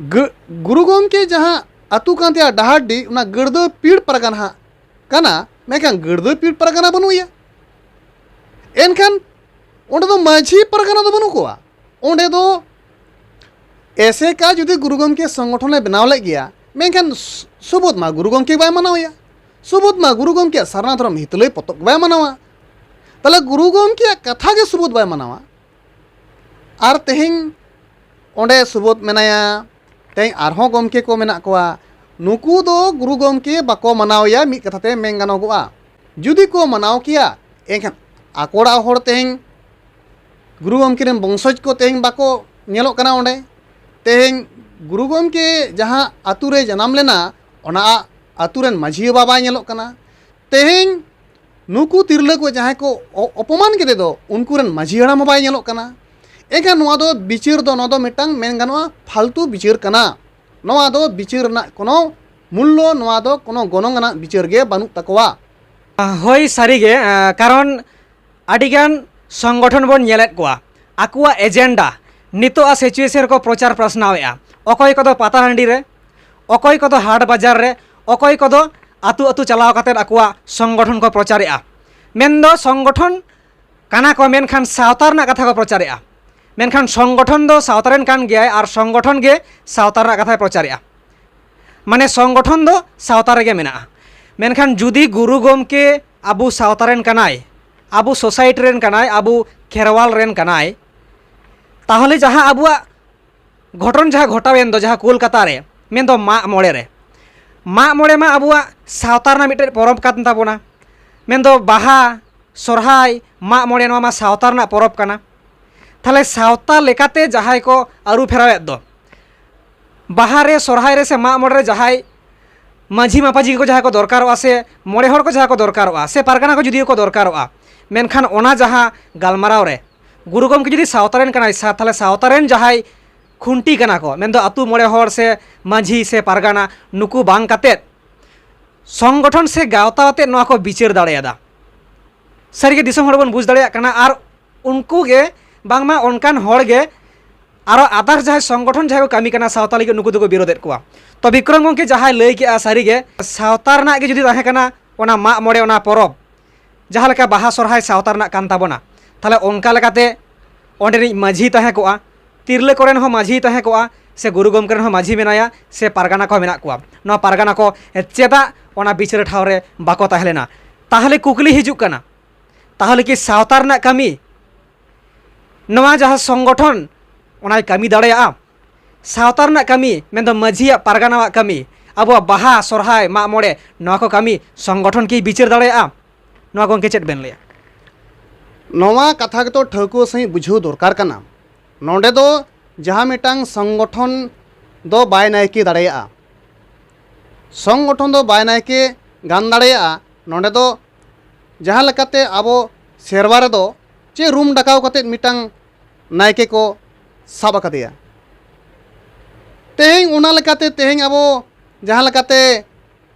ᱜᱟᱹ-, ᱜᱩᱨᱩ ᱜᱚᱢᱠᱮ ᱡᱟᱦᱟᱸ ᱟᱹᱛᱩ ᱠᱟᱱ ᱛᱟᱭᱟ ᱰᱟᱦᱟᱨᱰᱤ, ᱚᱱᱟ ᱜᱟᱹᱲᱫᱟᱹ ᱯᱤᱲ ᱯᱟᱨᱜᱟᱱᱟ ᱦᱟᱸᱜ ᱠᱟᱱᱟ, ᱢᱮᱱᱠᱷᱟᱱ ᱜᱟᱹᱲᱫᱟᱹ ᱯᱤᱲ ᱯᱟᱨᱜᱟᱱᱟ ᱵᱟᱹᱱᱩᱜ ᱮᱭᱟ᱾ ᱮᱱᱠᱷᱟᱱ ᱚᱸᱰᱮ ᱫᱚ ᱢᱟᱹᱡᱷᱤ ᱯᱟᱨᱜᱟᱱᱟ ᱫᱚ ᱵᱟᱹᱱᱩᱜ ᱠᱚᱣᱟ᱾ ᱚᱸᱰᱮ ᱫᱚ ᱮᱥᱮᱠᱟ ᱡᱩᱫᱤ ᱜᱩᱨᱩ ᱜᱚᱢᱠᱮ ᱥᱚᱝᱜᱚᱴᱷᱚᱱᱮ ᱵᱮᱱᱟᱣ ᱞᱮᱫ ᱜᱮᱭᱟ, ᱢᱮᱱᱠᱷᱟᱱ ᱥᱩ-, ᱥᱩᱵᱳᱫᱷ ᱢᱟ ᱜᱩᱨᱩ ᱜᱚᱢᱠᱮ ᱵᱟᱭ ᱢᱟᱱᱟᱣ ᱮᱭᱟ᱾ ᱥᱩᱵᱳᱫᱷ ᱢᱟ ᱜᱩᱨᱩ ᱜᱚᱢᱠᱮᱭᱟᱜ ᱥᱟᱨᱱᱟ ᱫᱷᱚᱨᱚᱢ ᱦᱤᱛᱟᱹᱞᱟᱹᱭ ᱯᱚᱛᱚᱵ ᱵᱟᱭ ᱢᱟᱱᱟᱣᱟ᱾ ᱛᱟᱦᱞᱮ ᱜᱩᱨᱩ ᱜᱚᱢᱠᱮᱭᱟᱜ ᱠᱟᱛᱷᱟ ᱜᱮ ᱥᱩᱵᱳᱫᱷ ᱵᱟᱭ ᱢᱟᱱᱟᱣᱟ᱾ ᱟᱨ ᱛᱮᱦᱮᱧ ᱚᱸᱰᱮ ᱥᱩᱵᱳᱫᱷ ᱢᱮᱱᱟᱭᱟ, ᱛᱮᱦᱮᱧ ᱟᱨᱦᱚᱸ ᱜᱚᱢᱠᱮ ᱠᱚ ᱢᱮᱱᱟᱜ ᱠᱚᱣᱟ, ᱱᱩᱠᱩ ᱫᱚ ᱜᱩᱨᱩ ᱜᱚᱢᱠᱮ ᱵᱟᱠᱚ ᱢᱟᱱᱟᱣ ᱮᱭᱟ, ᱢᱤᱫ ᱠᱟᱛᱷᱟ ᱛᱮ ᱢᱮᱱ ᱜᱟᱱᱚᱜᱚᱜᱼᱟ᱾ ᱡᱩᱫᱤ ᱠᱚ ᱢᱟᱱᱟᱣ ᱠᱮᱭᱟ, ᱮᱱᱠᱷᱟᱱ ᱟᱠᱚ ᱚᱲᱟᱜ ᱦᱚᱲ ᱛᱮᱦᱮᱧ ᱜᱩᱨᱩ ᱜᱚᱢᱠᱮ ᱨᱮᱱ ᱵᱚᱝᱥᱚᱡᱽ ᱠᱚ ᱛᱮᱦᱮᱧ ᱵᱟᱠᱚ ᱧᱮᱞᱚᱜ ᱠᱟᱱᱟ ᱚᱸᱰᱮ᱾ ᱛᱮᱦᱮᱧ ᱜᱩᱨᱩ ᱜᱚᱢᱠᱮ ᱡᱟᱦᱟᱸ ᱟᱛᱳ ᱨᱮ ᱡᱟᱱᱟᱢ ᱞᱮᱱᱟ, ᱚᱱᱟ ᱟᱛᱳ ᱨᱮᱱ ᱢᱟᱹᱡᱷᱤ ᱵᱟᱵᱟ ᱵᱟᱭ ᱧᱮᱞᱚᱜ ᱠᱟᱱᱟ᱾ ᱛᱮᱦᱮᱧ ᱱᱩᱠᱩ ᱛᱤᱨᱞᱟᱹ ᱠᱚ ᱡᱟᱦᱟᱸᱭ ᱠᱚ ᱚ-, ᱚᱯᱚᱢᱟᱱ ᱠᱮᱫᱮ ᱫᱚ, ᱩᱱᱠᱩ ᱨᱮᱱ ᱢᱟᱹᱡᱷᱤ ᱦᱟᱲᱟᱢ ᱦᱚᱸ ᱵᱟᱭ ᱧᱮᱞᱚᱜ ᱠᱟᱱᱟ᱾ ᱮᱱᱠᱷᱟᱱ ᱱᱚᱣᱟ ᱫᱚ ᱵᱤᱪᱟᱹᱨ ᱫᱚ, ᱱᱚᱣᱟ ᱫᱚ ᱢᱤᱫᱴᱟᱝ ᱢᱮᱱ ᱜᱟᱱᱚᱜᱼᱟ ᱯᱷᱟᱞᱛᱩ ᱵᱤᱪᱟᱹᱨ ᱠᱟᱱᱟ᱾ ᱱᱚᱣᱟ ᱫᱚ ᱵᱤᱪᱟᱹᱨ ᱨᱮᱱᱟᱜ ᱠᱳᱱᱳ ᱢᱩᱞᱞᱚ, ᱱᱚᱣᱟ ᱫᱚ ᱠᱳᱱᱳ ᱜᱚᱱᱚᱝ ᱟᱱᱟᱜ ᱵᱤᱪᱟᱹᱨ ᱜᱮ ᱵᱟᱹᱱᱩᱜ ᱛᱟᱠᱚᱣᱟ᱾ ᱦᱳᱭ, ᱥᱟᱹᱨᱤᱜᱮ, ᱟᱸ, ᱠᱟᱨᱚᱱ ᱟᱹᱰᱤᱜᱟᱱ ᱥᱚᱝᱜᱚᱴᱷᱚᱱ ᱵᱚᱱ ᱧᱮᱞᱮᱫ ᱠᱚᱣᱟ, ᱟᱠᱚᱣᱟᱜ ᱮᱡᱮᱱᱰᱟ ᱱᱤᱛᱚᱜᱟᱜ ᱥᱤᱪᱩᱭᱮᱥᱚᱱ ᱨᱮᱠᱚ ᱯᱨᱚᱪᱟᱨ ᱯᱟᱥᱱᱟᱣᱮᱫᱼᱟ᱾ ᱚᱠᱚᱭ ᱠᱚᱫᱚ ᱯᱟᱛᱟ ᱴᱟᱺᱰᱤ ᱨᱮ, ᱚᱠᱚᱭ ᱠᱚᱫᱚ ᱦᱟᱴ ᱵᱟᱡᱟᱨ ᱨᱮ, ᱚᱠᱚᱭ ᱠᱚᱫᱚ ᱟᱹᱛᱩ ᱟᱹᱛᱩ ᱪᱟᱞᱟᱣ ᱠᱟᱛᱮᱫ ᱟᱠᱚᱣᱟᱜ ᱥᱚᱝᱜᱚᱴᱷᱚᱱ ᱠᱚ ᱯᱨᱚᱪᱟᱨᱮᱫᱼᱟ᱾ ᱢᱮᱱᱫᱚ ᱥᱚᱝᱜᱚᱴᱷᱚᱱ ᱠᱟᱱᱟ ᱠᱚ, ᱢᱮᱱᱠᱷᱟᱱ ᱥᱟᱶᱛᱟ ᱨᱮᱱᱟᱜ ᱠᱟᱛᱷᱟ ᱠᱚ ᱯᱨᱚᱪᱟᱨᱮᱫᱼᱟ᱾ ᱢᱮᱱᱠᱷᱟᱱ ᱥᱚᱝᱜᱚᱴᱷᱚᱱ ᱫᱚ ᱥᱟᱶᱛᱟ ᱨᱮᱱ ᱠᱟᱱ ᱜᱮᱭᱟᱭ ᱟᱨ ᱥᱚᱝᱜᱚᱴᱷᱚᱱ ᱜᱮ ᱥᱟᱶᱛᱟ ᱨᱮᱱᱟᱜ ᱠᱟᱛᱷᱟᱭ ᱯᱨᱚᱪᱟᱨᱮᱫᱼᱟ᱾ ᱢᱟᱱᱮ ᱥᱚᱝᱜᱚᱴᱷᱚᱱ ᱫᱚ ᱥᱟᱶᱛᱟ ᱨᱮᱜᱮ ᱢᱮᱱᱟᱜᱼᱟ, ᱢᱮᱱᱠᱷᱟᱱ ᱡᱩᱫᱤ ᱜᱩᱨᱩ ᱜᱚᱢᱠᱮ ᱟᱵᱚ ᱥᱟᱶᱛᱟ ᱨᱮᱱ ᱠᱟᱱᱟᱭ, ᱟᱵᱚ ᱥᱳᱥᱟᱭᱴᱤ ᱨᱮᱱ ᱠᱟᱱᱟᱭ, ᱟᱵᱚ ᱠᱷᱮᱨᱣᱟᱞ ᱨᱮᱱ ᱠᱟᱱᱟᱭ, ᱛᱟᱦᱚᱞᱮ ᱡᱟᱦᱟᱸ ᱟᱵᱚᱣᱟᱜ ᱜᱷᱚᱴᱚᱱ ᱡᱟᱦᱟᱸ ᱜᱷᱚᱴᱟᱣᱮᱱ ᱫᱚ ᱡᱟᱦᱟᱸ ᱠᱳᱞᱠᱟᱛᱟ ᱨᱮ, ᱢᱮᱱᱫᱚ ᱢᱟᱜ ᱢᱚᱬᱮ ᱨᱮ, ᱢᱟᱜ ᱢᱚᱬᱮ ᱢᱟ ᱟᱵᱚᱣᱟᱜ ᱥᱟᱶᱛᱟ ᱨᱮᱱᱟᱜ ᱢᱤᱫᱴᱮᱱ ᱯᱚᱨᱚᱵᱽ ᱠᱟᱱ ᱛᱟᱵᱚᱱᱟ᱾ ᱢᱮᱱᱫᱚ ᱵᱟᱦᱟ, ᱥᱚᱨᱦᱟᱭ, ᱢᱟᱜ ᱢᱚᱬᱮ, ᱱᱚᱣᱟ ᱢᱟ ᱥᱟᱶᱛᱟ ᱨᱮᱱᱟᱜ ᱯᱚᱨᱚᱵᱽ ᱠᱟᱱᱟ᱾ ᱛᱟᱦᱚᱞᱮ ᱥᱟᱶᱛᱟ ᱞᱮᱠᱟᱛᱮ ᱡᱟᱦᱟᱸᱭ ᱠᱚ ᱟᱹᱨᱩ ᱯᱷᱮᱨᱟᱣᱮᱫ ᱫᱚ, ᱵᱟᱦᱟ ᱨᱮ, ᱥᱚᱨᱦᱟᱭ ᱨᱮ ᱥᱮ ᱢᱟᱜ ᱢᱚᱬᱮ ᱨᱮ ᱡᱟᱦᱟᱸᱭ ᱢᱟᱹᱡᱷᱤ ᱢᱟᱯᱟᱡᱷᱤ ᱠᱚ ᱡᱟᱦᱟᱸᱭ ᱠᱚ ᱫᱚᱨᱠᱟᱨᱚᱜᱼᱟ, ᱥᱮ ᱢᱚᱬᱮ ᱦᱚᱲ ᱠᱚ ᱡᱟᱦᱟᱸᱭ ᱠᱚ ᱫᱚᱨᱠᱟᱨᱚᱜᱼᱟ, ᱥᱮ ᱯᱟᱨᱜᱟᱱᱟ ᱠᱚ ᱡᱩᱫᱤ ᱠᱚ ᱫᱚᱨᱠᱟᱨᱚᱜᱼᱟ, ᱢᱮᱱᱠᱷᱟᱱ ᱚᱱᱟ ᱡᱟᱦᱟᱸ ᱜᱟᱞᱢᱟᱨᱟᱣ ᱨᱮ ᱜᱩᱨᱩ ᱜᱚᱢᱠᱮ ᱡᱩᱫᱤ ᱥᱟᱶᱛᱟ ᱨᱮᱱ ᱠᱟᱱᱟᱭ, ᱥᱟ- ᱛᱟᱦᱚᱞᱮ ᱥᱟᱶᱛᱟ ᱨᱮᱱ ᱡᱟᱦᱟᱸᱭ ᱠᱷᱩᱱᱴᱤ ᱠᱟᱱᱟ ᱠᱚ, ᱢᱮᱱᱫᱚ ᱟᱹᱛᱩ ᱢᱚᱬᱮ ᱦᱚᱲ ᱥᱮ ᱢᱟᱹᱡᱷᱤ ᱥᱮ ᱯᱟᱨᱜᱟᱱᱟ, ᱱᱩᱠᱩ ᱵᱟᱝ ᱠᱟᱛᱮᱫ ᱥᱚᱝᱜᱚᱴᱷᱚᱱ ᱥᱮ ᱜᱟᱶᱛᱟ ᱟᱛᱮᱫ ᱱᱚᱣᱟ ᱠᱚ ᱵᱤᱪᱟᱹᱨ ᱫᱟᱲᱮᱭᱟᱫᱟ᱾ ᱥᱟᱹᱨᱤᱜᱮ ᱫᱤᱥᱚᱢ ᱦᱚᱲ ᱵᱚᱱ ᱵᱩᱡᱽ ᱫᱟᱲᱮᱭᱟᱜ ᱠᱟᱱᱟ᱾ ᱟᱨ ᱩᱱᱠᱩ ᱜᱮ ᱵᱟᱝᱢᱟ ᱚᱱᱠᱟᱱ ᱦᱚᱲ ᱜᱮ ᱟᱨᱚ ᱟᱫᱟᱨ ᱡᱟᱦᱟᱸᱭ ᱥᱚᱝᱜᱚᱴᱷᱚᱱ ᱡᱟᱦᱟᱸᱭ ᱠᱚ ᱠᱟᱹᱢᱤ ᱠᱟᱱᱟ ᱥᱟᱶᱛᱟ ᱞᱟᱹᱜᱤᱫ, ᱱᱩᱠᱩ ᱫᱚᱠᱚ ᱵᱤᱨᱳᱫᱮᱫ ᱠᱚᱣᱟ᱾ ᱛᱚ ᱵᱤᱠᱨᱚᱢ ᱜᱚᱢᱠᱮ ᱡᱟᱦᱟᱸᱭ ᱞᱟᱹᱭ ᱠᱮᱜᱼᱟ, ᱥᱟᱹᱨᱤᱜᱮ ᱥᱟᱶᱛᱟ ᱨᱮᱱᱟᱜ ᱜᱮ ᱡᱩᱫᱤ ᱛᱟᱦᱮᱸ ᱠᱟᱱᱟ ᱚᱱᱟ ᱢᱟᱜ ᱢᱚᱬᱮ, ᱚᱱᱟ ᱯᱚᱨᱚᱵᱽ, ᱡᱟᱦᱟᱸ ᱞᱮᱠᱟ ᱵᱟᱦᱟ ᱥᱚᱨᱦᱟᱭ ᱥᱟᱶᱛᱟ ᱨᱮᱱᱟᱜ ᱠᱟᱱ ᱛᱟᱵᱚᱱᱟ, ᱛᱟᱦᱚᱞᱮ ᱚᱱᱠᱟ ᱞᱮᱠᱟᱛᱮ ᱚᱸᱰᱮᱱᱤᱡ ᱢᱟᱹᱡᱷᱤ ᱛᱟᱦᱮᱸ ᱠᱚᱜᱼᱟ, ᱛᱤᱨᱞᱟᱹ ᱠᱚᱨᱮᱱ ᱦᱚᱸ ᱢᱟᱹᱡᱷᱤ ᱛᱟᱦᱮᱸ ᱠᱚᱜᱼᱟ, ᱥᱮ ᱜᱩᱨᱩ ᱜᱚᱢᱠᱮ ᱨᱮᱱ ᱦᱚᱸ ᱢᱟᱹᱡᱷᱤ ᱢᱮᱱᱟᱭᱟ, ᱥᱮ ᱯᱟᱨᱜᱟᱱᱟ ᱠᱚᱦᱚᱸ ᱢᱮᱱᱟᱜ ᱠᱚᱣᱟ᱾ ᱱᱚᱣᱟ ᱯᱟᱨᱜᱟᱱᱟ ᱠᱚ ᱪᱮᱫᱟᱜ ᱚᱱᱟ ᱵᱤᱪᱟᱹᱨ ᱴᱷᱟᱶ ᱨᱮ ᱵᱟᱠᱚ ᱛᱟᱦᱮᱸ ᱞᱮᱱᱟ? ᱛᱟᱦᱚᱞᱮ ᱠᱩᱠᱞᱤ ᱦᱤᱡᱩᱜ ᱠᱟᱱᱟ, ᱛᱟᱦᱚᱞᱮ ᱠᱤ ᱥᱟᱶᱛᱟ ᱨᱮᱱᱟᱜ ᱠᱟᱹᱢᱤ, ᱱᱚᱣᱟ ᱡᱟᱦᱟᱸ ᱥᱚᱝᱜᱚᱴᱷᱚᱱ, ᱚᱱᱟᱭ ᱠᱟᱹᱢᱤ ᱫᱟᱲᱮᱭᱟᱜᱼᱟ? ᱥᱟᱶᱛᱟ ᱨᱮᱱᱟᱜ ᱠᱟᱹᱢᱤ, ᱢᱮᱱᱫᱚ ᱢᱟᱹᱡᱷᱤᱭᱟᱜ, ᱯᱟᱨᱜᱟᱱᱟᱣᱟᱜ ᱠᱟᱹᱢᱤ, ᱟᱵᱚᱣᱟᱜ ᱵᱟᱦᱟ, ᱥᱚᱨᱦᱟᱭ, ᱢᱟᱜ ᱢᱚᱬᱮ, ᱱᱚᱣᱟ ᱠᱚ ᱠᱟᱹᱢᱤ ᱥᱚᱝᱜᱚᱴᱷᱚᱱ ᱠᱤ ᱵᱤᱪᱟᱹᱨ ᱫᱟᱲᱮᱭᱟᱜᱼᱟ? ᱱᱚᱣᱟ ᱜᱚᱢᱠᱮ ᱪᱮᱫ ᱵᱮᱱ ᱞᱟᱹᱭᱟ? ᱱᱚᱣᱟ ᱠᱟᱛᱷᱟ ᱜᱮᱛᱚ ᱴᱷᱟᱹᱣᱠᱟᱹ ᱥᱟᱺᱦᱤᱡ ᱵᱩᱡᱷᱟᱹᱣ ᱫᱚᱨᱠᱟᱨ ᱠᱟᱱᱟ᱾ ᱱᱚᱰᱮ ᱫᱚ ᱡᱟᱦᱟᱸ ᱢᱤᱫᱴᱟᱝ ᱥᱚᱝᱜᱚᱴᱷᱚᱱ ᱫᱚ ᱵᱟᱭ ᱱᱟᱭᱠᱮ ᱫᱟᱲᱮᱭᱟᱜᱼᱟ, ᱥᱚᱝᱜᱚᱴᱷᱚᱱ ᱫᱚ ᱵᱟᱭ ᱱᱟᱭᱠᱮ ᱜᱟᱱ ᱫᱟᱲᱮᱭᱟᱜᱼᱟ᱾ ᱱᱚᱰᱮ ᱫᱚ ᱡᱟᱦᱟᱸ ᱞᱮᱠᱟᱛᱮ ᱟᱵᱚ ᱥᱮᱨᱣᱟ ᱨᱮᱫᱚ ᱪᱮ ᱨᱩᱢ ᱰᱟᱠᱟᱣ ᱠᱟᱛᱮᱫ ᱢᱤᱫᱴᱟᱝ ᱱᱟᱭᱠᱮ ᱠᱚ ᱥᱟᱵ ᱟᱠᱟᱫᱮᱭᱟ᱾ ᱛᱮᱦᱮᱧ ᱚᱱᱟ ᱞᱮᱠᱟᱛᱮ ᱛᱮᱦᱮᱧ ᱟᱵᱚ ᱡᱟᱦᱟᱸ ᱞᱮᱠᱟᱛᱮ,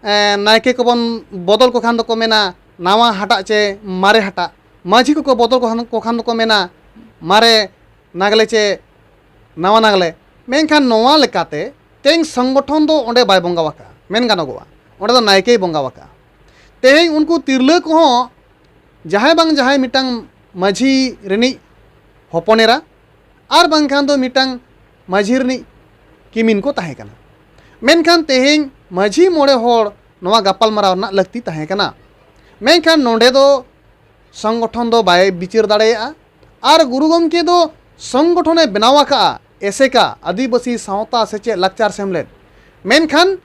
ᱮ, ᱱᱟᱭᱠᱮ ᱠᱚᱵᱚᱱ ᱵᱚᱫᱚᱞ ᱠᱚ ᱠᱷᱟᱱ ᱫᱚᱠᱚ ᱢᱮᱱᱟ ᱱᱟᱣᱟ ᱦᱟᱴᱟᱜ ᱪᱮ ᱢᱟᱨᱮ ᱦᱟᱴᱟᱜ, ᱢᱟᱹᱡᱷᱤ ᱠᱚᱠᱚ ᱵᱚᱫᱚᱞ ᱠᱚ ᱠᱷᱟᱱ, ᱠᱚ ᱠᱷᱟᱱ ᱫᱚᱠᱚ ᱢᱮᱱᱟ ᱢᱟᱨᱮ ᱱᱟᱜᱽᱞᱮ ᱪᱮ ᱱᱟᱣᱟ ᱱᱟᱜᱽᱞᱮ᱾ ᱢᱮᱱᱠᱷᱟᱱ ᱱᱚᱣᱟ ᱞᱮᱠᱟᱛᱮ ᱛᱮᱦᱮᱧ ᱥᱚᱝᱜᱚᱴᱷᱚᱱ ᱫᱚ ᱚᱸᱰᱮ ᱵᱟᱭ ᱵᱚᱸᱜᱟ ᱟᱠᱟᱜᱼᱟ, ᱢᱮᱱ ᱜᱟᱱᱚᱜᱚᱜᱼᱟ, ᱚᱸᱰᱮ ᱫᱚ ᱱᱟᱭᱠᱮᱭ ᱵᱚᱸᱜᱟ ᱟᱠᱟᱜᱼᱟ᱾ ᱛᱮᱦᱮᱧ ᱩᱱᱠᱩ ᱛᱤᱨᱞᱟᱹ ᱠᱚᱦᱚᱸ ᱡᱟᱦᱟᱸᱭ ᱵᱟᱝ ᱡᱟᱦᱟᱸᱭ ᱢᱤᱫᱴᱟᱝ ᱢᱟᱹᱡᱷᱤ ᱨᱤᱱᱤᱡ ᱦᱚᱯᱚᱱ ᱮᱨᱟ ᱟᱨ ᱵᱟᱝᱠᱷᱟᱱ ᱫᱚ ᱢᱤᱫᱴᱟᱝ ᱢᱟᱹᱡᱷᱤ ᱨᱤᱱᱤᱡ ᱠᱤᱢᱤᱱ ᱠᱚ ᱛᱟᱦᱮᱸ ᱠᱟᱱᱟ᱾ ᱢᱮᱱᱠᱷᱟᱱ ᱛᱮᱦᱮᱧ ᱢᱟᱹᱡᱷᱤ ᱢᱚᱬᱮ ᱦᱚᱲ ᱱᱚᱣᱟ ᱜᱟᱯᱟᱞᱢᱟᱨᱟᱣ ᱨᱮᱱᱟᱜ ᱞᱟᱹᱠᱛᱤ ᱛᱟᱦᱮᱸ ᱠᱟᱱᱟ᱾ ᱢᱮᱱᱠᱷᱟᱱ ᱱᱚᱰᱮ ᱫᱚ ᱥᱚᱝᱜᱚᱴᱷᱚᱱ ᱫᱚ ᱵᱟᱭ ᱵᱤᱪᱟᱹᱨ ᱫᱟᱲᱮᱭᱟᱜᱼᱟ᱾ ᱟᱨ ᱜᱩᱨᱩ ᱜᱚᱢᱠᱮ ᱫᱚ ᱥᱚᱝᱜᱚᱴᱷᱚᱱᱮ ᱵᱮᱱᱟᱣ ᱟᱠᱟᱫᱼᱟ, ᱮᱥᱮᱠᱟ, ᱟᱹᱫᱤᱵᱟᱹᱥᱤ ᱥᱟᱶᱛᱟ ᱥᱮᱪᱮᱫ ᱞᱟᱠᱪᱟᱨ ᱥᱮᱢᱞᱮᱫ᱾ ᱢᱮᱱᱠᱷᱟᱱ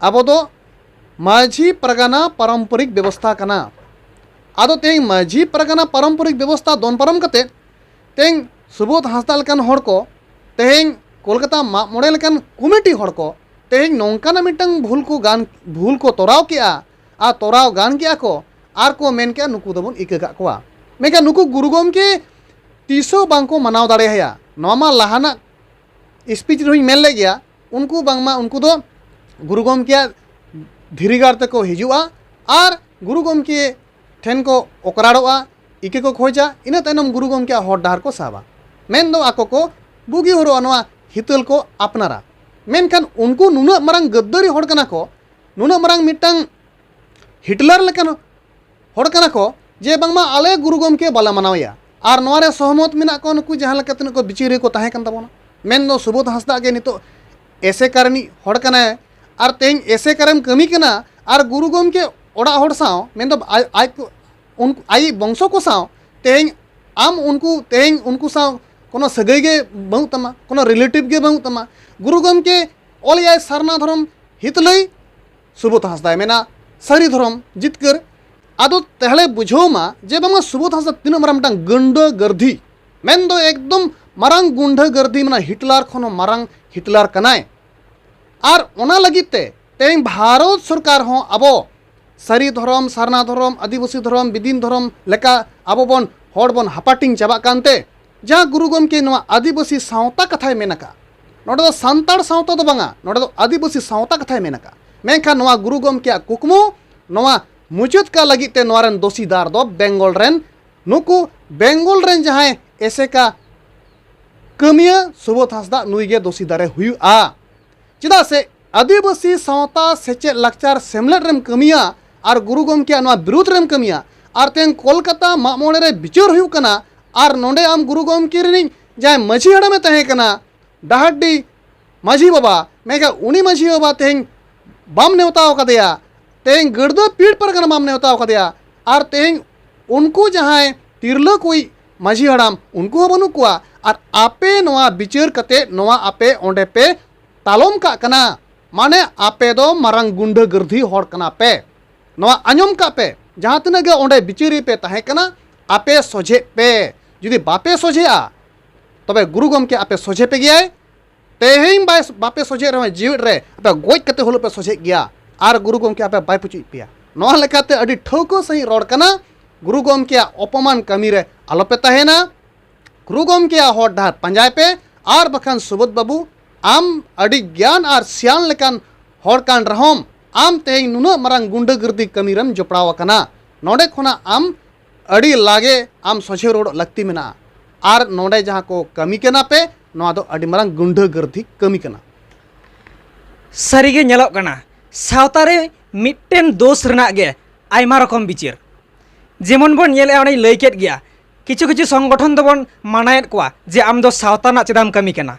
ᱟᱵᱚ ᱫᱚ ᱢᱟᱹᱡᱷᱤ ᱯᱟᱨᱜᱟᱱᱟ ᱯᱟᱨᱚᱢᱯᱚᱨᱤᱠ ᱵᱮᱵᱚᱥᱛᱷᱟ ᱠᱟᱱᱟ᱾ ᱟᱫᱚ ᱛᱮᱦᱮᱧ ᱢᱟᱹᱡᱷᱤ ᱯᱟᱨᱜᱟᱱᱟ ᱯᱟᱨᱚᱢᱯᱚᱨᱤᱠ ᱵᱮᱵᱚᱥᱛᱷᱟ ᱫᱚᱱ ᱯᱟᱨᱚᱢ ᱠᱟᱛᱮ ᱛᱮᱦᱮᱧ ᱥᱩᱵᱳᱫᱷ ᱦᱟᱸᱥᱫᱟ ᱞᱮᱠᱟᱱ ᱦᱚᱲ ᱠᱚ, ᱛᱮᱦᱮᱧ ᱠᱳᱞᱠᱟᱛᱟ ᱢᱟᱜ ᱢᱚᱬᱮ ᱞᱮᱠᱟᱱ ᱠᱚᱢᱤᱴᱤ ᱦᱚᱲ ᱠᱚ ᱛᱮᱦᱮᱧ ᱱᱚᱝᱠᱟᱱᱟᱜ ᱢᱤᱫᱴᱟᱝ ᱵᱷᱩᱞ ᱠᱚ ᱜᱟᱱ, ᱵᱷᱩᱞ ᱠᱚ ᱛᱚᱨᱟᱣ ᱠᱮᱜᱼᱟ ᱟᱨ ᱛᱚᱨᱟᱣ ᱜᱟᱱ ᱠᱮᱜᱼᱟ ᱠᱚ ᱟᱨ ᱠᱚ ᱢᱮᱱ ᱠᱮᱜᱼᱟ ᱱᱩᱠᱩ ᱫᱚᱵᱚᱱ ᱤᱠᱟᱹ ᱠᱟᱜ ᱠᱚᱣᱟ᱾ ᱢᱮᱱᱠᱷᱟᱱ ᱱᱩᱠᱩ ᱜᱩᱨᱩ ᱜᱚᱢᱠᱮ ᱛᱤᱥ ᱦᱚᱸ ᱵᱟᱝ ᱠᱚ ᱢᱟᱱᱟᱣ ᱫᱟᱲᱮᱭᱟᱭᱟ᱾ ᱱᱚᱣᱟ ᱢᱟ ᱞᱟᱦᱟᱱᱟᱜ ᱥᱯᱤᱪ ᱨᱮᱦᱚᱸᱧ ᱢᱮᱱ ᱞᱮᱫ ᱜᱮᱭᱟ, ᱩᱱᱠᱩ ᱵᱟᱝᱢᱟ ᱩᱱᱠᱩ ᱫᱚ ᱜᱩᱨᱩ ᱜᱚᱢᱠᱮᱭᱟᱜ ᱫᱷᱤᱨᱤ ᱜᱟᱲ ᱛᱮᱠᱚ ᱦᱤᱡᱩᱜᱼᱟ ᱟᱨ ᱜᱩᱨᱩ ᱜᱚᱢᱠᱮ ᱴᱷᱮᱱ ᱠᱚ ᱚᱠᱨᱟᱲᱚᱜᱼᱟ, ᱤᱠᱟᱹ ᱠᱚ ᱠᱷᱚᱡᱟ, ᱤᱱᱟᱹ ᱛᱟᱭᱱᱚᱢ ᱜᱩᱨᱩ ᱜᱚᱢᱠᱮᱭᱟᱜ ᱦᱚᱨ ᱰᱟᱦᱟᱨ ᱠᱚ ᱥᱟᱵᱟ᱾ ᱢᱮᱱᱫᱚ ᱟᱠᱚ ᱠᱚ ᱵᱩᱜᱤ ᱦᱚᱨᱚᱜᱼᱟ, ᱱᱚᱣᱟ ᱦᱤᱛᱟᱹᱞ ᱠᱚ ᱟᱯᱱᱟᱨᱟ᱾ ᱢᱮᱱᱠᱷᱟᱱ ᱩᱱᱠᱩ ᱱᱩᱱᱟᱹᱜ ᱢᱟᱨᱟᱝ ᱜᱟᱹᱫᱫᱟᱹᱨᱤ ᱦᱚᱲ ᱠᱟᱱᱟ ᱠᱚ, ᱱᱩᱱᱟᱹᱜ ᱢᱟᱨᱟᱝ ᱢᱤᱫᱴᱟᱝ ᱦᱤᱴᱞᱟᱨ ᱞᱮᱠᱟᱱ ᱦᱚᱲ ᱠᱟᱱᱟ ᱠᱚ ᱡᱮ ᱵᱟᱝᱢᱟ ᱟᱞᱮ ᱜᱩᱨᱩ ᱜᱚᱢᱠᱮ ᱵᱟᱞᱮ ᱢᱟᱱᱟᱣᱮᱭᱟ᱾ ᱟᱨ ᱱᱚᱣᱟ ᱨᱮ ᱥᱚᱦᱚᱢᱚᱛ ᱢᱮᱱᱟᱜ ᱠᱚᱣᱟ ᱱᱩᱠᱩ ᱡᱟᱦᱟᱸ ᱞᱮᱠᱟ ᱛᱤᱱᱟᱹᱜ ᱠᱚ ᱵᱤᱪᱟᱹᱨᱤᱭᱟᱹ ᱠᱚ ᱛᱟᱦᱮᱸ ᱠᱟᱱ ᱛᱟᱵᱚᱱᱟ᱾ ᱢᱮᱱᱫᱚ ᱥᱩᱵᱳᱫᱷ ᱦᱟᱸᱥᱫᱟ ᱜᱮ ᱱᱤᱛᱚᱜ ᱮᱥᱮᱠᱟ ᱨᱤᱱᱤᱡ ᱦᱚᱲ ᱠᱟᱱᱟᱭ, ᱟᱨ ᱛᱮᱦᱮᱧ ᱮᱥᱮᱠᱟ ᱨᱮᱢ ᱠᱟᱹᱢᱤ ᱠᱟᱱᱟ, ᱟᱨ ᱜᱩᱨᱩ ᱜᱚᱢᱠᱮ ᱚᱲᱟᱜ ᱦᱚᱲ ᱥᱟᱶ, ᱢᱮᱱᱫᱚ ᱟᱡ, ᱟᱡ ᱠᱚ, ᱩᱱᱠᱩ, ᱟᱡ ᱵᱚᱝᱥᱚ ᱠᱚ ᱥᱟᱶ ᱛᱮᱦᱮᱧ ᱟᱢ ᱩᱱᱠᱩ, ᱛᱮᱦᱮᱧ ᱩᱱᱠᱩ ᱥᱟᱶ ᱠᱳᱱᱳ ᱥᱟᱹᱜᱟᱹᱭ ᱜᱮ ᱵᱟᱹᱱᱩᱜ ᱛᱟᱢᱟ, ᱠᱳᱱᱳ ᱨᱤᱞᱮᱴᱤᱵᱷ ᱜᱮ ᱵᱟᱹᱱᱩᱜ ᱛᱟᱢᱟ᱾ ᱜᱩᱨᱩ ᱜᱚᱢᱠᱮ ᱚᱞᱮᱜᱼᱟᱭ ᱥᱟᱨᱱᱟ ᱫᱷᱚᱨᱚᱢ ᱦᱤᱛᱞᱟᱹᱭ ᱥᱩᱵᱳᱫᱷ ᱦᱟᱸᱥᱫᱟᱭ ᱢᱮᱱᱟ ᱥᱟᱹᱨᱤ ᱫᱷᱚᱨᱚᱢ ᱡᱤᱛᱠᱟᱹᱨ᱾ ᱟᱫᱚ ᱛᱟᱦᱞᱮ ᱵᱩᱡᱷᱟᱹᱣ ᱢᱟ ᱡᱮ ᱵᱟᱝᱟ ᱥᱩᱵᱳᱫᱷ ᱦᱟᱸᱥᱫᱟ ᱛᱤᱱᱟᱹᱜ ᱢᱟᱨᱟᱝ ᱢᱤᱫᱴᱟᱝ ᱜᱟᱹᱱᱰᱟᱹ ᱜᱟᱹᱨᱫᱷᱤ, ᱢᱮᱱᱫᱚ ᱮᱠᱫᱚᱢ ᱢᱟᱨᱟᱝ ᱜᱩᱱᱰᱟᱹ ᱜᱟᱹᱨᱫᱷᱤ, ᱢᱟᱱᱮ ᱦᱤᱴᱞᱟᱨ ᱠᱷᱚᱱ ᱦᱚᱸ ᱢᱟᱨᱟᱝ ᱦᱤᱴᱞᱟᱨ ᱠᱟᱱᱟᱭ᱾ ᱟᱨ ᱚᱱᱟ ᱞᱟᱹᱜᱤᱫ ᱛᱮ ᱛᱮᱦᱮᱧ ᱵᱷᱟᱨᱚᱛ ᱥᱚᱨᱠᱟᱨ ᱦᱚᱸ ᱟᱵᱚ ᱥᱟᱹᱨᱤ ᱫᱷᱚᱨᱚᱢ, ᱥᱟᱨᱱᱟ ᱫᱷᱚᱨᱚᱢ, ᱟᱹᱫᱤᱵᱟᱹᱥᱤ ᱫᱷᱚᱨᱚᱢ, ᱵᱤᱫᱤᱱ ᱫᱷᱚᱨᱚᱢ ᱞᱮᱠᱟ ᱟᱵᱚ ᱵᱚᱱ, ᱦᱚᱲ ᱵᱚᱱ ᱦᱟᱯᱟᱴᱤᱧ ᱪᱟᱵᱟᱜ ᱠᱟᱱᱛᱮ, ᱡᱟᱦᱟᱸ ᱜᱩᱨᱩ ᱜᱚᱢᱠᱮ ᱱᱚᱣᱟ ᱟᱹᱫᱤᱵᱟᱹᱥᱤ ᱥᱟᱶᱛᱟ ᱠᱟᱛᱷᱟᱭ ᱢᱮᱱ ᱟᱠᱟᱫ, ᱱᱚᱰᱮ ᱫᱚ ᱥᱟᱱᱛᱟᱲ ᱥᱟᱶᱛᱟ ᱫᱚ ᱵᱟᱝᱟ, ᱱᱚᱰᱮ ᱫᱚ ᱟᱹᱫᱤᱵᱟᱹᱥᱤ ᱥᱟᱶᱛᱟ ᱠᱟᱛᱷᱟᱭ ᱢᱮᱱ ᱟᱠᱟᱫ᱾ ᱢᱮᱱᱠᱷᱟᱱ ᱱᱚᱣᱟ ᱜᱩᱨᱩ ᱜᱚᱢᱠᱮᱭᱟᱜ ᱠᱩᱠᱢᱩ ᱱᱚᱣᱟ ᱢᱩᱪᱟᱹᱫ ᱠᱟᱜ ᱞᱟᱹᱜᱤᱫ ᱛᱮ ᱱᱚᱣᱟ ᱨᱮᱱ ᱫᱳᱥᱤᱫᱟᱨ ᱫᱚ ᱵᱮᱝᱜᱚᱞ ᱨᱮᱱ, ᱱᱩᱠᱩ ᱵᱮᱝᱜᱚᱞ ᱨᱮᱱ ᱡᱟᱦᱟᱸᱭ ᱮᱥᱮᱠᱟ ᱠᱟᱹᱢᱤᱭᱟᱹ ᱥᱩᱵᱳᱫᱷ ᱦᱟᱸᱥᱫᱟ ᱱᱩᱭ ᱜᱮ ᱫᱳᱥᱤᱫᱟᱨᱮ ᱦᱩᱭᱩᱜᱼᱟ᱾ ᱪᱮᱫᱟᱜ ᱥᱮ ᱟᱹᱫᱤᱵᱟᱹᱥᱤ ᱥᱟᱶᱛᱟ ᱥᱮᱪᱮᱫ ᱞᱟᱠᱪᱟᱨ ᱥᱮᱢᱞᱮᱫ ᱨᱮᱢ ᱠᱟᱹᱢᱤᱭᱟ ᱟᱨ ᱜᱩᱨᱩ ᱜᱚᱢᱠᱮᱭᱟᱜ ᱱᱚᱣᱟ ᱵᱤᱨᱩᱫᱽ ᱨᱮᱢ ᱠᱟᱹᱢᱤᱭᱟ, ᱟᱨ ᱛᱮᱦᱮᱧ ᱠᱳᱞᱠᱟᱛᱟ ᱢᱟᱜ ᱢᱚᱬᱮ ᱨᱮ ᱵᱤᱪᱟᱹᱨ ᱦᱩᱭᱩᱜ ᱠᱟᱱᱟ, ᱟᱨ ᱱᱚᱰᱮ ᱟᱢ ᱜᱩᱨᱩ ᱜᱚᱢᱠᱮ ᱨᱤᱱᱤᱡ ᱡᱟᱦᱟᱸᱭ ᱢᱟᱹᱡᱷᱤ ᱦᱟᱲᱟᱢᱮ ᱛᱟᱦᱮᱸ ᱠᱟᱱᱟ, ᱰᱟᱦᱟᱨᱰᱤ ᱢᱟᱹᱡᱷᱤ ᱵᱟᱵᱟ, ᱢᱮᱱᱠᱷᱟᱱ ᱩᱱᱤ ᱢᱟᱹᱡᱷᱤ ᱵᱟᱵᱟ ᱛᱮᱦᱮᱧ ᱵᱟᱢ ᱱᱮᱣᱛᱟ ᱟᱠᱟᱫᱮᱭᱟ, ᱛᱮᱦᱮᱧ ᱜᱟᱹᱲᱫᱟᱹ ᱯᱤᱲ ᱯᱟᱨᱜᱟᱱᱟ ᱵᱟᱢ ᱱᱮᱣᱛᱟ ᱟᱠᱟᱫᱮᱭᱟ, ᱟᱨ ᱛᱮᱦᱮᱧ ᱩᱱᱠᱩ ᱡᱟᱦᱟᱸᱭ ᱛᱤᱨᱞᱟᱹ ᱠᱚᱭᱤᱡ ᱢᱟᱹᱡᱷᱤ ᱦᱟᱲᱟᱢ, ᱩᱱᱠᱩ ᱦᱚᱸ ᱵᱟᱹᱱᱩᱜ ᱠᱚᱣᱟ᱾ ᱟᱨ ᱟᱯᱮ ᱱᱚᱣᱟ ᱵᱤᱪᱟᱹᱨ ᱠᱟᱛᱮ ᱱᱚᱣᱟ ᱟᱯᱮ ᱚᱸᱰᱮ ᱯᱮ ᱛᱟᱞᱚᱢ ᱠᱟᱜ ᱠᱟᱱᱟ᱾ ᱢᱟᱱᱮ ᱟᱯᱮ ᱫᱚ ᱢᱟᱨᱟᱝ ᱜᱩᱱᱰᱟᱹ ᱜᱟᱹᱨᱫᱷᱤ ᱦᱚᱲ ᱠᱟᱱᱟ ᱯᱮ᱾ ᱱᱚᱣᱟ ᱟᱸᱡᱚᱢ ᱠᱟᱜ ᱯᱮ, ᱡᱟᱦᱟᱸ ᱛᱤᱱᱟᱹᱜ ᱜᱮ ᱚᱸᱰᱮ ᱵᱤᱪᱟᱹᱨᱤᱭᱟᱹ ᱯᱮ ᱛᱟᱦᱮᱸ ᱠᱟᱱᱟ, ᱟᱯᱮ ᱥᱚᱡᱷᱮᱜ ᱯᱮ᱾ ᱡᱩᱫᱤ ᱵᱟᱯᱮ ᱥᱚᱡᱷᱮᱜᱼᱟ, ᱛᱚᱵᱮ ᱜᱩᱨᱩ ᱜᱚᱢᱠᱮ ᱟᱯᱮ ᱥᱚᱡᱷᱮ ᱯᱮ ᱜᱮᱭᱟᱭ᱾ ᱛᱮᱦᱮᱧ ᱵᱟᱭ, ᱵᱟᱯᱮ ᱥᱚᱡᱷᱮᱜ ᱨᱮᱦᱚᱸ ᱡᱤᱣᱤᱫ ᱨᱮ ᱟᱯᱮ ᱜᱚᱡ ᱠᱟᱛᱮ ᱦᱚᱞᱚ ᱯᱮ ᱥᱚᱡᱷᱮᱜ ᱜᱮᱭᱟ᱾ ᱟᱨ ᱜᱩᱨᱩ ᱜᱚᱢᱠᱮ ᱟᱯᱮ ᱵᱟᱭ ᱯᱩᱪᱩᱡ ᱯᱮᱭᱟ᱾ ᱱᱚᱣᱟ ᱞᱮᱠᱟᱛᱮ ᱟᱹᱰᱤ ᱴᱷᱟᱹᱣᱠᱟᱹ ᱥᱟᱺᱦᱤᱡ ᱨᱚᱲ ᱠᱟᱱᱟ, ᱜᱩᱨᱩ ᱜᱚᱢᱠᱮᱭᱟᱜ ᱚᱯᱚᱢᱟᱱ ᱠᱟᱹᱢᱤ ᱨᱮ ᱟᱞᱚᱯᱮ ᱛᱟᱦᱮᱱᱟ᱾ ᱜᱩᱨᱩ ᱜᱚᱢᱠᱮᱭᱟᱜ ᱦᱚᱨ ᱰᱟᱦᱟᱨ ᱯᱟᱸᱡᱟᱭ ᱯᱮ, ᱟᱨ ᱵᱟᱠᱷᱟᱱ ᱥᱩᱵᱳᱫᱷ ᱵᱟᱹᱵᱩ, ᱟᱢ ᱟᱹᱰᱤ ᱜᱮᱭᱟᱱ ᱟᱨ ᱥᱤᱭᱟᱱ ᱞᱮᱠᱟᱱ ᱦᱚᱲ ᱠᱟᱱ ᱨᱮᱦᱚᱸᱢ, ᱟᱢ ᱛᱮᱦᱮᱧ ᱱᱩᱱᱟᱹᱜ ᱢᱟᱨᱟᱝ ᱜᱩᱱᱰᱟᱹ ᱜᱤᱨᱫᱤ ᱠᱟᱹᱢᱤ ᱨᱮᱢ ᱡᱚᱯᱲᱟᱣ ᱟᱠᱟᱱᱟ᱾ ᱱᱚᱰᱮ ᱠᱷᱚᱱᱟᱜ ᱟᱢ ᱟᱹᱰᱤ ᱞᱟᱜᱮ ᱟᱢ ᱥᱚᱡᱷᱮ ᱨᱩᱣᱟᱹᱲᱚᱜ ᱞᱟᱹᱠᱛᱤ ᱢᱮᱱᱟᱜᱼᱟ᱾ ᱟᱨ ᱱᱚᱰᱮ ᱡᱟᱦᱟᱸ ᱠᱚ ᱠᱟᱹᱢᱤ ᱠᱟᱱᱟ ᱯᱮ, ᱱᱚᱣᱟ ᱫᱚ ᱟᱹᱰᱤ ᱢᱟᱨᱟᱝ ᱜᱩᱱᱰᱟᱹ ᱜᱤᱨᱫᱤ ᱠᱟᱹᱢᱤ ᱠᱟᱱᱟ᱾ ᱥᱟᱹᱨᱤᱜᱮ ᱧᱮᱞᱚᱜ ᱠᱟᱱᱟ, ᱥᱟᱶᱛᱟ ᱨᱮ ᱢᱤᱫᱴᱮᱱ ᱫᱳᱥ ᱨᱮᱱᱟᱜ ᱜᱮ ᱟᱭᱢᱟ ᱨᱚᱠᱚᱢ ᱵᱤᱪᱟᱹᱨ᱾ ᱡᱮᱢᱚᱱ ᱵᱚᱱ ᱧᱮᱞᱮᱫᱼᱟ, ᱚᱸᱰᱮᱧ ᱞᱟᱹᱭ ᱠᱮᱫ ᱜᱮᱭᱟ, ᱠᱤᱪᱷᱩ ᱠᱤᱪᱷᱩ ᱥᱚᱝᱜᱚᱴᱷᱚᱱ ᱫᱚᱵᱚᱱ ᱢᱟᱱᱟᱭᱮᱫ ᱠᱚᱣᱟ ᱡᱮ ᱟᱢ ᱫᱚ ᱥᱟᱶᱛᱟ ᱨᱮᱱᱟᱜ ᱪᱮᱫᱟᱜ ᱮᱢ ᱠᱟᱹᱢᱤ ᱠᱟᱱᱟ᱾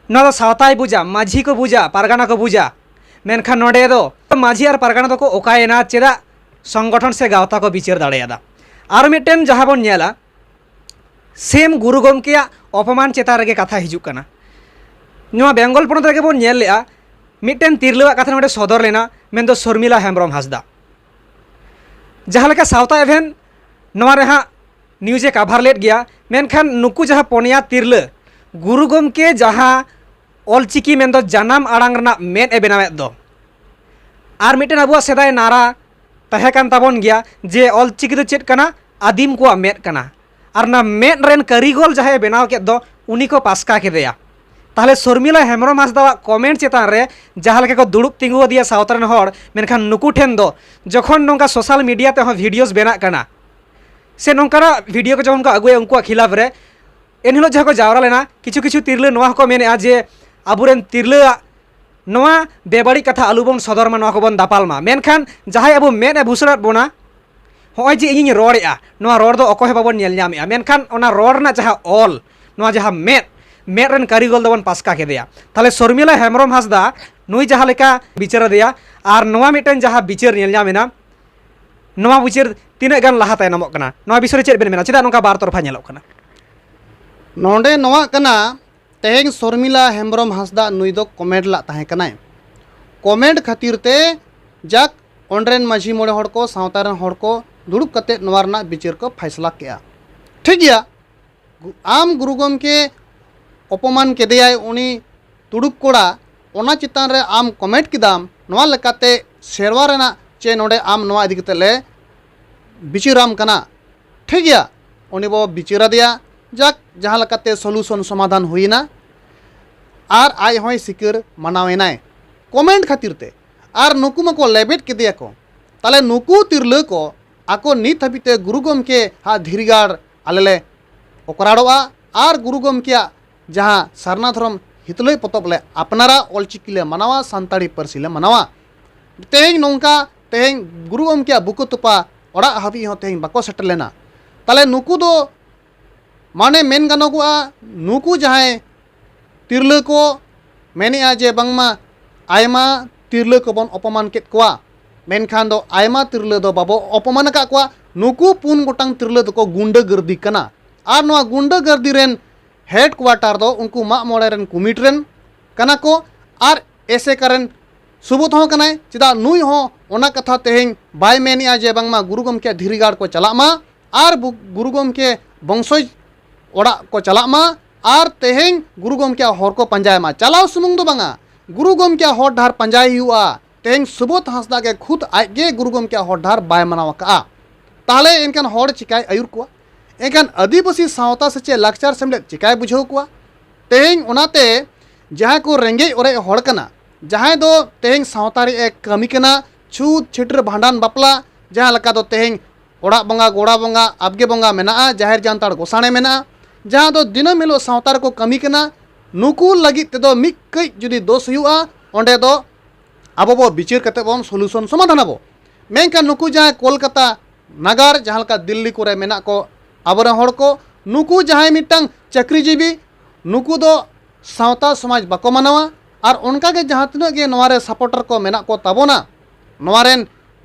ᱱᱚᱣᱟ ᱫᱚ ᱥᱟᱶᱛᱟᱭ ᱵᱩᱡᱟ, ᱢᱟᱹᱡᱷᱤ ᱠᱚ ᱵᱩᱡᱟ, ᱯᱟᱨᱜᱟᱱᱟ ᱠᱚ ᱵᱩᱡᱟ᱾ ᱢᱮᱱᱠᱷᱟᱱ ᱱᱚᱰᱮ ᱫᱚ ᱢᱟᱹᱡᱷᱤ ᱟᱨ ᱯᱟᱨᱜᱟᱱᱟ ᱫᱚᱠᱚ ᱚᱠᱟᱭᱮᱱᱟ? ᱪᱮᱫᱟᱜ ᱥᱚᱝᱜᱚᱴᱷᱚᱱ ᱥᱮ ᱜᱟᱶᱛᱟ ᱠᱚ ᱵᱤᱪᱟᱹᱨ ᱫᱟᱲᱮᱭᱟᱫᱟ? ᱟᱨ ᱢᱤᱫᱴᱮᱱ ᱡᱟᱦᱟᱸ ᱵᱚᱱ ᱧᱮᱞᱟ, ᱥᱮᱢ ᱜᱩᱨᱩ ᱜᱚᱢᱠᱮᱭᱟᱜ ᱚᱯᱚᱢᱟᱱ ᱪᱮᱛᱟᱱ ᱨᱮᱜᱮ ᱠᱟᱛᱷᱟ ᱦᱤᱡᱩᱜ ᱠᱟᱱᱟ᱾ ᱱᱚᱣᱟ ᱵᱮᱝᱜᱚᱞ ᱯᱚᱱᱚᱛ ᱨᱮᱜᱮ ᱵᱚᱱ ᱧᱮᱞ ᱞᱮᱜᱼᱟ, ᱢᱤᱫᱴᱮᱱ ᱛᱤᱨᱞᱟᱹᱣᱟᱜ ᱠᱟᱛᱷᱟ ᱱᱚᱰᱮ ᱥᱚᱫᱚᱨ ᱞᱮᱱᱟ, ᱢᱮᱱᱫᱚ ᱥᱚᱨᱢᱤᱞᱟ ᱦᱮᱢᱵᱨᱚᱢ ᱦᱟᱸᱥᱫᱟ᱾ ᱡᱟᱦᱟᱸ ᱞᱮᱠᱟ ᱥᱟᱶᱛᱟ ᱮᱵᱷᱮᱱ ᱱᱚᱣᱟ ᱨᱮ ᱦᱟᱸᱜ ᱱᱤᱭᱩᱡᱽ ᱮ ᱠᱟᱵᱷᱟᱨ ᱞᱮᱫ ᱜᱮᱭᱟ, ᱢᱮᱱᱠᱷᱟᱱ ᱱᱩᱠᱩ ᱡᱟᱦᱟᱸ ᱯᱚᱱᱭᱟ ᱛᱤᱨᱞᱟᱹ ᱜᱩᱨᱩ ᱜᱚᱢᱠᱮ ᱡᱟᱦᱟᱸ ᱚᱞᱪᱤᱠᱤ ᱢᱮᱱᱫᱚ ᱡᱟᱱᱟᱢ ᱟᱲᱟᱝ ᱨᱮᱱᱟᱜ ᱢᱮᱫ ᱮ ᱵᱮᱱᱟᱣᱮᱫ ᱫᱚ, ᱟᱨ ᱢᱤᱫᱴᱮᱱ ᱟᱵᱚᱣᱟᱜ ᱥᱮᱫᱟᱭ ᱱᱟᱨᱟ ᱛᱟᱦᱮᱸ ᱠᱟᱱ ᱛᱟᱵᱚᱱ ᱜᱮᱭᱟ ᱡᱮ ᱚᱞᱪᱤᱠᱤ ᱫᱚ ᱪᱮᱫ ᱠᱟᱱᱟ? ᱟᱹᱫᱤᱢ ᱠᱚᱣᱟᱜ ᱢᱮᱫ ᱠᱟᱱᱟ᱾ ᱟᱨ ᱚᱱᱟ ᱢᱮᱫ ᱨᱮᱱ ᱠᱟᱹᱨᱤᱜᱚᱞ ᱡᱟᱦᱟᱸᱭ ᱵᱮᱱᱟᱣ ᱠᱮᱫ ᱫᱚ, ᱩᱱᱤ ᱠᱚ ᱯᱟᱥᱠᱟ ᱠᱮᱫᱮᱭᱟ᱾ ᱛᱟᱦᱚᱞᱮ ᱥᱚᱨᱢᱤᱞᱟ ᱦᱮᱢᱵᱨᱚᱢ ᱦᱟᱸᱥᱫᱟᱣᱟᱜ ᱠᱚᱢᱮᱱᱴ ᱪᱮᱛᱟᱱ ᱨᱮ ᱡᱟᱦᱟᱸ ᱞᱮᱠᱟ ᱠᱚ ᱫᱩᱲᱩᱵ ᱛᱤᱸᱜᱩ ᱟᱫᱮᱭᱟ ᱥᱟᱶᱛᱟ ᱨᱮᱱ ᱦᱚᱲ, ᱢᱮᱱᱠᱷᱟᱱ ᱱᱩᱠᱩ ᱴᱷᱮᱱ ᱫᱚ ᱡᱚᱠᱷᱚᱱ ᱱᱚᱝᱠᱟ ᱥᱳᱥᱟᱞ ᱢᱤᱰᱤᱭᱟ ᱛᱮᱦᱚᱸ ᱵᱷᱤᱰᱤᱭᱳᱥ ᱵᱮᱱᱟᱜ ᱠᱟᱱᱟ ᱥᱮ ᱱᱚᱝᱠᱟᱱᱟᱜ ᱵᱷᱤᱰᱤᱭᱳ ᱠᱚ ᱡᱚᱠᱷᱚᱱ ᱠᱚ ᱟᱹᱜᱩᱭᱟ ᱩᱱᱠᱩᱣᱟᱜ ᱠᱷᱤᱞᱟᱯ ᱨᱮ, ᱮᱱᱦᱤᱞᱳᱜ ᱡᱟᱦᱟᱸ ᱠᱚ ᱡᱟᱣᱨᱟ ᱞᱮᱱᱟ, ᱠᱤᱪᱷᱩ ᱠᱤᱪᱷᱩ ᱛᱤᱨᱞᱟᱹ ᱱᱚᱣᱟ ᱦᱚᱸᱠᱚ ᱢᱮᱱᱮᱫᱼᱟ ᱡᱮ ᱟᱵᱚᱨᱮᱱ ᱛᱤᱨᱞᱟᱹᱣᱟᱜ ᱱᱚᱣᱟ ᱵᱮᱵᱟᱹᱲᱤᱡ ᱠᱟᱛᱷᱟ ᱟᱞᱚᱵᱚᱱ ᱥᱚᱫᱚᱨ ᱢᱟ, ᱱᱚᱣᱟ ᱠᱚᱵᱚᱱ ᱫᱟᱯᱟᱞ ᱢᱟ᱾ ᱢᱮᱱᱠᱷᱟᱱ ᱡᱟᱦᱟᱸᱭ ᱟᱵᱚ ᱢᱮᱫ ᱮ ᱵᱷᱩᱥᱟᱹᱲᱟᱫ ᱵᱚᱱᱟ, ᱦᱚᱸᱜᱼᱚᱭ ᱡᱮ ᱤᱧᱤᱧ ᱨᱚᱲᱮᱫᱼᱟ, ᱱᱚᱣᱟ ᱨᱚᱲ ᱫᱚ ᱚᱠᱚᱭ ᱦᱚᱸ ᱵᱟᱵᱚᱱ ᱧᱮᱞ ᱧᱟᱢᱮᱫᱼᱟ, ᱢᱮᱱᱠᱷᱟᱱ ᱚᱱᱟ ᱨᱚᱲ ᱨᱮᱱᱟᱜ ᱡᱟᱦᱟᱸ ᱚᱞ, ᱱᱚᱣᱟ ᱡᱟᱦᱟᱸ ᱢᱮᱫ, ᱢᱮᱫ ᱨᱮᱱ ᱠᱟᱹᱨᱤᱜᱚᱞ ᱫᱚᱵᱚᱱ ᱯᱟᱥᱠᱟ ᱠᱮᱫᱮᱭᱟ᱾ ᱛᱟᱦᱚᱞᱮ ᱥᱚᱨᱢᱤᱞᱟ ᱦᱮᱢᱵᱨᱚᱢ ᱦᱟᱸᱥᱫᱟ ᱱᱩᱭ ᱡᱟᱦᱟᱸ ᱞᱮᱠᱟ ᱵᱤᱪᱟᱹᱨ ᱟᱫᱮᱭᱟ, ᱟᱨ ᱱᱚᱣᱟ ᱢᱤᱫᱴᱮᱱ ᱡᱟᱦᱟᱸ ᱵᱤᱪᱟᱹᱨ ᱧᱮᱞ ᱧᱟᱢ ᱮᱱᱟ, ᱱᱚᱣᱟ ᱵᱤᱪᱟᱹᱨ ᱛᱤᱱᱟᱹᱜ ᱜᱟᱱ ᱞᱟᱦᱟ ᱛᱟᱭᱱᱚᱢᱚᱜ ᱠᱟᱱᱟ, ᱱᱚᱣᱟ ᱵᱤᱥᱚᱭ ᱨᱮ ᱪᱮᱫ ᱵᱮᱱ ᱢᱮᱱᱟ? ᱪᱮᱫᱟᱜ ᱱᱚᱝᱠᱟ ᱵᱟᱨ ᱛᱚᱨᱯᱷᱟ ᱧᱮᱞᱚᱜ ᱠᱟᱱᱟ? ᱱᱚᱰᱮ ᱱᱚᱣᱟ ᱠᱟᱱᱟ, ᱛᱮᱦᱮᱧ ᱥᱚᱨᱢᱤᱞᱟ ᱦᱮᱢᱵᱨᱚᱢ ᱦᱟᱸᱥᱫᱟ ᱱᱩᱭ ᱫᱚ ᱠᱚᱢᱮᱱᱴ ᱞᱟᱜ ᱛᱟᱦᱮᱸ ᱠᱟᱱᱟᱭ᱾ ᱠᱚᱢᱮᱱᱴ ᱠᱷᱟᱹᱛᱤᱨ ᱛᱮ ᱡᱟᱠ ᱚᱸᱰᱮ ᱨᱮᱱ ᱢᱟᱹᱡᱷᱤ ᱢᱚᱬᱮ ᱦᱚᱲ ᱠᱚ, ᱥᱟᱶᱛᱟ ᱨᱮᱱ ᱦᱚᱲ ᱠᱚ ᱫᱩᱲᱩᱵ ᱠᱟᱛᱮ ᱱᱚᱣᱟ ᱨᱮᱱᱟᱜ ᱵᱤᱪᱟᱹᱨ ᱠᱚ ᱯᱷᱟᱭᱥᱟᱞᱟ ᱠᱮᱜᱼᱟ᱾ ᱴᱷᱤᱠ ᱜᱮᱭᱟ, ᱜᱩ- ᱟᱢ ᱜᱩᱨᱩ ᱜᱚᱢᱠᱮ ᱚᱯᱚᱢᱟᱱ ᱠᱮᱫᱮᱭᱟᱭ ᱩᱱᱤ ᱛᱩᱲᱩᱠ ᱠᱚᱲᱟ, ᱚᱱᱟ ᱪᱮᱛᱟᱱ ᱨᱮ ᱟᱢ ᱠᱚᱢᱮᱱᱴ ᱠᱮᱫᱟᱢ, ᱱᱚᱣᱟ ᱞᱮᱠᱟᱛᱮ ᱥᱮᱨᱣᱟ ᱨᱮᱱᱟᱜ ᱪᱮ ᱱᱚᱰᱮ ᱟᱢ ᱱᱚᱣᱟ ᱤᱫᱤ ᱠᱟᱛᱮ ᱞᱮ ᱵᱤᱪᱟᱹᱨᱟᱢ ᱠᱟᱱᱟ᱾ ᱴᱷᱤᱠ ᱜᱮᱭᱟ, ᱩᱱᱤ ᱵᱚ ᱵᱤᱪᱟᱹᱨ ᱟᱫᱮᱭᱟ, ᱡᱟᱠ ᱡᱟᱦᱟᱸ ᱞᱮᱠᱟᱛᱮ ᱥᱚᱞᱩᱥᱚᱱ ᱥᱚᱢᱟᱫᱷᱟᱱ ᱦᱩᱭᱮᱱᱟ, ᱟᱨ ᱟᱡ ᱦᱚᱸᱭ ᱥᱤᱠᱟᱹᱨ ᱢᱟᱱᱟᱣ ᱮᱱᱟᱭ ᱠᱚᱢᱮᱱᱴ ᱠᱷᱟᱹᱛᱤᱨ ᱛᱮ᱾ ᱟᱨ ᱱᱩᱠᱩ ᱢᱟᱠᱚ ᱞᱮᱵᱮᱫ ᱠᱮᱫᱮᱭᱟ ᱠᱚ᱾ ᱛᱟᱦᱞᱮ ᱱᱩᱠᱩ ᱛᱤᱨᱞᱟᱹ ᱠᱚ ᱟᱠᱚ ᱱᱤᱛ ᱦᱟᱹᱵᱤᱡ ᱛᱮ ᱜᱩᱨᱩ ᱜᱚᱢᱠᱮ ᱦᱟᱜ ᱫᱷᱤᱨᱤᱜᱟᱲ ᱟᱞᱮ ᱞᱮ ᱚᱠᱨᱟᱲᱚᱜᱼᱟ ᱟᱨ ᱜᱩᱨᱩ ᱜᱚᱢᱠᱮᱭᱟᱜ ᱡᱟᱦᱟᱸ ᱥᱟᱨᱱᱟ ᱫᱷᱚᱨᱚᱢ ᱦᱤᱛᱞᱟᱹᱭ ᱯᱚᱛᱚᱵ ᱞᱮ ᱟᱯᱱᱟᱨᱟ, ᱚᱞᱪᱤᱠᱤ ᱞᱮ ᱢᱟᱱᱟᱣᱟ, ᱥᱟᱱᱛᱟᱲᱤ ᱯᱟᱹᱨᱥᱤ ᱞᱮ ᱢᱟᱱᱟᱣᱟ᱾ ᱛᱮᱦᱮᱧ ᱱᱚᱝᱠᱟ, ᱛᱮᱦᱮᱧ ᱜᱩᱨᱩ ᱜᱚᱢᱠᱮᱭᱟᱜ ᱵᱩᱠᱟᱹ ᱛᱚᱯᱟ ᱚᱲᱟᱜ ᱦᱟᱹᱵᱤᱡ ᱦᱚᱸ ᱛᱮᱦᱮᱧ ᱵᱟᱠᱚ ᱥᱮᱴᱮᱨ ᱞᱮᱱᱟ᱾ ᱛᱟᱦᱞᱮ ᱱᱩᱠᱩ ᱫᱚ ᱢᱟᱱᱮ ᱢᱮᱱ ᱜᱟᱱᱚᱜᱚᱜᱼᱟ, ᱱᱩᱠᱩ ᱡᱟᱦᱟᱸᱭ ᱛᱤᱨᱞᱟᱹ ᱠᱚ ᱢᱮᱱᱮᱜᱼᱟ ᱡᱮ ᱵᱟᱝᱢᱟ ᱟᱭᱢᱟ ᱛᱤᱨᱞᱟᱹ ᱠᱚᱵᱚᱱ ᱚᱯᱚᱢᱟᱱ ᱠᱮᱫ ᱠᱚᱣᱟ, ᱢᱮᱱᱠᱷᱟᱱ ᱫᱚ ᱟᱭᱢᱟ ᱛᱤᱨᱞᱟᱹ ᱫᱚ ᱵᱟᱵᱚ ᱚᱯᱚᱢᱟᱱ ᱟᱠᱟᱫ ᱠᱚᱣᱟ᱾ ᱱᱩᱠᱩ ᱯᱩᱱ ᱜᱚᱴᱟᱝ ᱛᱤᱨᱞᱟᱹ ᱫᱚᱠᱚ ᱜᱩᱱᱰᱟᱹ ᱜᱟᱹᱨᱫᱤ ᱠᱟᱱᱟ᱾ ᱟᱨ ᱱᱚᱣᱟ ᱜᱩᱱᱰᱟᱹ ᱜᱟᱹᱨᱫᱤ ᱨᱮᱱ ᱦᱮᱰ ᱠᱣᱟᱴᱟᱨ ᱫᱚ ᱩᱱᱠᱩ ᱢᱟᱜ ᱢᱚᱬᱮ ᱨᱮᱱ ᱠᱚᱢᱤᱴᱤ ᱨᱮᱱ ᱠᱟᱱᱟ ᱠᱚ᱾ ᱟᱨ ᱮᱥᱮᱠᱟ ᱨᱮᱱ ᱥᱩᱵᱳᱫᱷ ᱦᱚᱸ ᱠᱟᱱᱟᱭ᱾ ᱪᱮᱫᱟᱜ ᱱᱩᱭ ᱦᱚᱸ ᱚᱱᱟ ᱠᱟᱛᱷᱟ ᱛᱮᱦᱮᱧ ᱵᱟᱭ ᱢᱮᱱᱮᱜᱼᱟ ᱡᱮ ᱵᱟᱝᱢᱟ ᱜᱩᱨᱩ ᱜᱚᱢᱠᱮᱭᱟᱜ ᱫᱷᱤᱨᱤᱜᱟᱲ ᱠᱚ ᱪᱟᱞᱟᱜ ᱢᱟ ᱟᱨ ᱵᱩ- ᱜᱩᱨᱩ ᱜᱚᱢᱠᱮ ᱵᱚᱝᱥᱚᱡᱽ ᱚᱲᱟᱜ ᱠᱚ ᱪᱟᱞᱟᱜ ᱢᱟ ᱟᱨ ᱛᱮᱦᱮᱧ ᱜᱩᱨᱩ ᱜᱚᱢᱠᱮᱭᱟᱜ ᱦᱚᱨ ᱠᱚ ᱯᱟᱸᱡᱟᱭ ᱢᱟ? ᱪᱟᱞᱟᱣ ᱥᱩᱢᱩᱝ ᱫᱚ ᱵᱟᱝᱟ, ᱜᱩᱨᱩ ᱜᱚᱢᱠᱮᱭᱟᱜ ᱦᱚᱨ ᱰᱟᱦᱟᱨ ᱯᱟᱸᱡᱟᱭ ᱦᱩᱭᱩᱜᱼᱟ᱾ ᱛᱮᱦᱮᱧ ᱥᱩᱵᱳᱫᱷ ᱦᱟᱸᱥᱫᱟ ᱜᱮ ᱠᱷᱩᱫ ᱟᱡ ᱜᱮ ᱜᱩᱨᱩ ᱜᱚᱢᱠᱮᱭᱟᱜ ᱦᱚᱨ ᱰᱟᱦᱟᱨ ᱵᱟᱭ ᱢᱟᱱᱟᱣ ᱟᱠᱟᱫᱼᱟ᱾ ᱛᱟᱦᱞᱮ ᱮᱱᱠᱷᱟᱱ ᱦᱚᱲ ᱪᱤᱠᱟᱭ ᱟᱹᱭᱩᱨ ᱠᱚᱣᱟ? ᱮᱱᱠᱷᱟᱱ ᱟᱹᱫᱤᱵᱟᱹᱥᱤ ᱥᱟᱶᱛᱟ ᱥᱮᱪᱮᱫ ᱞᱟᱠᱪᱟᱨ ᱥᱮᱢᱞᱮᱫ ᱪᱤᱠᱟᱭ ᱵᱩᱡᱷᱟᱹᱣ ᱠᱚᱣᱟ? ᱛᱮᱦᱮᱧ ᱚᱱᱟᱛᱮ ᱡᱟᱦᱟᱸᱭ ᱠᱚ ᱨᱮᱸᱜᱮᱡ ᱚᱨᱮᱡ ᱦᱚᱲ ᱠᱟᱱᱟ, ᱡᱟᱦᱟᱸᱭ ᱫᱚ ᱛᱮᱦᱮᱧ ᱥᱟᱶᱛᱟ ᱨᱮᱭᱟᱜ ᱮ ᱠᱟᱹᱢᱤ ᱠᱟᱱᱟ, ᱪᱷᱩᱛ ᱪᱷᱤᱴᱨᱟᱹ ᱵᱷᱟᱸᱰᱟᱱ ᱵᱟᱯᱞᱟ, ᱡᱟᱦᱟᱸ ᱞᱮᱠᱟ ᱫᱚ ᱛᱮᱦᱮᱧ ᱚᱲᱟᱜ ᱵᱚᱸᱜᱟ, ᱜᱚᱲᱟ ᱵᱚᱸᱜᱟ, ᱟᱵᱜᱮ ᱵᱚᱸᱜᱟ ᱢᱮᱱᱟᱜᱼᱟ, ᱡᱟᱦᱮᱨ ᱡᱟᱱᱛᱟᱲ ᱜᱚᱥᱟᱬᱮ ᱢᱮᱱᱟᱜᱼᱟ, ᱡᱟᱦᱟᱸ ᱫᱚ ᱫᱤᱱᱟᱹᱢ ᱦᱤᱞᱳᱜ ᱥᱟᱶᱛᱟ ᱨᱮᱠᱚ ᱠᱟᱹᱢᱤ ᱠᱟᱱᱟ, ᱱᱩᱠᱩ ᱞᱟᱹᱜᱤᱫ ᱛᱮᱫᱚ ᱢᱤᱫ ᱠᱟᱹᱡ ᱡᱩᱫᱤ ᱫᱳᱥ ᱦᱩᱭᱩᱜᱼᱟ, ᱚᱸᱰᱮ ᱫᱚ ᱟᱵᱚ ᱵᱚ ᱵᱤᱪᱟᱹᱨ ᱠᱟᱛᱮ ᱵᱚᱱ ᱥᱚᱞᱩᱥᱚᱱ ᱥᱚᱢᱟᱫᱷᱟᱱ ᱟᱵᱚ᱾ ᱢᱮᱱᱠᱷᱟᱱ ᱱᱩᱠᱩ ᱡᱟᱦᱟᱸᱭ ᱠᱳᱞᱠᱟᱛᱟ ᱱᱟᱜᱟᱨ, ᱡᱟᱦᱟᱸ ᱞᱮᱠᱟ ᱫᱤᱞᱞᱤ ᱠᱚᱨᱮ ᱢᱮᱱᱟᱜ ᱠᱚ ᱟᱵᱚᱨᱮᱱ ᱦᱚᱲ ᱠᱚ, ᱱᱩᱠᱩ ᱡᱟᱦᱟᱸᱭ ᱢᱤᱫᱴᱟᱝ ᱪᱟᱹᱠᱨᱤᱡᱤᱵᱤ, ᱱᱩᱠᱩ ᱫᱚ ᱥᱟᱶᱛᱟ ᱥᱚᱢᱟᱡᱽ ᱵᱟᱠᱚ ᱢᱟᱱᱟᱣᱟ᱾ ᱟᱨ ᱚᱱᱠᱟᱜᱮ ᱡᱟᱦᱟᱸ ᱛᱤᱱᱟᱹᱜ ᱜᱮ ᱱᱚᱣᱟ ᱨᱮ ᱥᱟᱯᱳᱨᱴᱟᱨ ᱠᱚ ᱢᱮᱱᱟᱜ ᱠᱚ ᱛᱟᱵᱚᱱᱟ, ᱱᱚᱣᱟ ᱨᱮᱱ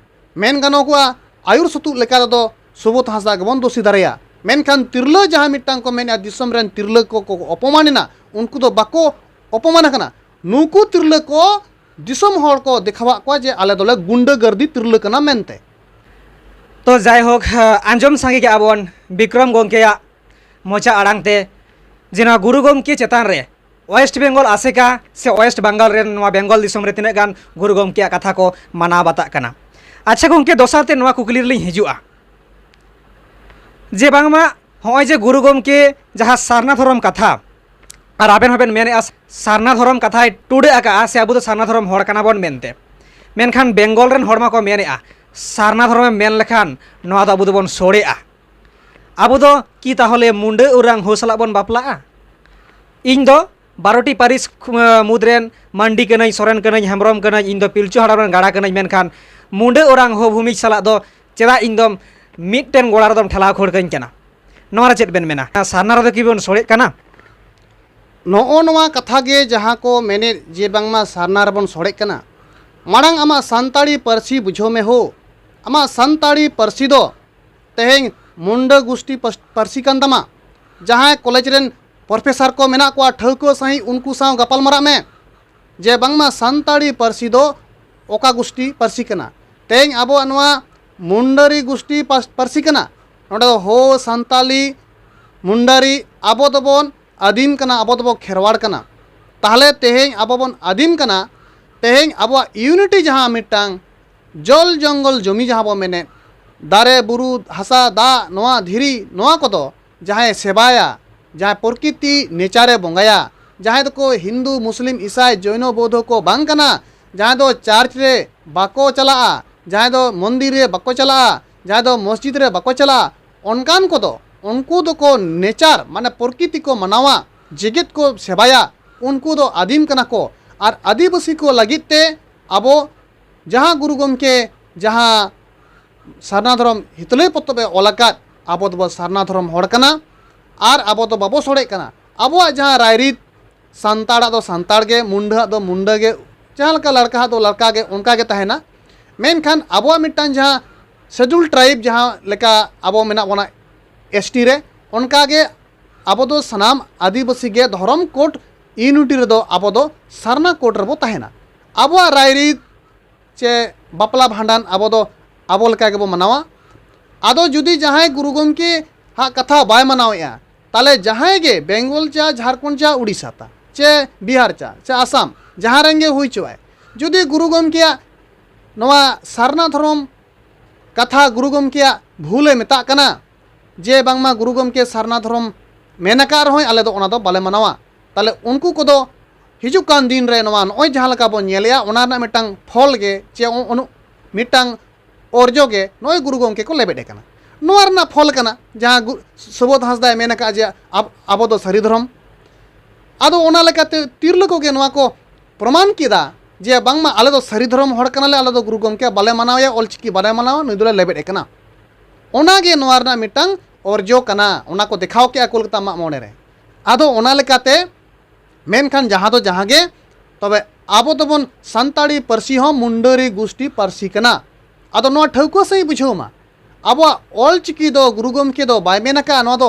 ᱢᱮᱱ ᱜᱟᱱᱚᱜᱚᱜᱼᱟ, ᱟᱹᱭᱩᱨ ᱥᱩᱛᱩᱜ ᱞᱮᱠᱟ ᱛᱮᱫᱚ ᱥᱩᱵᱳᱫᱷ ᱦᱟᱸᱥᱫᱟ ᱜᱮᱵᱚᱱ ᱫᱳᱥᱤ ᱫᱟᱲᱮᱭᱟ᱾ ᱢᱮᱱᱠᱷᱟᱱ ᱛᱤᱨᱞᱟᱹ ᱡᱟᱦᱟᱸ ᱢᱤᱫᱴᱟᱝ ᱠᱚ ᱢᱮᱱᱮᱫᱼᱟ, ᱫᱤᱥᱚᱢ ᱨᱮᱱ ᱛᱤᱨᱞᱟᱹ ᱠᱚ ᱠᱚ ᱚᱯᱚᱢᱟᱱ ᱮᱱᱟ, ᱩᱱᱠᱩ ᱫᱚ ᱵᱟᱠᱚ ᱚᱯᱚᱢᱟᱱ ᱟᱠᱟᱱᱟ᱾ ᱱᱩᱠᱩ ᱛᱤᱨᱞᱟᱹ ᱠᱚ ᱫᱤᱥᱚᱢ ᱦᱚᱲ ᱠᱚ ᱫᱮᱠᱷᱟᱣᱟᱫ ᱠᱚᱣᱟ ᱡᱮ ᱟᱞᱮ ᱫᱚᱞᱮ ᱜᱩᱱᱰᱟᱹ ᱜᱟᱨᱫᱤ ᱛᱤᱨᱞᱟᱹ ᱠᱟᱱᱟ ᱢᱮᱱᱛᱮ᱾ ᱛᱚ ᱡᱟᱭᱦᱳᱠ, ᱟᱸᱡᱚᱢ ᱥᱟᱸᱜᱮ ᱠᱮᱜᱼᱟ ᱵᱚᱱ ᱵᱤᱠᱨᱚᱢ ᱜᱚᱢᱠᱮᱭᱟᱜ ᱢᱚᱪᱟ ᱟᱲᱟᱝ ᱛᱮ ᱡᱮ ᱱᱚᱣᱟ ᱜᱩᱨᱩ ᱜᱚᱢᱠᱮ ᱪᱮᱛᱟᱱ ᱨᱮ ᱳᱭᱮᱥᱴ ᱵᱮᱝᱜᱚᱞ ᱟᱥᱮᱠᱟ ᱥᱮ ᱳᱭᱮᱥᱴ ᱵᱮᱝᱜᱚᱞ ᱨᱮᱱ ᱱᱚᱣᱟ ᱵᱮᱝᱜᱚᱞ ᱫᱤᱥᱚᱢ ᱨᱮ ᱛᱤᱱᱟᱹᱜ ᱜᱟᱱ ᱜᱩᱨᱩ ᱜᱚᱢᱠᱮᱭᱟᱜ ᱠᱟᱛᱷᱟ ᱠᱚ ᱢᱟᱱᱟᱣ ᱵᱟᱛᱟᱜ ᱠᱟᱱᱟ᱾ ᱟᱪᱪᱷᱟ ᱜᱚᱢᱠᱮ, ᱫᱚᱥᱟᱨ ᱛᱮ ᱱᱚᱣᱟ ᱠᱩᱠᱞᱤ ᱨᱮᱞᱤᱧ ᱦᱤᱡᱩᱜᱼᱟ ᱡᱮ ᱵᱟᱝᱢᱟ ᱦᱚᱸᱜᱼᱚᱭ ᱡᱮ ᱜᱩᱨᱩ ᱜᱚᱢᱠᱮ ᱡᱟᱦᱟᱸ ᱥᱟᱨᱱᱟ ᱫᱷᱚᱨᱚᱢ ᱠᱟᱛᱷᱟ, ᱟᱨ ᱟᱵᱮᱱ ᱦᱚᱸᱵᱮᱱ ᱢᱮᱱᱮᱫᱼᱟ ᱥᱟᱨᱱᱟ ᱫᱷᱚᱨᱚᱢ ᱠᱟᱛᱷᱟᱭ ᱴᱩᱰᱟᱹᱜ ᱟᱠᱟᱜᱼᱟ ᱥᱮ ᱟᱵᱚ ᱫᱚ ᱥᱟᱨᱱᱟ ᱫᱷᱚᱨᱚᱢ ᱦᱚᱲ ᱠᱟᱱᱟ ᱵᱚᱱ ᱢᱮᱱᱛᱮ, ᱢᱮᱱᱠᱷᱟᱱ ᱵᱮᱝᱜᱚᱞ ᱨᱮᱱ ᱦᱚᱲ ᱢᱟᱠᱚ ᱢᱮᱱᱮᱫᱼᱟ ᱥᱟᱨᱱᱟ ᱫᱷᱚᱨᱚᱢᱮᱢ ᱢᱮᱱ ᱞᱮᱠᱷᱟᱱ ᱱᱚᱣᱟ ᱫᱚ ᱟᱵᱚ ᱫᱚᱵᱚᱱ ᱥᱳᱲᱮᱜᱼᱟ᱾ ᱟᱵᱚ ᱫᱚ ᱠᱤ ᱛᱟᱦᱚᱞᱮ ᱢᱩᱱᱰᱟᱹ ᱳᱨᱟᱝ ᱦᱳ ᱥᱟᱞᱟᱜ ᱵᱚᱱ ᱵᱟᱯᱞᱟᱜᱼᱟ? ᱤᱧ ᱫᱚ ᱵᱟᱨᱚᱴᱤ ᱯᱟᱹᱨᱤᱥ ᱠᱷ-, ᱢᱩᱫᱽ ᱨᱮᱱ ᱢᱟᱱᱰᱤ ᱠᱟᱹᱱᱟᱹᱧ, ᱥᱚᱨᱮᱱ ᱠᱟᱹᱱᱟᱹᱧ, ᱦᱮᱢᱵᱨᱚᱢ ᱠᱟᱹᱱᱟᱹᱧ, ᱤᱧ ᱫᱚ ᱯᱤᱞᱪᱩ ᱦᱟᱲᱟᱢ ᱨᱮᱱ ᱜᱟᱲᱟ ᱠᱟᱹᱱᱟᱹᱧ, ᱢᱮᱱᱠᱷᱟᱱ ᱢᱩᱱᱰᱟᱹ ᱳᱨᱟᱝ ᱦᱳ ᱵᱷᱩᱢᱤᱡᱽ ᱥᱟᱞᱟᱜ ᱫᱚ ᱪᱮᱫᱟᱜ ᱤᱧ ᱫᱚᱢ ᱢᱤᱫᱴᱮᱱ ᱜᱚᱲᱟ ᱨᱮᱫᱚᱢ ᱴᱷᱮᱞᱟᱣ ᱠᱷᱟᱹᱲ ᱠᱟᱹᱧ ᱠᱟᱱᱟ? ᱱᱚᱣᱟ ᱨᱮ ᱪᱮᱫ ᱵᱮᱱ ᱢᱮᱱᱟ? ᱥᱟᱨᱱᱟ ᱨᱮᱫᱚ ᱠᱤ ᱵᱚᱱ ᱥᱳᱲᱮᱜ ᱠᱟᱱᱟ? ᱱᱚᱜᱼᱚ ᱱᱚᱣᱟ ᱠᱟᱛᱷᱟ ᱜᱮ ᱡᱟᱦᱟᱸ ᱠᱚ ᱢᱮᱱᱮᱫ ᱡᱮ ᱵᱟᱝᱢᱟ ᱥᱟᱨᱱᱟ ᱨᱮᱵᱚᱱ ᱥᱳᱲᱮᱜ ᱠᱟᱱᱟ, ᱢᱟᱲᱟᱝ ᱟᱢᱟᱜ ᱥᱟᱱᱛᱟᱲᱤ ᱯᱟᱹᱨᱥᱤ ᱵᱩᱡᱷᱟᱹᱣ ᱢᱮ ᱦᱳ᱾ ᱟᱢᱟᱜ ᱥᱟᱱᱛᱟᱲᱤ ᱯᱟᱹᱨᱥᱤ ᱫᱚ ᱛᱮᱦᱮᱧ ᱢᱩᱱᱰᱟᱹ ᱜᱩᱥᱴᱤ ᱯᱟᱹᱨ-, ᱯᱟᱹᱨᱥᱤ ᱠᱟᱱ ᱛᱟᱢᱟ᱾ ᱡᱟᱦᱟᱸᱭ ᱠᱚᱞᱮᱡᱽ ᱨᱮᱱ ᱯᱨᱚᱯᱷᱮᱥᱚᱨ ᱠᱚ ᱢᱮᱱᱟᱜ ᱠᱚᱣᱟ, ᱴᱷᱟᱹᱣᱠᱟᱹ ᱥᱟᱺᱦᱤᱡ ᱩᱱᱠᱩ ᱥᱟᱶ ᱜᱟᱯᱟᱞ ᱢᱟᱨᱟᱜ ᱢᱮ ᱡᱮ ᱵᱟᱝᱢᱟ ᱥᱟᱱᱛᱟᱲᱤ ᱯᱟᱹᱨᱥᱤ ᱫᱚ ᱚᱠᱟ ᱜᱩᱥᱴᱤ ᱯᱟᱹᱨᱥᱤ ᱠᱟᱱᱟ᱾ ᱛᱮᱦᱮᱧ ᱟᱵᱚᱣᱟᱜ ᱱᱚᱣᱟ ᱢᱩᱱᱰᱟᱹᱨᱤ ᱜᱩᱥᱴᱤ ᱯᱟᱥ-, ᱯᱟᱹᱨᱥᱤ ᱠᱟᱱᱟ᱾ ᱱᱚᱸᱰᱮ ᱫᱚ ᱦᱳ, ᱥᱟᱱᱛᱟᱞᱤ, ᱢᱩᱱᱰᱟᱨᱤ, ᱟᱵᱚ ᱫᱚᱵᱚᱱ ᱟᱹᱫᱤᱢ ᱠᱟᱱᱟ, ᱟᱵᱚ ᱫᱚᱵᱚ ᱠᱷᱮᱨᱣᱟᱲ ᱠᱟᱱᱟ᱾ ᱛᱟᱦᱚᱞᱮ ᱛᱮᱦᱮᱧ ᱟᱵᱚ ᱵᱚᱱ ᱟᱹᱫᱤᱢ ᱠᱟᱱᱟ, ᱛᱮᱦᱮᱧ ᱟᱵᱚᱣᱟᱜ ᱤᱭᱩᱱᱤᱴᱤ ᱡᱟᱦᱟᱸ ᱢᱤᱫᱴᱟᱝ ᱡᱚᱞ ᱡᱚᱝᱜᱚᱞ ᱡᱚᱢᱤ ᱡᱟᱦᱟᱸ ᱵᱚ ᱢᱮᱱᱮᱫ, ᱫᱟᱨᱮ, ᱵᱩᱨᱩ, ᱦᱟᱥᱟ, ᱫᱟᱜ, ᱱᱚᱣᱟ ᱫᱷᱤᱨᱤ, ᱱᱚᱣᱟ ᱠᱚᱫᱚ ᱡᱟᱦᱟᱸᱭ ᱥᱮᱵᱟᱭᱟ, ᱡᱟᱦᱟᱸᱭ ᱯᱨᱚᱠᱨᱤᱛᱤ ᱱᱮᱪᱟᱨᱮ ᱵᱚᱸᱜᱟᱭᱟ, ᱡᱟᱦᱟᱸᱭ ᱫᱚᱠᱚ ᱦᱤᱱᱫᱩ, ᱢᱩᱥᱞᱤᱢ, ᱤᱥᱟᱭ, ᱡᱚᱭᱱᱚ, ᱵᱳᱫᱷᱚ ᱠᱚ ᱵᱟᱝ ᱠᱟᱱᱟ, ᱡᱟᱦᱟᱸᱭ ᱫᱚ ᱪᱟᱨᱪ ᱨᱮ ᱵᱟᱠᱚ ᱪᱟᱞᱟᱜᱼᱟ, ᱡᱟᱦᱟᱸᱭ ᱫᱚ ᱢᱚᱱᱫᱤᱨ ᱨᱮ ᱵᱟᱠᱚ ᱪᱟᱞᱟᱜᱼᱟ, ᱡᱟᱦᱟᱸᱭ ᱫᱚ ᱢᱚᱥᱡᱤᱫ ᱨᱮ ᱵᱟᱠᱚ ᱪᱟᱞᱟᱜᱼᱟ, ᱚᱱᱠᱟᱱ ᱠᱚᱫᱚ, ᱩᱱᱠᱩ ᱫᱚᱠᱚ ᱱᱮᱪᱟᱨ, ᱢᱟᱱᱮ ᱯᱨᱚᱠᱨᱤᱛᱤ ᱠᱚ ᱢᱟᱱᱟᱣᱟ, ᱡᱮᱜᱮᱛ ᱠᱚ ᱥᱮᱵᱟᱭᱟ, ᱩᱱᱠᱩ ᱫᱚ ᱟᱹᱫᱤᱢ ᱠᱟᱱᱟ ᱠᱚ᱾ ᱟᱨ ᱟᱹᱫᱤᱵᱟᱹᱥᱤ ᱠᱚ ᱞᱟᱹᱜᱤᱫ ᱛᱮ ᱟᱵᱚ ᱡᱟᱦᱟᱸ ᱜᱩᱨᱩ ᱜᱚᱢᱠᱮ ᱡᱟᱦᱟᱸ ᱥᱟᱨᱱᱟ ᱫᱷᱚᱨᱚᱢ ᱦᱤᱛᱟᱹᱞᱟᱹᱭ ᱯᱚᱛᱚᱵ ᱮ ᱚᱞ ᱟᱠᱟᱫ, ᱟᱵᱚ ᱫᱚᱵᱚ ᱥᱟᱨᱱᱟ ᱫᱷᱚᱨᱚᱢ ᱦᱚᱲ ᱠᱟᱱᱟ ᱟᱨ ᱟᱵᱚ ᱫᱚ ᱵᱟᱵᱚ ᱥᱚᱲᱮᱜ ᱠᱟᱱᱟ᱾ ᱟᱵᱚᱣᱟᱜ ᱡᱟᱦᱟᱸ ᱨᱟᱭᱨᱤᱛ, ᱥᱟᱱᱛᱟᱲᱟᱜ ᱫᱚ ᱥᱟᱱᱛᱟᱲ ᱜᱮ, ᱢᱩᱱᱰᱟᱹᱣᱟᱜ ᱫᱚ ᱢᱩᱱᱰᱟᱹ ᱜᱮ, ᱡᱟᱦᱟᱸ ᱞᱮᱠᱟ ᱞᱟᱲᱠᱟᱦᱟᱜ ᱫᱚ ᱞᱟᱲᱠᱟ ᱜᱮ, ᱚᱱᱠᱟ ᱜᱮ ᱛᱟᱦᱮᱱᱟ᱾ ᱢᱮᱱᱠᱷᱟᱱ ᱟᱵᱚᱣᱟᱜ ᱢᱤᱫᱴᱟᱝ ᱡᱟᱦᱟᱸ ᱥᱮᱰᱩᱞ ᱴᱨᱟᱭᱤᱵᱽ ᱡᱟᱦᱟᱸ ᱞᱮᱠᱟ ᱟᱵᱚ ᱢᱮᱱᱟᱜ ᱵᱚᱱᱟ, ᱮᱥ ᱴᱤ ᱨᱮ, ᱚᱱᱠᱟᱜᱮ ᱟᱵᱚ ᱫᱚ ᱥᱟᱱᱟᱢ ᱟᱹᱫᱤᱵᱟᱹᱥᱤ ᱜᱮ ᱫᱷᱚᱨᱚᱢ ᱠᱳᱰ ᱤᱭᱩᱱᱤᱴᱤ ᱨᱮᱫᱚ ᱟᱵᱚ ᱫᱚ ᱥᱟᱨᱱᱟ ᱠᱳᱰ ᱨᱮᱵᱚ ᱛᱟᱦᱮᱱᱟ᱾ ᱟᱵᱚᱣᱟᱜ ᱨᱟᱭᱨᱤᱛ ᱪᱮ ᱵᱟᱯᱞᱟ ᱵᱷᱟᱸᱰᱟᱱ ᱟᱵᱚ ᱫᱚ ᱟᱵᱚ ᱞᱮᱠᱟ ᱜᱮᱵᱚ ᱢᱟᱱᱟᱣᱟ᱾ ᱟᱫᱚ ᱡᱩᱫᱤ ᱡᱟᱦᱟᱸᱭ ᱜᱩᱨᱩ ᱜᱚᱢᱠᱮ ᱦᱟᱜ ᱠᱟᱛᱷᱟ ᱵᱟᱭ ᱢᱟᱱᱟᱣᱮᱫᱼᱟ, ᱛᱟᱦᱚᱞᱮ ᱡᱟᱦᱟᱸᱭ ᱜᱮ ᱵᱮᱝᱜᱚᱞ ᱪᱟ, ᱡᱷᱟᱲᱠᱷᱚᱸᱰ ᱪᱟ, ᱩᱲᱤᱥᱥᱟ ᱛᱟ, ᱪᱮ ᱵᱤᱦᱟᱨ ᱪᱟ, ᱪᱮ ᱟᱥᱟᱢ, ᱡᱟᱦᱟᱸ ᱨᱮᱱ ᱜᱮ ᱦᱩᱭ ᱦᱚᱪᱚᱣᱟᱭ, ᱡᱩᱫᱤ ᱜᱩᱨᱩ ᱜᱚᱢᱠᱮᱭᱟᱜ ᱱᱚᱣᱟ ᱥᱟᱨᱱᱟ ᱫᱷᱚᱨᱚᱢ ᱠᱟᱛᱷᱟ ᱜᱩᱨᱩ ᱜᱚᱢᱠᱮᱭᱟᱜ ᱵᱷᱩᱞᱮ ᱢᱮᱛᱟᱜ ᱠᱟᱱᱟ, ᱡᱮ ᱵᱟᱝᱢᱟ ᱜᱩᱨᱩ ᱜᱚᱢᱠᱮ ᱥᱟᱨᱱᱟ ᱫᱷᱚᱨᱚᱢ ᱢᱮᱱ ᱟᱠᱟᱫ ᱨᱮᱦᱚᱸᱭ ᱟᱞᱮ ᱫᱚ ᱚᱱᱟ ᱫᱚ ᱵᱟᱞᱮ ᱢᱟᱱᱟᱣᱟ, ᱛᱟᱦᱚᱞᱮ ᱩᱱᱠᱩ ᱠᱚᱫᱚ ᱦᱤᱡᱩᱜ ᱠᱟᱱ ᱫᱤᱱ ᱨᱮ ᱱᱚᱣᱟ ᱱᱚᱜᱼᱚᱭ ᱡᱟᱦᱟᱸ ᱞᱮᱠᱟ ᱵᱚᱱ ᱧᱮᱞᱮᱜᱼᱟ, ᱚᱱᱟ ᱨᱮᱱᱟᱜ ᱢᱤᱫᱴᱟᱝ ᱯᱷᱚᱞ ᱜᱮ ᱪᱮ ᱩ-, ᱩᱱᱩ-, ᱢᱤᱫᱴᱟᱝ ᱚᱨᱡᱚ ᱜᱮ ᱱᱚᱜᱼᱚᱭ ᱜᱩᱨᱩ ᱜᱚᱢᱠᱮ ᱠᱚ ᱞᱮᱵᱮᱫ ᱟᱠᱟᱱᱟ᱾ ᱱᱚᱣᱟ ᱨᱮᱱᱟᱜ ᱯᱷᱚᱞ ᱠᱟᱱᱟ ᱡᱟᱦᱟᱸ ᱜᱩ-, ᱥᱩᱵᱳᱫᱷ ᱦᱟᱸᱥᱫᱟᱭ ᱢᱮᱱ ᱟᱠᱟᱫᱼᱟ ᱡᱮ ᱟᱵ-, ᱟᱵᱚ ᱫᱚ ᱥᱟᱹᱨᱤ ᱫᱷᱚᱨᱚᱢ᱾ ᱟᱫᱚ ᱚᱱᱟ ᱞᱮᱠᱟᱛᱮ ᱛᱤᱨᱞᱟᱹ ᱠᱚᱜᱮ ᱱᱚᱣᱟ ᱠᱚ ᱯᱨᱚᱢᱟᱱ ᱠᱮᱫᱟ ᱡᱮ ᱵᱟᱝᱢᱟ ᱟᱞᱮ ᱫᱚ ᱥᱟᱹᱨᱤ ᱫᱷᱚᱨᱚᱢ ᱦᱚᱲ ᱠᱟᱱᱟᱞᱮ, ᱟᱞᱮ ᱫᱚ ᱜᱩᱨᱩ ᱜᱚᱢᱠᱮ ᱵᱟᱞᱮ ᱢᱟᱱᱟᱣᱮᱭᱟ, ᱚᱞᱪᱤᱠᱤ ᱵᱟᱞᱮ ᱢᱟᱱᱟᱣᱟ, ᱱᱩᱭ ᱫᱚᱞᱮ ᱞᱮᱵᱮᱫ ᱮ ᱠᱟᱱᱟ᱾ ᱚᱱᱟᱜᱮ ᱱᱚᱣᱟ ᱨᱮᱱᱟᱜ ᱢᱤᱫᱴᱟᱝ ᱚᱨᱡᱚ ᱠᱟᱱᱟ, ᱚᱱᱟ ᱠᱚ ᱫᱮᱠᱷᱟᱣ ᱠᱮᱜᱼᱟ ᱠᱳᱞᱠᱟᱛᱟ ᱢᱟᱜ ᱢᱚᱬᱮ ᱨᱮ᱾ ᱟᱫᱚ ᱚᱱᱟ ᱞᱮᱠᱟᱛᱮ ᱢᱮᱱᱠᱷᱟᱱ ᱡᱟᱦᱟᱸ ᱫᱚ ᱡᱟᱦᱟᱸ ᱜᱮ, ᱛᱚᱵᱮ ᱟᱵᱚ ᱫᱚᱵᱚᱱ ᱥᱟᱱᱛᱟᱲᱤ ᱯᱟᱹᱨᱥᱤ ᱦᱚᱸ ᱢᱩᱱᱰᱟᱹᱨᱤ ᱜᱩᱥᱴᱤ ᱯᱟᱹᱨᱥᱤ ᱠᱟᱱᱟ᱾ ᱟᱫᱚ ᱱᱚᱣᱟ ᱴᱷᱟᱹᱣᱠᱟᱹ ᱥᱟᱺᱦᱤᱡ ᱵᱩᱡᱷᱟᱹᱣ ᱢᱟ, ᱟᱵᱚᱣᱟᱜ ᱚᱞ ᱪᱤᱠᱤ ᱫᱚ ᱜᱩᱨᱩ ᱜᱚᱢᱠᱮ ᱫᱚ ᱵᱟᱭ ᱢᱮᱱ ᱟᱠᱟᱫᱼᱟ ᱱᱚᱣᱟ ᱫᱚ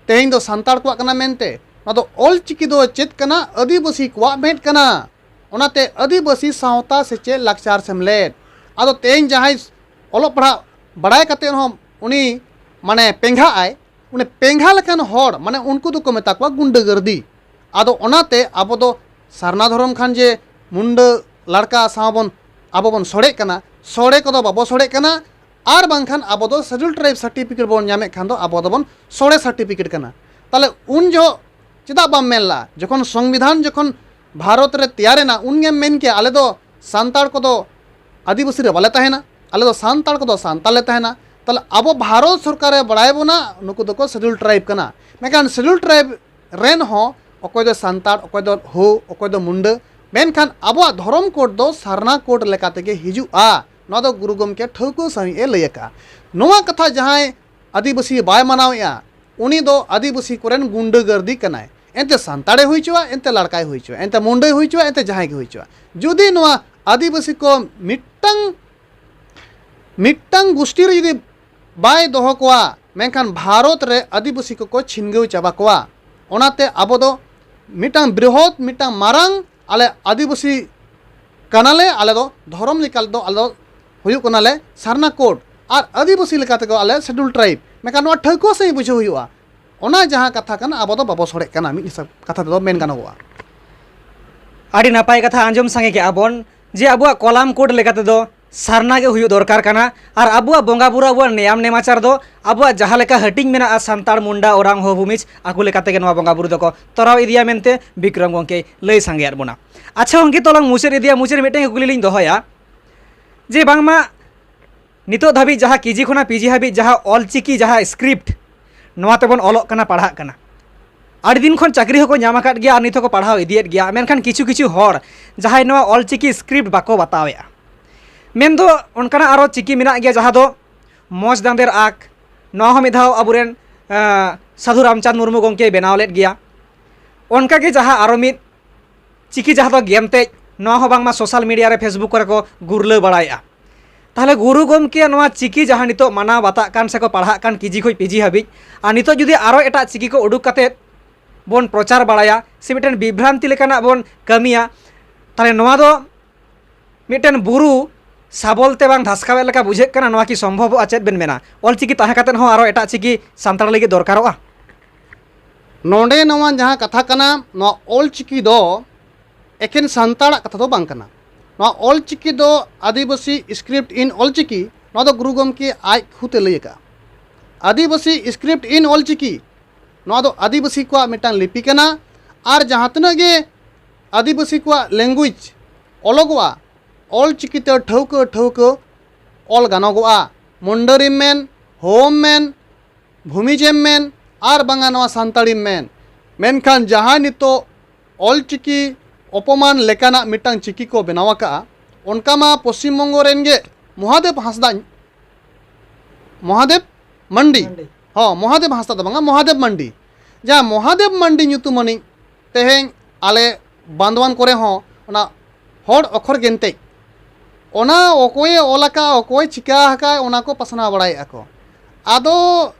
ᱛᱮᱦᱮᱧ ᱫᱚ ᱥᱟᱱᱛᱟᱲ ᱠᱚᱣᱟᱜ ᱠᱟᱱᱟ ᱢᱮᱱᱛᱮ᱾ ᱱᱚᱣᱟ ᱫᱚ ᱚᱞ ᱪᱤᱠᱤ ᱫᱚ ᱪᱮᱫ ᱠᱟᱱᱟ? ᱟᱹᱫᱤᱵᱟᱹᱥᱤ ᱠᱚᱣᱟᱜ ᱢᱮᱫ ᱠᱟᱱᱟ᱾ ᱚᱱᱟᱛᱮ ᱟᱹᱫᱤᱵᱟᱹᱥᱤ ᱥᱟᱶᱛᱟ ᱥᱮᱪᱮᱫ ᱞᱟᱠᱪᱟᱨ ᱥᱮᱢᱞᱮᱫ᱾ ᱟᱫᱚ ᱛᱮᱦᱮᱧ ᱡᱟᱦᱟᱸᱭ ᱚᱞᱚᱜ ᱯᱟᱲᱦᱟᱜ ᱵᱟᱲᱟᱭ ᱠᱟᱛᱮ ᱦᱚᱸ ᱩᱱᱤ ᱢᱟᱱᱮ ᱯᱮᱸᱜᱷᱟᱜ ᱟᱭ, ᱩᱱᱤ ᱯᱮᱸᱜᱷᱟ ᱞᱮᱠᱟᱱ ᱦᱚᱲ, ᱢᱟᱱᱮ ᱩᱱᱠᱩ ᱫᱚᱠᱚ ᱢᱮᱛᱟ ᱠᱚᱣᱟ ᱜᱩᱱᱰᱟᱹᱜᱟᱹᱨᱫᱤ᱾ ᱟᱫᱚ ᱚᱱᱟᱛᱮ ᱟᱵᱚ ᱫᱚ ᱥᱟᱨᱱᱟ ᱫᱷᱚᱨᱚᱢ ᱠᱷᱟᱱ ᱡᱮ ᱢᱩᱱᱰᱟᱹ ᱞᱟᱲᱠᱟ ᱥᱟᱶ ᱵᱚᱱ, ᱟᱵᱚ ᱵᱚᱱ ᱥᱚᱲᱮᱜ ᱠᱟᱱᱟ, ᱥᱚᱲᱮ ᱠᱚᱫᱚ ᱵᱟᱵᱚ ᱥᱚᱲᱮᱜ ᱠᱟᱱᱟ᱾ ᱟᱨ ᱵᱟᱝᱠᱷᱟᱱ ᱟᱵᱚ ᱫᱚ ᱥᱮᱰᱩᱞ ᱴᱨᱟᱭᱤᱵᱽ ᱥᱟᱨᱴᱤᱯᱷᱤᱠᱮᱴ ᱵᱚᱱ ᱧᱟᱢᱮᱫ ᱠᱷᱟᱱ ᱫᱚ ᱟᱵᱚ ᱫᱚᱵᱚᱱ ᱥᱚᱲᱮ ᱥᱟᱨᱴᱤᱯᱷᱤᱠᱮᱴ ᱠᱟᱱᱟ᱾ ᱛᱟᱦᱚᱞᱮ ᱩᱱ ᱡᱚᱦᱚᱜ ᱪᱮᱫᱟᱜ ᱵᱟᱢ ᱢᱮᱱ ᱞᱮᱫᱼᱟ? ᱡᱚᱠᱷᱚᱱ ᱥᱚᱝᱵᱤᱫᱷᱟᱱ ᱡᱚᱠᱷᱚᱱ ᱵᱷᱟᱨᱚᱛ ᱨᱮ ᱛᱮᱭᱟᱨᱮᱱᱟ, ᱩᱱᱜᱮᱢ ᱢᱮᱱ ᱠᱮᱭᱟ ᱟᱞᱮ ᱫᱚ ᱥᱟᱱᱛᱟᱲ ᱠᱚᱫᱚ ᱟᱹᱫᱤᱵᱟᱹᱥᱤ ᱨᱮ ᱵᱟᱞᱮ ᱛᱟᱦᱮᱱᱟ, ᱟᱞᱮ ᱫᱚ ᱥᱟᱱᱛᱟᱲ ᱠᱚᱫᱚ ᱥᱟᱱᱛᱟᱲ ᱞᱮ ᱛᱟᱦᱮᱱᱟ᱾ ᱛᱟᱦᱚᱞᱮ ᱟᱵᱚ ᱵᱷᱟᱨᱚᱛ ᱥᱚᱨᱠᱟᱨᱮ ᱵᱟᱲᱟᱭ ᱵᱚᱱᱟ ᱱᱩᱠᱩ ᱫᱚᱠᱚ ᱥᱮᱰᱩᱞ ᱴᱨᱟᱭᱤᱵᱽ ᱠᱟᱱᱟ᱾ ᱢᱮᱱᱠᱷᱟᱱ ᱥᱮᱰᱩᱞ ᱴᱨᱟᱭᱤᱵᱽ ᱨᱮᱱ ᱦᱚᱸ ᱚᱠᱚᱭ ᱫᱚ ᱥᱟᱱᱛᱟᱲ, ᱚᱠᱚᱭ ᱫᱚ ᱦᱳ, ᱚᱠᱚᱭ ᱫᱚ ᱢᱩᱱᱰᱟᱹ, ᱢᱮᱱᱠᱷᱟᱱ ᱟᱵᱚᱣᱟᱜ ᱫᱷᱚᱨᱚᱢ ᱠᱳᱰ ᱫᱚ ᱥᱟᱨᱱᱟ ᱠᱳᱰ ᱞᱮᱠᱟ ᱛᱮᱜᱮ ᱦᱤᱡᱩᱜᱼᱟ᱾ ᱱᱚᱣᱟ ᱫᱚ ᱜᱩᱨᱩ ᱜᱚᱢᱠᱮ ᱴᱷᱟᱹᱣᱠᱟᱹ ᱥᱟᱺᱦᱤᱡ ᱮ ᱞᱟᱹᱭ ᱟᱠᱟᱫᱼᱟ᱾ ᱱᱚᱣᱟ ᱠᱟᱛᱷᱟ ᱡᱟᱦᱟᱸᱭ ᱟᱹᱫᱤᱵᱟᱹᱥᱤ ᱵᱟᱭ ᱢᱟᱱᱟᱣᱮᱫᱼᱟ, ᱩᱱᱤ ᱫᱚ ᱟᱹᱫᱤᱵᱟᱹᱥᱤ ᱠᱚᱨᱮᱱ ᱜᱩᱱᱰᱟᱹᱜᱟᱨᱫᱤ ᱠᱟᱱᱟᱭ᱾ ᱮᱱᱛᱮ ᱥᱟᱱᱛᱟᱲᱮ ᱦᱩᱭ ᱦᱚᱪᱚᱣᱟ, ᱮᱱᱛᱮ ᱞᱟᱲᱠᱟᱭ ᱦᱩᱭ ᱦᱚᱪᱚᱣᱟ, ᱮᱱᱛᱮ ᱢᱩᱱᱰᱟᱹᱭ ᱦᱩᱭ ᱦᱚᱪᱚᱣᱟ, ᱮᱱᱛᱮ ᱡᱟᱦᱟᱸᱭ ᱜᱮ ᱦᱩᱭ ᱦᱚᱪᱚᱣᱟ, ᱡᱩᱫᱤ ᱱᱚᱣᱟ ᱟᱹᱫᱤᱵᱟᱹᱥᱤ ᱠᱚ ᱢᱤᱫᱴᱟᱝ, ᱢᱤᱫᱴᱟᱝ ᱜᱩᱥᱴᱤ ᱨᱮ ᱡᱩᱫᱤ ᱵᱟᱭ ᱫᱚᱦᱚ ᱠᱚᱣᱟ, ᱢᱮᱱᱠᱷᱟᱱ ᱵᱷᱟᱨᱚᱛ ᱨᱮ ᱟᱹᱫᱤᱵᱟᱹᱥᱤ ᱠᱚᱠᱚ ᱪᱷᱤᱱᱜᱟᱹᱣ ᱪᱟᱵᱟ ᱠᱚᱣᱟ᱾ ᱚᱱᱟᱛᱮ ᱟᱵᱚ ᱫᱚ ᱢᱤᱫᱴᱟᱝ ᱵᱨᱤᱦᱚᱛ, ᱢᱤᱫᱴᱟᱝ ᱢᱟᱨᱟᱝ ᱟᱞᱮ ᱟᱹᱫᱤᱵᱟᱹᱥᱤ ᱠᱟᱱᱟᱞᱮ᱾ ᱟᱞᱮ ᱫᱚ ᱫᱷᱚᱨᱚᱢ ᱞᱮᱠᱟ ᱫᱚ ᱟᱞᱮ ᱫᱚ ᱦᱩᱭᱩᱜ ᱠᱟᱱᱟᱞᱮ ᱥᱟᱨᱱᱟ ᱠᱳᱰ, ᱟᱨ ᱟᱹᱫᱤᱵᱟᱹᱥᱤ ᱞᱮᱠᱟ ᱛᱮᱫᱚ ᱟᱞᱮ ᱥᱮᱰᱩᱞ ᱴᱨᱟᱭᱤᱵᱽ᱾ ᱢᱮᱱᱠᱷᱟᱱ ᱱᱚᱣᱟ ᱴᱷᱟᱹᱣᱠᱟᱹ ᱥᱟᱺᱦᱤᱡ ᱵᱩᱡᱷᱟᱹᱣ ᱦᱩᱭᱩᱜᱼᱟ᱾ ᱚᱱᱟ ᱡᱟᱦᱟᱸ ᱠᱟᱛᱷᱟ ᱠᱟᱱᱟ, ᱟᱵᱚ ᱫᱚ ᱵᱟᱵᱚ ᱥᱚᱲᱮᱜ ᱠᱟᱱᱟ, ᱢᱤᱫ ᱦᱤᱥᱟᱹᱵ ᱠᱟᱛᱷᱟ ᱛᱮᱫᱚ ᱢᱮᱱ ᱜᱟᱱᱚᱜᱚᱜᱼᱟ᱾ ᱟᱹᱰᱤ ᱱᱟᱯᱟᱭ ᱠᱟᱛᱷᱟ ᱟᱸᱡᱚᱢ ᱥᱟᱸᱜᱮ ᱠᱮᱜᱼᱟ ᱵᱚᱱ ᱡᱮ ᱟᱵᱚᱣᱟᱜ ᱠᱚᱞᱟᱢ ᱠᱳᱰ ᱞᱮᱠᱟ ᱛᱮᱫᱚ ᱥᱟᱨᱱᱟ ᱜᱮ ᱦᱩᱭᱩᱜ ᱫᱚᱨᱠᱟᱨ ᱠᱟᱱᱟ, ᱟᱨ ᱟᱵᱚᱣᱟᱜ ᱵᱚᱸᱜᱟ ᱵᱩᱨᱩ, ᱟᱵᱚᱣᱟᱜ ᱱᱮᱭᱟᱢ ᱱᱮᱢᱟᱪᱟᱨ ᱫᱚ ᱟᱵᱚᱣᱟᱜ ᱡᱟᱦᱟᱸ ᱞᱮᱠᱟ ᱦᱟᱹᱴᱤᱧ ᱢᱮᱱᱟᱜᱼᱟ, ᱥᱟᱱᱛᱟᱲ, ᱢᱩᱱᱰᱟ, ᱳᱨᱟᱝ, ᱦᱳ, ᱵᱷᱩᱢᱤᱡᱽ, ᱟᱠᱚ ᱞᱮᱠᱟ ᱛᱮᱜᱮ ᱱᱚᱣᱟ ᱵᱚᱸᱜᱟ ᱵᱩᱨᱩ ᱫᱚᱠᱚ ᱛᱚᱨᱟᱣ ᱤᱫᱤᱭᱟ ᱢᱮᱱᱛᱮ ᱵᱤᱠᱨᱚᱢ ᱜᱚᱢᱠᱮᱭ ᱞᱟᱹᱭ ᱥᱟᱸᱜᱮᱭᱟᱫ ᱵᱚᱱᱟ᱾ ᱟᱪᱪᱷᱟ ᱜᱚᱢᱠᱮ, ᱛᱚᱞᱟᱝ ᱢᱩᱪᱟᱹᱫ ᱤᱫᱤᱭᱟ᱾ ᱢᱩᱪᱟᱹᱫ ᱨᱮ ᱢᱤᱫᱴᱮᱱ ᱠᱩᱠᱞᱤ ᱞᱤᱧ ᱫᱚᱦᱚᱭᱟ ᱡᱮ ᱵᱟᱝᱢᱟ ᱱᱤᱛᱚᱜ ᱫᱷᱟᱹᱵᱤᱡ ᱡᱟᱦᱟᱸ ᱠᱮᱡᱤ ᱠᱷᱚᱱᱟᱜ ᱯᱤᱡᱤ ᱦᱟᱹᱵᱤᱡ ᱡᱟᱦᱟᱸ ᱚᱞᱪᱤᱠᱤ ᱡᱟᱦᱟᱸ ᱥᱠᱨᱤᱯᱴ, ᱱᱚᱣᱟ ᱛᱮᱵᱚᱱ ᱚᱞᱚᱜ ᱠᱟᱱᱟ, ᱯᱟᱲᱦᱟᱜ ᱠᱟᱱᱟ, ᱟᱹᱰᱤ ᱫᱤᱱ ᱠᱷᱚᱱ ᱪᱟᱹᱠᱨᱤ ᱦᱚᱸᱠᱚ ᱧᱟᱢ ᱟᱠᱟᱫ ᱜᱮᱭᱟ ᱟᱨ ᱱᱤᱛ ᱦᱚᱸᱠᱚ ᱯᱟᱲᱦᱟᱣ ᱤᱫᱤᱭᱮᱫ ᱜᱮᱭᱟ᱾ ᱢᱮᱱᱠᱷᱟᱱ ᱠᱤᱪᱷᱩ ᱠᱤᱪᱷᱩ ᱦᱚᱲ ᱡᱟᱦᱟᱸᱭ ᱱᱚᱣᱟ ᱚᱞᱪᱤᱠᱤ ᱥᱠᱨᱤᱯᱴ ᱵᱟᱠᱚ ᱵᱟᱛᱟᱣᱮᱫᱼᱟ, ᱢᱮᱱᱫᱚ ᱚᱱᱠᱟᱱᱟᱜ ᱟᱨᱚ ᱪᱤᱠᱤ ᱢᱮᱱᱟᱜ ᱜᱮᱭᱟ ᱡᱟᱦᱟᱸ ᱫᱚ ᱢᱚᱡᱽ ᱫᱟᱸᱫᱮᱨ ᱟᱸᱠ, ᱱᱚᱣᱟ ᱦᱚᱸ ᱢᱤᱫ ᱫᱷᱟᱣ ᱟᱵᱚᱨᱮᱱ ᱥᱟᱹᱫᱷᱩ ᱨᱟᱢᱪᱟᱸᱫᱽ ᱢᱩᱨᱢᱩ ᱜᱚᱢᱠᱮᱭ ᱵᱮᱱᱟᱣ ᱞᱮᱫ ᱜᱮᱭᱟ᱾ ᱚᱱᱠᱟᱜᱮ ᱡᱟᱦᱟᱸ ᱟᱨᱚ ᱢᱤᱫ ᱪᱤᱠᱤ ᱡᱟᱦᱟᱸ ᱫᱚ ᱜᱮᱢᱛᱮᱡ, ᱱᱚᱣᱟ ᱦᱚᱸ ᱵᱟᱝᱢᱟ ᱥᱳᱥᱟᱞ ᱢᱤᱰᱤᱭᱟ ᱨᱮ, ᱯᱷᱮᱥᱵᱩᱠ ᱠᱚᱨᱮ ᱠᱚ ᱜᱩᱨᱞᱟᱹᱣ ᱵᱟᱲᱟᱭᱮᱫᱼᱟ᱾ ᱛᱟᱦᱚᱞᱮ ᱜᱩᱨᱩ ᱜᱚᱢᱠᱮᱭᱟᱜ ᱱᱚᱣᱟ ᱪᱤᱠᱤ ᱡᱟᱦᱟᱸ ᱱᱤᱛᱚᱜ ᱢᱟᱱᱟᱣ ᱵᱟᱛᱟᱜ ᱠᱟᱱ ᱥᱮᱠᱚ ᱯᱟᱲᱦᱟᱜ ᱠᱟᱱ ᱠᱮᱡᱤ ᱠᱷᱚᱱ ᱯᱤᱡᱤ ᱦᱟᱹᱵᱤᱡ, ᱟᱨ ᱱᱤᱛᱚᱜ ᱡᱩᱫᱤ ᱟᱨᱚ ᱮᱴᱟᱜ ᱪᱤᱠᱤ ᱠᱚ ᱩᱰᱩᱠ ᱠᱟᱛᱮᱫ ᱵᱚᱱ ᱯᱨᱚᱪᱟᱨ ᱵᱟᱲᱟᱭᱟ ᱥᱮ ᱢᱤᱫᱴᱮᱱ ᱵᱤᱵᱷᱨᱟᱱᱛᱤ ᱞᱮᱠᱟᱱᱟᱜ ᱵᱚᱱ ᱠᱟᱹᱢᱤᱭᱟ, ᱛᱟᱦᱚᱞᱮ ᱱᱚᱣᱟ ᱫᱚ ᱢᱤᱫᱴᱮᱱ ᱵᱩᱨᱩ ᱥᱟᱵᱚᱞ ᱛᱮ ᱵᱟᱝ ᱫᱷᱟᱥᱠᱟᱣᱮᱫ ᱞᱮᱠᱟ ᱵᱩᱡᱷᱟᱹᱜ ᱠᱟᱱᱟ᱾ ᱱᱚᱣᱟ ᱠᱤ ᱥᱚᱢᱵᱷᱚᱵᱚᱜᱼᱟ? ᱪᱮᱫ ᱵᱮᱱ ᱢᱮᱱᱟ? ᱚᱞᱪᱤᱠᱤ ᱛᱟᱦᱮᱸ ᱠᱟᱛᱮᱫ ᱦᱚᱸ ᱟᱨᱚ ᱮᱴᱟᱜ ᱪᱤᱠᱤ ᱥᱟᱱᱛᱟᱲ ᱞᱟᱹᱜᱤᱫ ᱫᱚᱨᱠᱟᱨᱚᱜᱼᱟ? ᱱᱚᱰᱮ ᱱᱚᱣᱟ ᱡᱟᱦᱟᱸ ᱠᱟᱛᱷᱟ ᱠᱟᱱᱟ, ᱱᱚᱣᱟ ᱚᱞᱪᱤᱠᱤ ᱫᱚ ᱮᱠᱮᱱ ᱥᱟᱱᱛᱟᱲᱟᱜ ᱠᱟᱛᱷᱟ ᱫᱚ ᱵᱟᱝ ᱠᱟᱱᱟ᱾ ᱱᱚᱣᱟ ᱚᱞᱪᱤᱠᱤ ᱫᱚ ᱟᱹᱫᱤᱵᱟᱹᱥᱤ ᱥᱠᱨᱤᱯᱴ ᱤᱱ ᱚᱞᱪᱤᱠᱤ, ᱱᱚᱣᱟ ᱫᱚ ᱜᱩᱨᱩ ᱜᱚᱢᱠᱮ ᱟᱡ ᱠᱷᱩᱫ ᱮ ᱞᱟᱹᱭ ᱟᱠᱟᱫᱼᱟ᱾ ᱟᱹᱫᱤᱵᱟᱹᱥᱤ ᱥᱠᱨᱤᱯᱴ ᱤᱱ ᱚᱞᱪᱤᱠᱤ, ᱱᱚᱣᱟ ᱫᱚ ᱟᱹᱫᱤᱵᱟᱹᱥᱤ ᱠᱚᱣᱟᱜ ᱢᱤᱫᱴᱟᱝ ᱞᱤᱯᱤ ᱠᱟᱱᱟ᱾ ᱟᱨ ᱡᱟᱦᱟᱸ ᱛᱤᱱᱟᱹᱜ ᱜᱮ ᱟᱹᱫᱤᱵᱟᱹᱥᱤ ᱠᱚᱣᱟᱜ ᱞᱮᱝᱜᱩᱭᱮᱡᱽ ᱚᱞᱚᱜᱚᱜᱼᱟ, ᱚᱞᱪᱤᱠᱤ ᱛᱮ ᱴᱷᱟᱹᱣᱠᱟᱹ ᱴᱷᱟᱹᱣᱠᱟᱹ ᱚᱞ ᱜᱟᱱᱚᱜᱚᱜᱼᱟ᱾ ᱢᱩᱱᱰᱟᱹᱨᱤᱢ ᱢᱮᱱ, ᱦᱳᱢ ᱢᱮᱱ, ᱵᱷᱩᱢᱤᱡᱮᱢ ᱢᱮᱱ, ᱟᱨ ᱵᱟᱝᱟ ᱱᱚᱣᱟ ᱥᱟᱱᱛᱟᱲᱤᱢ ᱢᱮᱱ, ᱢᱮᱱᱠᱷᱟᱱ ᱡᱟᱦᱟᱸᱭ ᱱᱤᱛᱚᱜ ᱚᱞᱪᱤᱠᱤ ᱚᱯᱚᱢᱟᱱ ᱞᱮᱠᱟᱱᱟᱜ ᱢᱤᱫᱴᱟᱝ ᱪᱤᱠᱤ ᱠᱚ ᱵᱮᱱᱟᱣ ᱟᱠᱟᱫᱼᱟ, ᱚᱱᱠᱟ ᱢᱟ ᱯᱚᱥᱪᱤᱢ ᱵᱚᱝᱜᱚ ᱨᱮᱱ ᱜᱮ ᱢᱚᱦᱟᱫᱮᱵ ᱦᱟᱸᱥᱫᱟ, ᱢᱚᱦᱟᱫᱮᱵ ᱢᱟᱱᱰᱤ, ᱢᱟᱱᱰᱤ᱾ ᱦᱚᱸ, ᱢᱚᱦᱟᱫᱮᱵ ᱦᱟᱸᱥᱫᱟ ᱫᱚ ᱵᱟᱝᱟ, ᱢᱚᱦᱟᱫᱮᱵ ᱢᱟᱱᱰᱤ, ᱡᱟᱦᱟᱸ ᱢᱚᱦᱟᱫᱮᱵ ᱢᱟᱱᱰᱤ ᱧᱩᱛᱩᱢᱟᱱᱤᱡ ᱛᱮᱦᱮᱧ ᱟᱞᱮ ᱵᱟᱸᱫᱣᱟᱱ ᱠᱚᱨᱮ ᱦᱚᱸ ᱚᱱᱟ ᱦᱚᱲ ᱚᱠᱷᱚᱨ ᱜᱮᱱᱛᱮᱡ, ᱚᱱᱟ ᱚᱠᱚᱭᱮ ᱚᱞ ᱟᱠᱟᱫ, ᱚᱠᱚᱭ ᱪᱤᱠᱟ ᱟᱠᱟᱫ, ᱚᱱᱟ ᱠᱚ ᱯᱟᱥᱱᱟᱣ ᱵᱟᱲᱟᱭᱮᱫᱼᱟ ᱠᱚ᱾ ᱟᱫᱚ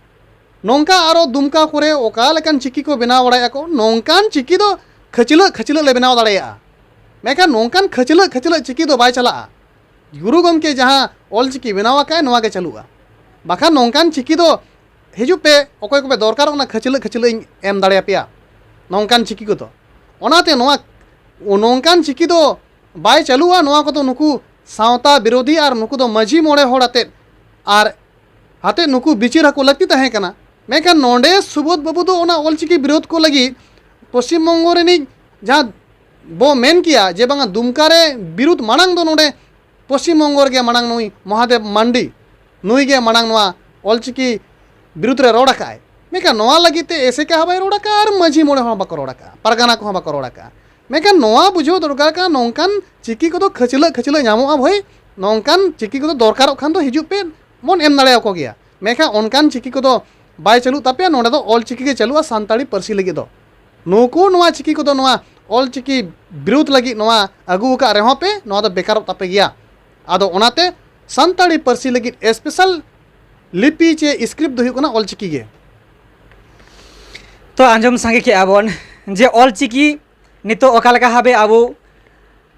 ᱱᱚᱝᱠᱟ ᱟᱨᱚ ᱫᱩᱢᱠᱟ ᱠᱚᱨᱮ ᱚᱠᱟ ᱞᱮᱠᱟᱱ ᱪᱤᱠᱤ ᱠᱚ ᱵᱮᱱᱟᱣ ᱵᱟᱲᱟᱭᱮᱫᱼᱟ ᱠᱚ, ᱱᱚᱝᱠᱟᱱ ᱪᱤᱠᱤ ᱫᱚ ᱠᱷᱟᱹᱪᱞᱟᱹᱜ ᱠᱷᱟᱹᱪᱞᱟᱹᱜ ᱞᱮ ᱵᱮᱱᱟᱣ ᱫᱟᱲᱮᱭᱟᱜᱼᱟ᱾ ᱢᱮᱱᱠᱷᱟᱱ ᱱᱚᱝᱠᱟᱱ ᱠᱷᱟᱹᱪᱞᱟᱹᱜ ᱠᱷᱟᱹᱪᱞᱟᱹᱜ ᱪᱤᱠᱤ ᱫᱚ ᱵᱟᱭ ᱪᱟᱞᱟᱜᱼᱟ᱾ ᱜᱩᱨᱩ ᱜᱚᱢᱠᱮ ᱡᱟᱦᱟᱸ ᱚᱞ ᱪᱤᱠᱤ ᱵᱮᱱᱟᱣ ᱟᱠᱟᱫᱼᱟᱭ, ᱱᱚᱣᱟ ᱜᱮ ᱪᱟᱹᱞᱩᱜᱼᱟ᱾ ᱵᱟᱠᱷᱟᱱ ᱱᱚᱝᱠᱟᱱ ᱪᱤᱠᱤ ᱫᱚ, ᱦᱤᱡᱩᱜ ᱯᱮ, ᱚᱠᱚᱭ ᱠᱚᱯᱮ ᱫᱚᱨᱠᱟᱨᱚᱜ ᱠᱟᱱᱟ, ᱠᱷᱟᱹᱪᱞᱟᱹᱜ ᱠᱷᱟᱹᱪᱞᱟᱹᱜ ᱤᱧ ᱮᱢ ᱫᱟᱲᱮᱭᱟᱯᱮᱭᱟ ᱱᱚᱝᱠᱟᱱ ᱪᱤᱠᱤ ᱠᱚᱫᱚ᱾ ᱚᱱᱟᱛᱮ ᱱᱚᱣᱟ ᱱᱚᱝᱠᱟᱱ ᱪᱤᱠᱤ ᱫᱚ ᱵᱟᱭ ᱪᱟᱹᱞᱩᱜᱼᱟ᱾ ᱱᱚᱣᱟ ᱠᱚᱫᱚ ᱱᱩᱠᱩ ᱥᱟᱶᱛᱟ ᱵᱤᱨᱳᱫᱷᱤ ᱟᱨ ᱱᱩᱠᱩ ᱫᱚ ᱢᱟᱹᱡᱷᱤ ᱢᱚᱬᱮ ᱦᱚᱲ ᱟᱛᱮᱫ ᱟᱨ ᱟᱛᱮᱫ ᱱᱩᱠᱩ ᱵᱤᱪᱟᱹᱨ ᱟᱠᱚ ᱞᱟᱹᱠᱛᱤ ᱛᱟᱦᱮᱸ ᱠᱟᱱᱟ᱾ ᱢᱮᱱᱠᱷᱟᱱ ᱱᱚᱰᱮ ᱥᱩᱵᱳᱫᱷ ᱵᱟᱹᱵᱩ ᱫᱚ ᱚᱱᱟ ᱚᱞᱪᱤᱠᱤ ᱵᱤᱨᱳᱫᱷ ᱠᱚ ᱞᱟᱹᱜᱤᱫ ᱯᱚᱥᱪᱤᱢ ᱵᱚᱝᱜᱚ ᱨᱤᱱᱤᱡ, ᱡᱟᱦᱟᱸ ᱵᱚ ᱢᱮᱱ ᱠᱮᱭᱟ ᱡᱮ ᱵᱟᱝᱟ, ᱫᱩᱢᱠᱟ ᱨᱮ ᱵᱤᱨᱩᱫᱷ ᱢᱟᱲᱟᱝ ᱫᱚ ᱱᱚᱰᱮ ᱯᱚᱥᱪᱤᱢ ᱵᱚᱝᱜᱚ ᱨᱮᱜᱮ ᱢᱟᱲᱟᱝ ᱱᱩᱭ ᱢᱚᱦᱟᱫᱮᱵ ᱢᱟᱱᱰᱤ, ᱱᱩᱭ ᱜᱮ ᱢᱟᱲᱟᱝ ᱱᱚᱣᱟ ᱚᱞᱪᱤᱠᱤ ᱵᱤᱨᱩᱫᱷ ᱨᱮ ᱨᱚᱲ ᱟᱠᱟᱫᱼᱟᱭ᱾ ᱢᱮᱱᱠᱷᱟᱱ ᱱᱚᱣᱟ ᱞᱟᱹᱜᱤᱫ ᱛᱮ ᱮᱥᱮᱠᱟ ᱦᱚᱸ ᱵᱟᱭ ᱨᱚᱲ ᱟᱠᱟᱫᱼᱟ ᱟᱨ ᱢᱟᱹᱡᱷᱤ ᱢᱚᱬᱮ ᱦᱚᱸ ᱵᱟᱠᱚ ᱨᱚᱲ ᱟᱠᱟᱫᱼᱟ, ᱯᱟᱨᱜᱟᱱᱟ ᱠᱚᱦᱚᱸ ᱵᱟᱠᱚ ᱨᱚᱲ ᱟᱠᱟᱫᱼᱟ᱾ ᱢᱮᱱᱠᱷᱟᱱ ᱱᱚᱣᱟ ᱵᱩᱡᱷᱟᱹᱣ ᱫᱚᱨᱠᱟᱨ ᱠᱟᱱᱟ, ᱱᱚᱝᱠᱟᱱ ᱪᱤᱠᱤ ᱠᱚᱫᱚ ᱠᱷᱟᱹᱪᱞᱟᱹᱜ ᱠᱷᱟᱹᱪᱞᱟᱹᱜ ᱧᱟᱢᱚᱜᱼᱟ ᱵᱷᱟᱹᱭ᱾ ᱱᱚᱝᱠᱟᱱ ᱪᱤᱠᱤ ᱠᱚᱫᱚ ᱫᱚᱨᱠᱟᱨᱚᱜ ᱠᱷᱟᱱ ᱫᱚ ᱦᱤᱡᱩᱜ ᱯᱮ, ᱵᱚᱱ ᱮᱢ ᱫᱟᱲᱮᱭᱟᱠᱚ ᱜᱮᱭᱟ᱾ ᱢᱮᱱᱠᱷᱟᱱ ᱚᱱᱠᱟᱱ ᱪᱤᱠᱤ ᱠᱚᱫᱚ ᱵᱟᱭ ᱪᱟᱹᱞᱩᱜ ᱛᱟᱯᱮᱭᱟ᱾ ᱱᱚᱰᱮ ᱫᱚ ᱚᱞ ᱪᱤᱠᱤ ᱜᱮ ᱪᱟᱹᱞᱩᱜᱼᱟ ᱥᱟᱱᱛᱟᱲᱤ ᱯᱟᱹᱨᱥᱤ ᱞᱟᱹᱜᱤᱫ ᱫᱚ᱾ ᱱᱩᱠᱩ ᱱᱚᱣᱟ ᱪᱤᱠᱤ ᱠᱚᱫᱚ ᱱᱚᱣᱟ ᱚᱞ ᱪᱤᱠᱤ ᱵᱤᱨᱩᱫᱷ ᱞᱟᱹᱜᱤᱫ ᱱᱚᱣᱟ ᱟᱹᱜᱩ ᱟᱠᱟᱫ ᱨᱮᱦᱚᱸ ᱯᱮ, ᱱᱚᱣᱟ ᱫᱚ ᱵᱮᱠᱟᱨᱚᱜ ᱛᱟᱯᱮ ᱜᱮᱭᱟ᱾ ᱟᱫᱚ ᱚᱱᱟᱛᱮ ᱥᱟᱱᱛᱟᱲᱤ ᱯᱟᱹᱨᱥᱤ ᱞᱟᱹᱜᱤᱫ ᱥᱯᱮᱥᱟᱞ ᱞᱤᱯᱤ ᱪᱮ ᱥᱠᱨᱤᱯᱴ ᱫᱚ ᱦᱩᱭᱩᱜ ᱠᱟᱱᱟ ᱚᱞ ᱪᱤᱠᱤ ᱜᱮ᱾ ᱛᱚ ᱟᱸᱡᱚᱢ ᱥᱟᱸᱜᱮ ᱠᱮᱜᱼᱟ ᱵᱚᱱ ᱡᱮ ᱚᱞ ᱪᱤᱠᱤ ᱱᱤᱛᱚᱜ ᱚᱠᱟ ᱞᱮᱠᱟ ᱵᱷᱟᱵᱮ ᱟᱵᱚ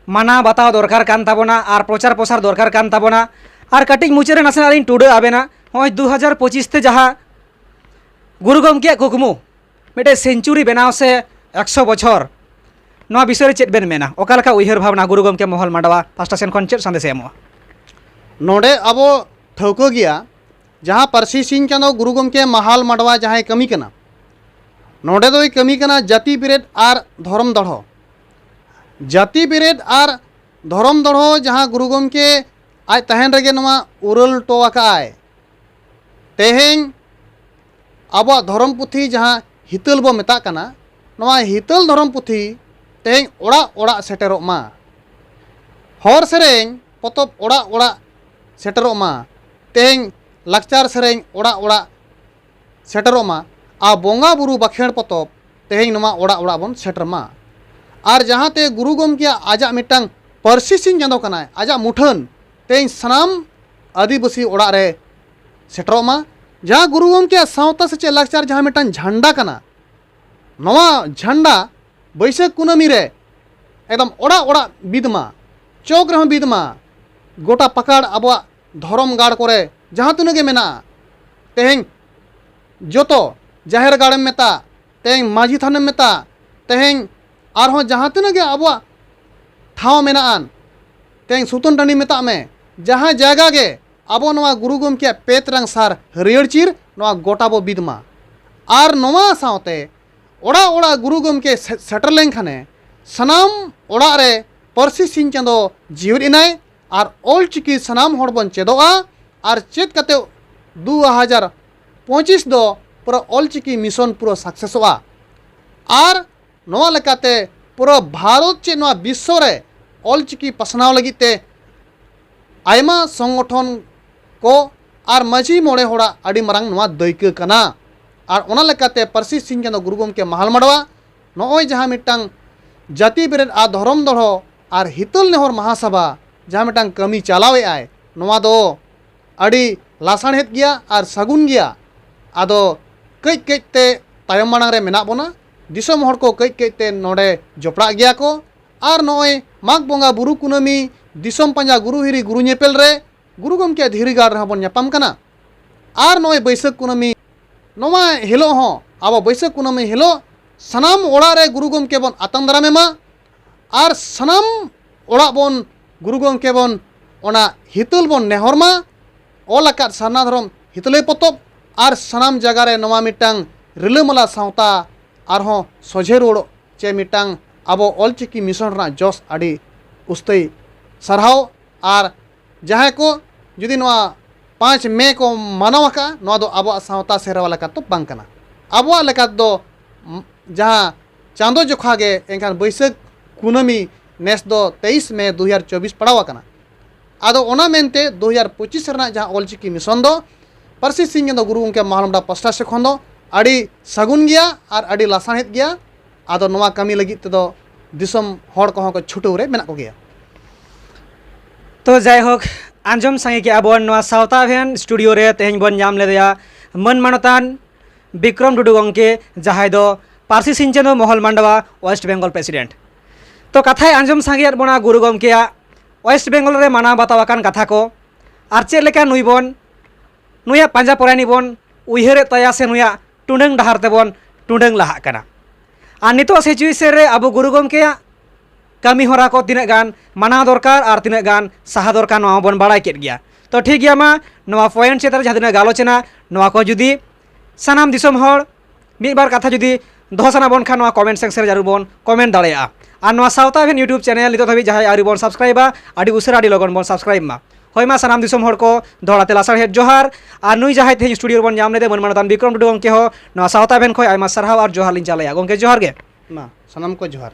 ᱢᱟᱱᱟᱣ ᱵᱟᱛᱟᱣ ᱫᱚᱨᱠᱟᱨ ᱠᱟᱱ ᱛᱟᱵᱚᱱᱟ ᱟᱨ ᱯᱨᱚᱪᱟᱨ ᱯᱨᱚᱥᱟᱨ ᱫᱚᱨᱠᱟᱨ ᱠᱟᱱ ᱛᱟᱵᱚᱱᱟ᱾ ᱟᱨ ᱠᱟᱹᱴᱤᱡ ᱢᱩᱪᱟᱹᱫ ᱨᱮ ᱱᱟᱥᱮᱱᱟᱜ ᱞᱤᱧ ᱴᱩᱰᱟᱹᱜ ᱟᱵᱮᱱᱟ, ᱱᱚᱜᱼᱚᱭ ᱫᱩ ᱦᱟᱡᱟᱨ ᱯᱚᱸᱪᱤᱥ ᱛᱮ ᱡᱟᱦᱟᱸ ᱜᱩᱨᱩ ᱜᱚᱢᱠᱮᱭᱟᱜ ᱠᱩᱠᱢᱩ ᱢᱤᱫᱴᱮᱡ ᱥᱮᱧᱪᱩᱨᱤ ᱵᱮᱱᱟᱣ ᱥᱮ ᱮᱠᱥᱚ ᱵᱚᱪᱷᱚᱨ, ᱱᱚᱣᱟ ᱵᱤᱥᱚᱭ ᱨᱮ ᱪᱮᱫ ᱵᱮᱱ ᱢᱮᱱᱟ? ᱚᱠᱟ ᱞᱮᱠᱟ ᱩᱭᱦᱟᱹᱨ ᱵᱷᱟᱵᱽᱱᱟ ᱜᱩᱨᱩ ᱜᱚᱢᱠᱮ ᱢᱚᱦᱚᱞ ᱢᱟᱰᱣᱟ ᱯᱟᱦᱴᱟ ᱥᱮᱱ ᱠᱷᱚᱱ ᱪᱮᱫ ᱥᱟᱸᱫᱮᱥ ᱮ ᱮᱢᱚᱜᱼᱟ? ᱱᱚᱰᱮ ᱟᱵᱚ ᱴᱷᱟᱹᱣᱠᱟᱹ ᱜᱮᱭᱟ, ᱡᱟᱦᱟᱸ ᱯᱟᱹᱨᱥᱤ ᱥᱤᱧ ᱪᱟᱸᱫᱚ ᱜᱩᱨᱩ ᱜᱚᱢᱠᱮ ᱢᱟᱦᱟᱞ ᱢᱟᱰᱣᱟ ᱡᱟᱦᱟᱸᱭ ᱠᱟᱹᱢᱤ ᱠᱟᱱᱟ, ᱱᱚᱰᱮ ᱫᱚᱭ ᱠᱟᱹᱢᱤ ᱠᱟᱱᱟ ᱡᱟᱹᱛᱤ ᱵᱮᱨᱮᱫ ᱟᱨ ᱫᱷᱚᱨᱚᱢ ᱫᱚᱲᱦᱚ᱾ ᱡᱟᱹᱛᱤ ᱵᱮᱨᱮᱫ ᱟᱨ ᱫᱷᱚᱨᱚᱢ ᱫᱚᱲᱦᱚ ᱡᱟᱦᱟᱸ ᱜᱩᱨᱩ ᱜᱚᱢᱠᱮ ᱟᱡ ᱛᱟᱦᱮᱱ ᱨᱮᱜᱮ ᱱᱚᱣᱟ ᱩᱨᱟᱹᱞ ᱦᱚᱴᱚ ᱟᱠᱟᱫᱼᱟᱭ᱾ ᱛᱮᱦᱮᱧ ᱟᱵᱚᱣᱟᱜ ᱫᱷᱚᱨᱚᱢ ᱯᱩᱛᱷᱤ ᱡᱟᱦᱟᱸ ᱦᱤᱛᱟᱹᱞ ᱵᱚ ᱢᱮᱛᱟᱜ ᱠᱟᱱᱟ, ᱱᱚᱣᱟ ᱦᱤᱛᱟᱹᱞ ᱫᱷᱚᱨᱚᱢ ᱯᱩᱛᱷᱤ ᱛᱮᱦᱮᱧ ᱚᱲᱟᱜ ᱚᱲᱟᱜ ᱥᱮᱴᱮᱨᱚᱜ ᱢᱟ᱾ ᱦᱚᱨ ᱥᱮᱨᱮᱧ ᱯᱚᱛᱚᱵ ᱚᱲᱟᱜ ᱚᱲᱟᱜ ᱥᱮᱴᱮᱨᱚᱜ ᱢᱟ᱾ ᱛᱮᱦᱮᱧ ᱞᱟᱠᱪᱟᱨ ᱥᱮᱨᱮᱧ ᱚᱲᱟᱜ ᱚᱲᱟᱜ ᱥᱮᱴᱮᱨᱚᱜ ᱢᱟ᱾ ᱟᱨ ᱵᱚᱸᱜᱟ ᱵᱩᱨᱩ ᱵᱟᱠᱷᱮᱲ ᱯᱚᱛᱚᱵ ᱛᱮᱦᱮᱧ ᱱᱚᱣᱟ ᱚᱲᱟᱜ ᱚᱲᱟᱜ ᱵᱚᱱ ᱥᱮᱴᱮᱨ ᱢᱟ᱾ ᱟᱨ ᱡᱟᱦᱟᱸᱛᱮ ᱜᱩᱨᱩ ᱜᱚᱢᱠᱮᱭᱟᱜ ᱟᱡᱟᱜ ᱢᱤᱫᱴᱟᱝ ᱯᱟᱹᱨᱥᱤ ᱥᱤᱧ ᱪᱟᱸᱫᱚ ᱠᱟᱱᱟᱭ, ᱟᱡᱟᱜ ᱢᱩᱴᱷᱟᱹᱱ ᱛᱮᱦᱮᱧ ᱥᱟᱱᱟᱢ ᱟᱹᱫᱤᱵᱟᱹᱥᱤ ᱚᱲᱟᱜ ᱨᱮ ᱥᱮᱴᱮᱨᱚᱜ ᱢᱟ᱾ ᱡᱟᱦᱟᱸ ᱜᱩᱨᱩ ᱜᱚᱢᱠᱮᱭᱟᱜ ᱥᱟᱶᱛᱟ ᱥᱮᱪᱮᱫ ᱞᱟᱠᱪᱟᱨ ᱡᱟᱦᱟᱸ ᱢᱤᱫᱴᱟᱝ ᱡᱷᱟᱱᱰᱟ ᱠᱟᱱᱟ, ᱱᱚᱣᱟ ᱡᱷᱟᱱᱰᱟ ᱵᱟᱹᱭᱥᱟᱹᱠᱷ ᱠᱩᱱᱟᱹᱢᱤ ᱨᱮ ᱮᱠᱫᱚᱢ ᱚᱲᱟᱜ ᱚᱲᱟᱜ ᱵᱤᱫ ᱢᱟ, ᱪᱚᱠ ᱨᱮᱦᱚᱸ ᱵᱤᱫ ᱢᱟ, ᱜᱚᱴᱟ ᱯᱟᱠᱟᱲ ᱟᱵᱚᱣᱟᱜ ᱫᱷᱚᱨᱚᱢ ᱜᱟᱲ ᱠᱚᱨᱮ ᱡᱟᱦᱟᱸ ᱛᱤᱱᱟᱹᱜ ᱜᱮ ᱢᱮᱱᱟᱜᱼᱟ, ᱛᱮᱦᱮᱧ ᱡᱚᱛᱚ ᱡᱟᱦᱮᱨ ᱜᱟᱲᱮᱢ ᱢᱮᱛᱟ, ᱛᱮᱦᱮᱧ ᱢᱟᱹᱡᱷᱤ ᱛᱷᱟᱱᱮᱢ ᱢᱮᱛᱟ, ᱛᱮᱦᱮᱧ ᱟᱨᱦᱚᱸ ᱡᱟᱦᱟᱸ ᱛᱤᱱᱟᱹᱜ ᱜᱮ ᱟᱵᱚᱣᱟᱜ ᱴᱷᱟᱶ ᱢᱮᱱᱟᱜᱼᱟ, ᱛᱮᱦᱮᱧ ᱥᱩᱛᱟᱹᱱ ᱴᱟᱺᱰᱤ ᱢᱮᱛᱟᱜ ᱢᱮ, ᱡᱟᱦᱟᱸ ᱡᱟᱭᱜᱟ ᱜᱮ ᱟᱵᱚ ᱱᱚᱣᱟ ᱜᱩᱨᱩ ᱜᱚᱢᱠᱮᱭᱟᱜ ᱯᱮᱛᱨᱟᱝ ᱥᱟᱨ ᱦᱟᱹᱨᱭᱟᱹᱲ ᱪᱤᱨ ᱱᱚᱣᱟ ᱜᱚᱴᱟ ᱵᱚ ᱵᱤᱫ ᱢᱟ᱾ ᱟᱨ ᱱᱚᱣᱟ ᱥᱟᱶᱛᱮ ᱚᱲᱟᱜ ᱚᱲᱟᱜ ᱜᱩᱨᱩ ᱜᱚᱢᱠᱮ ᱥᱮ-, ᱥᱮᱴᱮᱨ ᱞᱮᱱᱠᱷᱟᱱᱮ ᱥᱟᱱᱟᱢ ᱚᱲᱟᱜ ᱨᱮ ᱯᱟᱹᱨᱥᱤ ᱥᱤᱧ ᱪᱟᱸᱫᱚ ᱡᱤᱣᱮᱫ ᱮᱱᱟᱭ᱾ ᱟᱨ ᱚᱞ ᱪᱤᱠᱤ ᱥᱟᱱᱟᱢ ᱦᱚᱲ ᱵᱚᱱ ᱪᱮᱫᱚᱜᱼᱟ᱾ ᱟᱨ ᱪᱮᱫ ᱠᱟᱛᱮ ᱫᱩ ᱦᱟᱡᱟᱨ ᱯᱚᱸᱪᱤᱥ ᱫᱚ ᱯᱩᱨᱟᱹ ᱚᱞ ᱪᱤᱠᱤ ᱢᱤᱥᱚᱱ ᱯᱩᱨᱟᱹ ᱥᱟᱠᱥᱮᱥᱚᱜᱼᱟ᱾ ᱟᱨ ᱱᱚᱣᱟ ᱞᱮᱠᱟᱛᱮ ᱯᱩᱨᱟᱹ ᱵᱷᱟᱨᱚᱛ ᱪᱮ ᱱᱚᱣᱟ ᱵᱤᱥᱥᱚ ᱨᱮ ᱚᱞ ᱪᱤᱠᱤ ᱯᱟᱥᱱᱟᱣ ᱞᱟᱹᱜᱤᱫ ᱛᱮ ᱟᱭᱢᱟ ᱥᱚᱝᱜᱚᱴᱷᱚᱱ ᱠᱚ ᱟᱨ ᱢᱟᱹᱡᱷᱤ ᱢᱚᱬᱮ ᱦᱚᱲᱟᱜ ᱟᱹᱰᱤ ᱢᱟᱨᱟᱝ ᱱᱚᱣᱟ ᱫᱟᱹᱭᱠᱟᱹ ᱠᱟᱱᱟ᱾ ᱟᱨ ᱚᱱᱟ ᱞᱮᱠᱟᱛᱮ ᱯᱟᱹᱨᱥᱤ ᱥᱤᱧ ᱪᱟᱸᱫᱚ ᱜᱩᱨᱩ ᱜᱚᱢᱠᱮ ᱢᱟᱦᱟᱞ ᱢᱟᱰᱣᱟ ᱱᱚᱜᱼᱚᱭ ᱡᱟᱦᱟᱸ ᱢᱤᱫᱴᱟᱝ ᱡᱟᱹᱛᱤ ᱵᱮᱨᱮᱫ ᱟᱨ ᱫᱷᱚᱨᱚᱢ ᱫᱚᱲᱦᱚ ᱟᱨ ᱦᱤᱛᱟᱹᱞ ᱱᱮᱦᱚᱨ ᱢᱟᱦᱟᱥᱟᱵᱷᱟ ᱡᱟᱦᱟᱸ ᱢᱤᱫᱴᱟᱝ ᱠᱟᱹᱢᱤ ᱪᱟᱞᱟᱣᱮᱫ ᱟᱭ, ᱱᱚᱣᱟ ᱫᱚ ᱟᱹᱰᱤ ᱞᱟᱥᱟᱬᱦᱮᱫ ᱜᱮᱭᱟ ᱟᱨ ᱥᱟᱹᱜᱩᱱ ᱜᱮᱭᱟ᱾ ᱟᱫᱚ ᱠᱟᱹᱡ ᱠᱟᱹᱡ ᱛᱮ ᱛᱟᱭᱚᱢ ᱢᱟᱲᱟᱝ ᱨᱮ ᱢᱮᱱᱟᱜ ᱵᱚᱱᱟ, ᱫᱤᱥᱚᱢ ᱦᱚᱲ ᱠᱚ ᱠᱟᱹᱡ ᱠᱟᱹᱡ ᱛᱮ ᱱᱚᱰᱮ ᱡᱚᱯᱲᱟᱜ ᱜᱮᱭᱟ ᱠᱚ᱾ ᱟᱨ ᱱᱚᱜᱼᱚᱭ ᱢᱟᱜᱽ ᱵᱚᱸᱜᱟ ᱵᱩᱨᱩ ᱠᱩᱱᱟᱹᱢᱤ, ᱫᱤᱥᱚᱢ ᱯᱟᱸᱡᱟ ᱜᱩᱨᱩ ᱦᱤᱨᱤ ᱜᱩᱨᱩ ᱧᱮᱯᱮᱞ ᱨᱮ ᱜᱩᱨᱩ ᱜᱚᱢᱠᱮ ᱫᱷᱤᱨᱤ ᱜᱟᱲ ᱨᱮᱦᱚᱸ ᱵᱚᱱ ᱧᱟᱯᱟᱢ ᱠᱟᱱᱟ᱾ ᱟᱨ ᱱᱚᱜᱼᱚᱭ ᱵᱟᱹᱭᱥᱟᱹᱠᱷ ᱠᱩᱱᱟᱹᱢᱤ, ᱱᱚᱣᱟ ᱦᱤᱞᱳᱜ ᱦᱚᱸ ᱟᱵᱚ ᱵᱟᱹᱭᱥᱟᱹᱠᱷ ᱠᱩᱱᱟᱹᱢᱤ ᱦᱤᱞᱳᱜ ᱥᱟᱱᱟᱢ ᱚᱲᱟᱜ ᱨᱮ ᱜᱩᱨᱩ ᱜᱚᱢᱠᱮ ᱵᱚᱱ ᱟᱛᱟᱝ ᱫᱟᱨᱟᱢᱮ ᱢᱟ᱾ ᱟᱨ ᱥᱟᱱᱟᱢ ᱚᱲᱟᱜ ᱵᱚᱱ ᱜᱩᱨᱩ ᱜᱚᱢᱠᱮ ᱵᱚᱱ ᱚᱱᱟ ᱦᱤᱛᱟᱹᱞ ᱵᱚᱱ ᱱᱮᱦᱚᱨ ᱢᱟ᱾ ᱚᱞ ᱟᱠᱟᱫ ᱥᱟᱨᱱᱟ ᱫᱷᱚᱨᱚᱢ ᱦᱤᱛᱟᱹᱞᱟᱹᱭ ᱯᱚᱛᱚᱵ ᱟᱨ ᱥᱟᱱᱟᱢ ᱡᱟᱭᱜᱟ ᱨᱮ ᱱᱚᱣᱟ ᱢᱤᱫᱴᱟᱝ ᱨᱤᱞᱟᱹᱢᱟᱞᱟ ᱥᱟᱶᱛᱟ ᱟᱨᱦᱚᱸ ᱥᱚᱡᱷᱮ ᱨᱩᱣᱟᱹᱲᱚᱜ ᱪᱮ ᱢᱤᱫᱴᱟᱝ ᱟᱵᱚ ᱚᱞᱪᱤᱠᱤ ᱢᱤᱥᱚᱱ ᱨᱮᱱᱟᱜ ᱡᱚᱥ ᱟᱹᱰᱤ ᱩᱥᱛᱟᱹᱭ ᱥᱟᱨᱦᱟᱣ᱾ ᱟᱨ ᱡᱟᱦᱟᱸᱭ ᱠᱚ ᱡᱩᱫᱤ ᱱᱚᱣᱟ ᱯᱟᱸᱪ ᱢᱮ ᱠᱚ ᱢᱟᱱᱟᱣ ᱟᱠᱟᱫᱼᱟ, ᱱᱚᱣᱟ ᱫᱚ ᱟᱵᱚᱣᱟᱜ ᱥᱟᱶᱛᱟ ᱥᱮᱨᱣᱟ ᱞᱮᱠᱟ ᱫᱚ ᱵᱟᱝ ᱠᱟᱱᱟ᱾ ᱟᱵᱚᱣᱟᱜ ᱞᱮᱠᱟ ᱫᱚ ᱡᱟᱦᱟᱸ ᱪᱟᱸᱫᱚ ᱡᱚᱠᱷᱟ ᱜᱮ ᱮᱱᱠᱷᱟᱱ ᱵᱟᱹᱭᱥᱟᱹᱠᱷ ᱠᱩᱱᱟᱹᱢᱤ ᱱᱮᱥ ᱫᱚ ᱛᱮᱭᱤᱥ ᱢᱮ ᱫᱩ ᱦᱟᱡᱟᱨ ᱪᱚᱵᱵᱤᱥ ᱯᱟᱲᱟᱣ ᱟᱠᱟᱱᱟ᱾ ᱟᱫᱚ ᱚᱱᱟ ᱢᱮᱱᱛᱮ ᱫᱩ ᱦᱟᱡᱟᱨ ᱯᱚᱸᱪᱤᱥ ᱨᱮᱱᱟᱜ ᱡᱟᱦᱟᱸ ᱚᱞᱪᱤᱠᱤ ᱢᱤᱥᱚᱱ ᱫᱚ ᱯᱟᱹᱨᱥᱤ ᱥᱤᱧ ᱪᱟᱸᱫᱚ ᱜᱩᱨᱩ ᱜᱚᱢᱠᱮ ᱢᱟᱦᱟᱞ ᱢᱟᱰᱣᱟ ᱯᱟᱥᱴᱟ ᱥᱮᱫ ᱠᱷᱚᱱ ᱫᱚ ᱟᱹᱰᱤ ᱥᱟᱹᱜᱩᱱ ᱜᱮᱭᱟ ᱟᱨ ᱟᱹᱰᱤ ᱞᱟᱥᱟᱬᱦᱮᱫ ᱜᱮᱭᱟ᱾ ᱟᱫᱚ ᱱᱚᱣᱟ ᱠᱟᱹᱢᱤ ᱞᱟᱹᱜᱤᱫ ᱛᱮᱫᱚ ᱫᱤᱥᱚᱢ ᱦᱚᱲ ᱠᱚᱦᱚᱸ ᱠᱚ ᱪᱷᱩᱴᱟᱹᱣ ᱨᱮ ᱢᱮᱱᱟᱜ ᱠᱚᱜᱮᱭᱟ᱾ ᱛᱚ ᱡᱟᱭᱦᱳᱠ, ᱟᱸᱡᱚᱢ ᱥᱟᱸᱜᱮ ᱠᱮᱜᱼᱟ ᱵᱚᱱ ᱱᱚᱣᱟ ᱥᱟᱶᱛᱟ ᱟᱵᱷᱮᱱ ᱥᱴᱩᱰᱤᱭᱳ ᱨᱮ ᱛᱮᱦᱮᱧ ᱵᱚᱱ ᱧᱟᱢ ᱞᱮᱫᱮᱭᱟ ᱢᱟᱹᱱ ᱢᱟᱱᱚᱛᱟᱱ ᱵᱤᱠᱨᱚᱢ ᱴᱩᱰᱩ ᱜᱚᱢᱠᱮ, ᱡᱟᱦᱟᱸᱭ ᱫᱚ ᱯᱟᱹᱨᱥᱤ ᱥᱤᱧ ᱪᱟᱸᱫᱳ ᱢᱚᱦᱚᱞ ᱢᱟᱱᱰᱣᱟ ᱳᱭᱮᱥᱴ ᱵᱮᱝᱜᱚᱞ ᱯᱨᱮᱥᱤᱰᱮᱱᱴ᱾ ᱛᱚ ᱠᱟᱛᱷᱟᱭ ᱟᱸᱡᱚᱢ ᱥᱟᱸᱜᱮᱭᱟᱫ ᱵᱚᱱᱟ ᱜᱩᱨᱩ ᱜᱚᱢᱠᱮᱭᱟᱜ ᱳᱭᱮᱥᱴ ᱵᱮᱝᱜᱚᱞ ᱨᱮ ᱢᱟᱱᱟᱣ ᱵᱟᱛᱟᱣ ᱟᱠᱟᱱ ᱠᱟᱛᱷᱟ ᱠᱚ, ᱟᱨ ᱪᱮᱫ ᱞᱮᱠᱟ ᱱᱩᱭ ᱵᱚᱱ, ᱱᱩᱭᱟᱜ ᱯᱟᱸᱡᱟ ᱯᱚᱨᱟᱭᱱᱤ ᱵᱚᱱ ᱩᱭᱦᱟᱹᱨᱮᱫ ᱛᱟᱭᱟ ᱥᱮ ᱱᱩᱭᱟᱜ ᱴᱩᱰᱟᱹᱝ ᱰᱟᱦᱟᱨ ᱛᱮᱵᱚᱱ ᱴᱩᱰᱟᱹᱝ ᱞᱟᱦᱟᱜ ᱠᱟᱱᱟ᱾ ᱟᱨ ᱱᱤᱛᱚᱜ ᱥᱤᱪᱩᱭᱮᱥᱚᱱ ᱨᱮ ᱟᱵᱚ ᱜᱩᱨᱩ ᱜᱚᱢᱠᱮᱭᱟᱜ ᱠᱟᱹᱢᱤ ᱦᱚᱨᱟ ᱠᱚ ᱛᱤᱱᱟᱹᱜ ᱜᱟᱱ ᱢᱟᱱᱟᱣ ᱫᱚᱨᱠᱟᱨ ᱟᱨ ᱛᱤᱱᱟᱹᱜ ᱜᱟᱱ ᱥᱟᱦᱟ ᱫᱚᱨᱠᱟᱨ, ᱱᱚᱣᱟ ᱵᱚᱱ ᱵᱟᱲᱟᱭ ᱠᱮᱫ ᱜᱮᱭᱟ᱾ ᱛᱚ ᱴᱷᱤᱠ ᱜᱮᱭᱟ, ᱢᱟ ᱱᱚᱣᱟ ᱯᱚᱭᱮᱱᱴ ᱪᱮᱛᱟᱱ ᱨᱮ ᱡᱟᱦᱟᱸ ᱛᱤᱱᱟᱹᱜ ᱜᱟᱞᱚᱪ ᱮᱱᱟ, ᱱᱚᱣᱟ ᱠᱚ ᱡᱩᱫᱤ ᱥᱟᱱᱟᱢ ᱫᱤᱥᱚᱢ ᱦᱚᱲ ᱢᱤᱫ ᱵᱟᱨ ᱠᱟᱛᱷᱟ ᱡᱩᱫᱤ ᱫᱚᱦᱚ ᱥᱟᱱᱟ ᱵᱚᱱ ᱠᱷᱟᱱ, ᱱᱚᱣᱟ ᱠᱚᱢᱮᱱᱴ ᱥᱮᱠᱥᱚᱱ ᱨᱮ ᱡᱟᱹᱨᱩᱲ ᱵᱚᱱ ᱠᱚᱢᱮᱱᱴ ᱫᱟᱲᱮᱭᱟᱜᱼᱟ᱾ ᱟᱨ ᱱᱚᱣᱟ ᱥᱟᱶᱛᱟ ᱟᱵᱷᱮᱱ YouTube ᱪᱮᱱᱮᱞ ᱱᱤᱛᱚᱜ ᱫᱷᱟᱹᱵᱤᱡ ᱡᱟᱦᱟᱸᱭ ᱟᱹᱣᱨᱤ ᱵᱚᱱ ᱥᱟᱵᱥᱠᱨᱟᱭᱤᱵᱟ, ᱟᱹᱰᱤ ᱩᱥᱟᱹᱨᱟ ᱟᱹᱰᱤ ᱞᱚᱜᱚᱱ ᱵᱚᱱ ᱥᱟᱵᱥᱠᱨᱟᱭᱤᱵ ᱢᱟ᱾ ᱦᱳᱭ, ᱢᱟ ᱥᱟᱱᱟᱢ ᱫᱤᱥᱚᱢ ᱦᱚᱲ ᱠᱚ ᱫᱚᱦᱲᱟ ᱛᱮ ᱞᱟᱥᱟᱲᱦᱮᱫ ᱡᱚᱦᱟᱨ᱾ ᱟᱨ ᱱᱩᱭ ᱡᱟᱦᱟᱸᱭ ᱛᱮᱦᱮᱧ ᱥᱴᱩᱰᱤᱭᱳ ᱨᱮᱵᱚᱱ ᱧᱟᱢ ᱞᱮᱫᱮ, ᱢᱟᱹᱱ ᱢᱟᱱᱚᱛᱟᱱ ᱵᱤᱠᱨᱚᱢ ᱴᱩᱰᱩ ᱜᱚᱢᱠᱮ ᱦᱚᱸ, ᱱᱚᱣᱟ ᱥᱟᱶᱛᱟ ᱟᱵᱷᱮᱱ ᱠᱷᱚᱱ ᱟᱭᱢᱟ ᱥᱟᱨᱦᱟᱣ ᱟᱨ ᱡᱚᱦᱟᱨ ᱞᱤᱧ ᱪᱟᱞᱟᱭᱟ᱾ ᱜᱚᱢᱠᱮ, ᱡᱚᱦᱟᱨ ᱜᱮ᱾ ᱢᱟ ᱥᱟᱱᱟᱢ ᱠᱚ ᱡᱚᱦᱟᱨ᱾